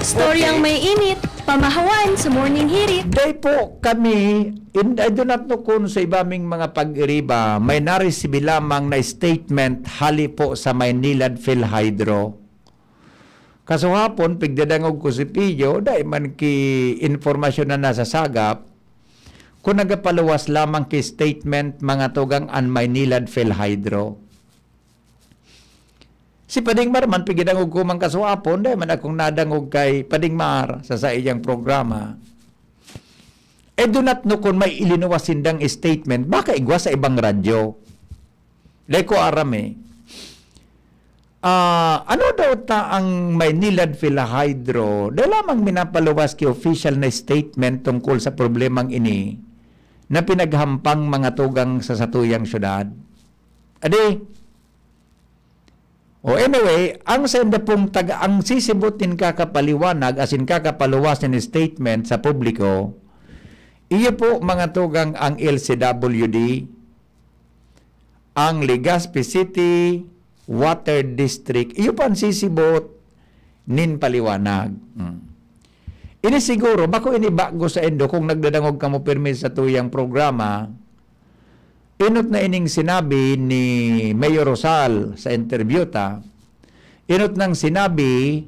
Storyang may init, pamahawan sa morning hirit. Day po kami, in, I do not know kung sa iba ming mga pag-iriba, may naresibi lamang na statement hali po sa Maynilad PhilHydro. Kasuhapon, pigdadangog ko si Piyo, dai man ki informasyon na nasasagap, kung nagapaluwas lamang ki statement mga tugang an Maynilad PhilHydro. Si Pading Mar man, pigidangog ko man kasuapon, dai man akong nadangog kay Pading Mar sa saiyang programa. I do not know kung may ilinuwas sindang statement, baka igwa sa ibang radyo. Dai ko aram eh. Ah, ano daw ta ang Maynilad PhilHydro? Dai lamang minapaluwas ki official na statement tungkol sa problemang ini na pinaghampang mga tugang sa satuyang syudad. Adi, O anyway, ang sainda pong taga, ang sisibot nin kakapaliwanag, as in kakapaluwas nin statement sa publiko, iyo po, mga tugang, ang L C W D, ang Legazpi City Water District, iyo po ang sisibot nin paliwanag. Hmm. Ini siguro, bako ini bago saindo kung nagdadangog kamo pirmi sa tuyang programa, inot na ining sinabi ni Mayor Rosal sa interview ta, inot nang sinabi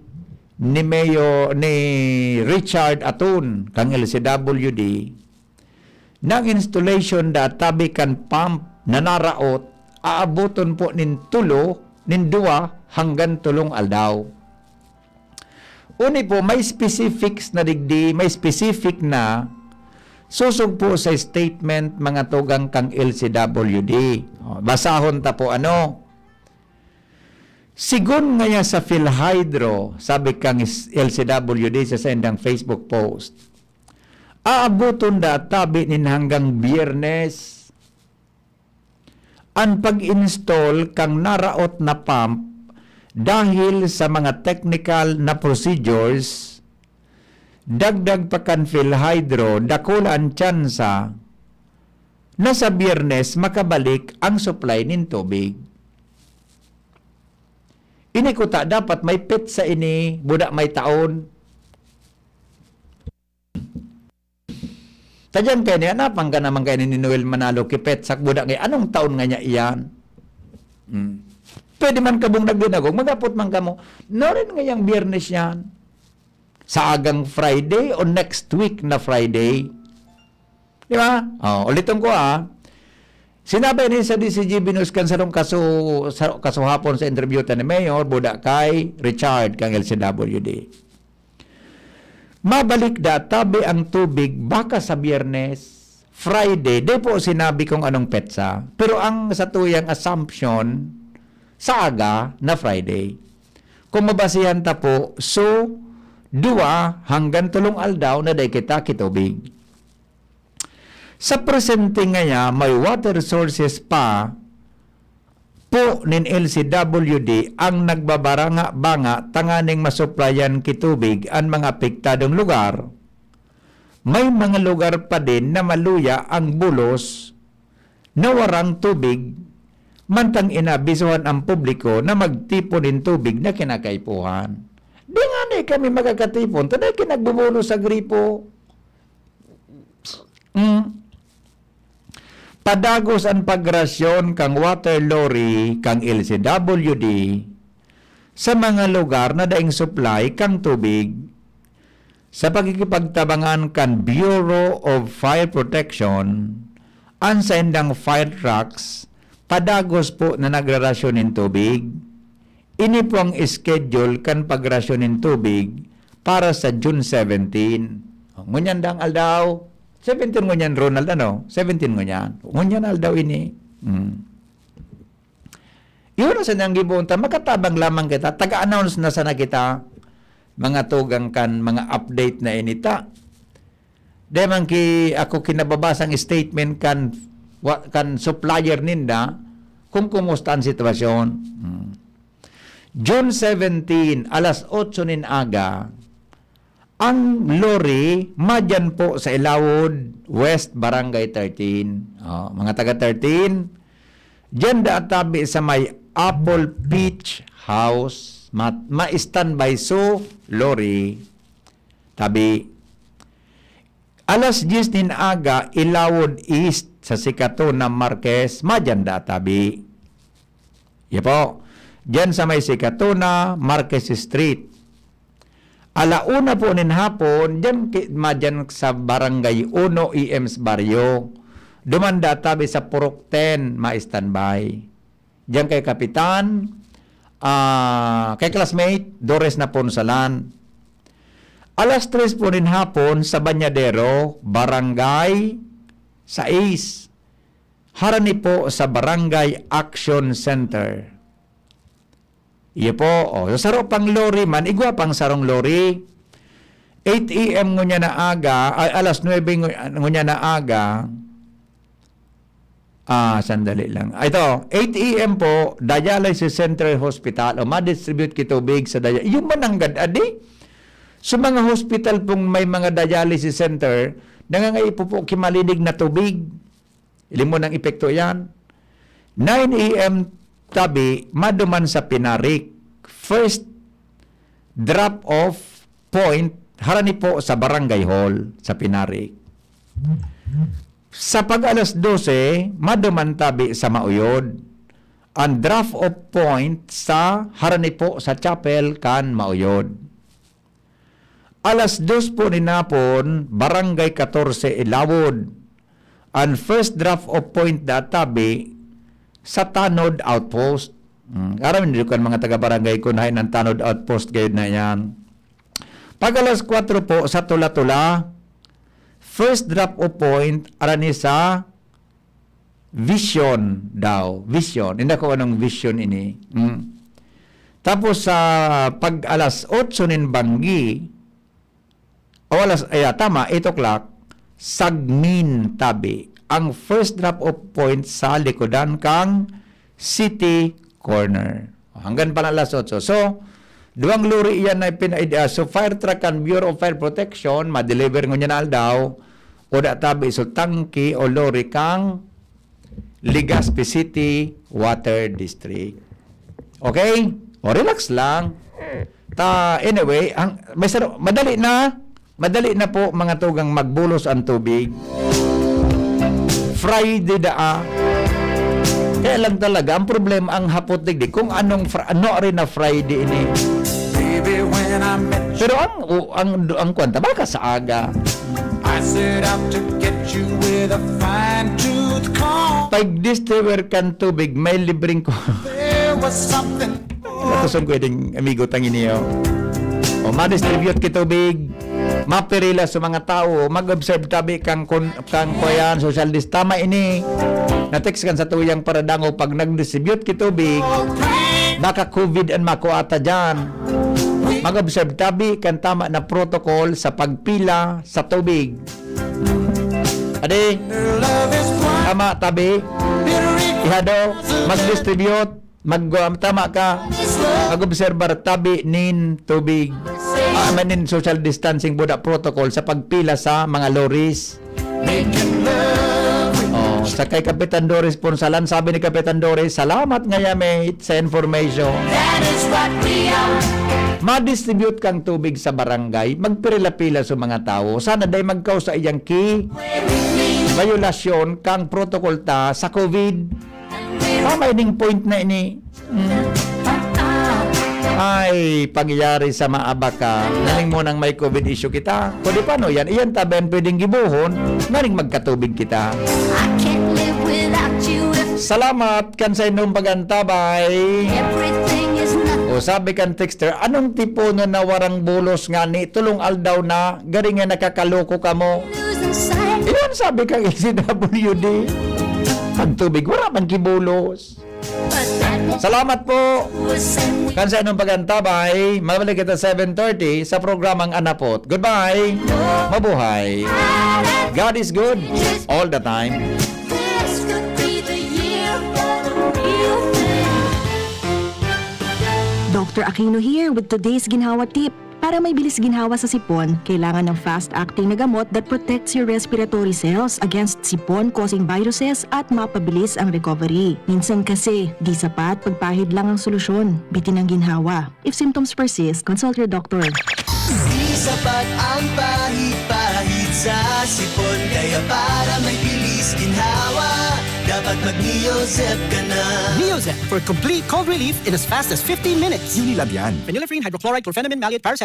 ni Mayor, ni Richard Atun, kang L C W D, nang installation da tabi kan pump na naraot, aaboton po nin tulo, nin duwa hanggang tulong aldaw. Uni po, may specifics na digdi, may specific na sosog po sa statement, mga tugang, kang L C W D. O, basahon ta po, ano? Sigon ngaya sa PhilHydro, sabi kang is-, L C W D sa saindang Facebook post, aaboton da tabi nin hanggang Biyernes an pag-install kang naraot na pump dahil sa mga technical na procedures. Dagdag pa kan PhilHydro, dakula an tsansa na sa Biyernes makabalik ang supply nin tubig. Ini kuta dapat may petsa ini, buda may taon. Tadyan kaini, hanapang ka naman kaini ni Noel Manalo ki petsa, buda ngay, anong taon nga niya iyan? Hmm. Pwede man kabong nagdinagog, magapot man kamo. Narin ngayang Biyernes yan. Sa agang Friday o next week na Friday. Di ba? Oh, ulitin ko, ah. Sinabi ni sa D C G Binus kan sarong kaso, sa, kasuhapon sa interview ta ni Mayor, buda kay Richard kang L C W D. Mabalik da tabi ang tubig baka sa Biyernes, Friday. Di po sinabi kung anong petsa. Pero ang sa tuyang assumption, sa aga na Friday. Kung mabasihan ta po, so, duwa hanggang tulong aldaw na dai kita kitubig. Sa presente ngaya, may water sources pa po nin L C W D ang nagbabaranga-banga tanganing masuplayan ki tubig an mga apektadong lugar. May mga lugar pa din na maluya ang bulos na warang tubig, mantang inaabisohan ang publiko na magtipon nin tubig na kinakaipuhan. Di nga na kami makakatipon, ta dai ki nagbubulos sa gripo. Mm. Padagos an pagrasyon kang water lorry kang L C W D sa mga lugar na daing supply kang tubig. Sa pakikipagtabangan kan Bureau of Fire Protection, an saindang fire trucks padagos po na nagrarasyon nin tubig. Ini po ang schedule kan pagrasyon nin tubig para sa June seventeen. O, ngunyan dang aldaw, seventeen ngunyan, Ronald, ano? Seventeen ngunyan. Ngunyan aldaw ini. Hmm. Iyo na sa niyang gibohon ta, makatabang lamang kita, taga-announce na sana kita, mga tugang, kan mga update na ini ta. Di man ki, ako kinababasang statement kan, wa-, kan supplier ninda kung kumusta ang sitwasyon. Hmm. June seventeen, alas otso nin aga, ang lorry madyan po sa Ilawod West, Barangay thirteen. Oh, mga taga thirteen, dyan da tabi sa may Apple Peach House, ma-, ma-standby so lorry. Tabi, alas dyes nin aga, Ilawod East sa Sikatuna, Marquez, madyan da tabi. Iya po, dyan sa may Sikatuna, Marquez Street. Ala una po nin hapon, dyan ki-, madyan sa Barangay Uno, E M's Barrio. Duman da tabi sa Purok ten, ma-standby. Diyan kay Kapitan, ah, kay classmate, Dores na Punsalan. Alas tres po nin hapon sa Bañadero, Barangay sais. Harani po sa Barangay Action Center. Iyo po, o, sa saro pang lorry man, igwa pang sarong lorry. Eight A M ngunyan na aga, ay, alas nuebe ngu-, ngunyan na aga, Ah, sandali lang. Ah, ito, eight A M po, dialysis center hospital, o ma-distribute ki tubig sa dia-, yung mananggad, adi? Sa mga hospital pong may mga dialysis center, nangangaipo po ki malinig na tubig. Ilim mo ng epekto yan. Nine A M tabi, maduman sa Pinarik. First drop off point, harani po sa barangay hall sa Pinarik. Sa pag alas dose, maduman tabi sa Mauyod. Ang drop off point sa harani po sa chapel kan Mauyod. Alas dos po nin hapon, Barangay katorse, Ilawod. Ang first drop off point da tabi sa Tanod Outpost. Hmm, aram niyo kan mga taga-barangay ko na ang Tanod Outpost gayod na yan. Pag alas kwatro po, sa Tula-Tula, first drop off point, arani sa Vision daw. Vision. Hindi ko anong Vision ini. Hmm. Tapos sa pag alas otso nin banggi, o alas, ay, ah, tama, eight o'clock, Sagmin tabi. Ang first drop off point sa likodan kang City Corner. Hanggang pa lang alas otso. So, duwang lori iyan na ipin-, ah, so fire truck kan Bureau of Fire Protection, ma-deliver ngunyan na aldaw, o da tabi, so tangke o lori kang Legazpi City Water District. Okay? O, relax lang. Ta, anyway, ang, may saro-, madali na. Madali na po, mga tugang, magbulos ang tubig. Friday daa. Kaya lang talaga, ang problema, ang hapot digdi, kung anong fr-, ano rin na Friday ini. Baby, when I met you, pero ang, o, ang, ang kwanta, baka sa aga. I set out to get you with a fine tooth comb. Pag distributor kan tubig, may libreng ko. There was something. Nakusong ko yung amigo tang iniyo. O, ma-distribute ki tubig. Mapirila sa mga tao. Mag-observe tabi kang kun-, kang kuyan, social dis-, tama ini. Na-text kan sa tuyang paradango, pag nag-distribute ki tubig, baka COVID ang makuha ta dyan. Mag-observe tabi kan tama na protocol sa pagpila sa tubig. Adi, tama tabi. Ihado, mag-distribute. Mag, um, tama ka. Mag-obserbar tabi nin tubig. Ah, manin social distancing buda protocol sa pagpila sa mga lorries. Oh, sa kay Kapitan Doris Punsalan, sabi ni Kapitan Doris, "Salamat ngaya, mate, sa information." Ma-distribute kang tubig sa barangay, magpirila-pila sa mga tawo. Sana day magkausa iyang ki, bayolasyon kang protocol ta sa COVID. Tama ining point na ini. Mm. Ay, pangyayari sa maabak ka. Naning mo nang may COVID issue kita. Kundi paano yan? Iyan tabi ang pwedeng gibohon. Naning magkatubig kita. I can't live without you if Salamat kan sa inyong pag-antabay. Everything is nothing. O sabi kan texter, "Anong tiponon na warang bulos ngani? Tulong aldaw na, gari nga nakakaloko kamo." Losing sight. Iyan sabi kang S W D. Ang tubig, wala man gibulos. Salamat po kan sa inyong pag-antabay. Mabalik kita seven thirty sa programang Anapot. Goodbye. Mabuhay. God is good all the time. This could be the year for the real thing. Doctor Aquino here with today's Ginhawa Tip. Para may bilis ginhawa sa sipon, kailangan ng fast-acting na gamot that protects your respiratory cells against sipon-causing viruses at mapabilis ang recovery. Minsan kasi, di sapat pagpahid lang ang solusyon. Bitin ang ginhawa. If symptoms persist, consult your doctor. Di sapat ang pahid-pahid sa sipon, kaya para may bilis ginhawa, dapat mag-Neozep ka na. Neozep for complete cold relief in as fast as fifteen minutes. Unilab yan. Phenylephrine, hydrochloride, chlorphenamine, maleate, paracetamol.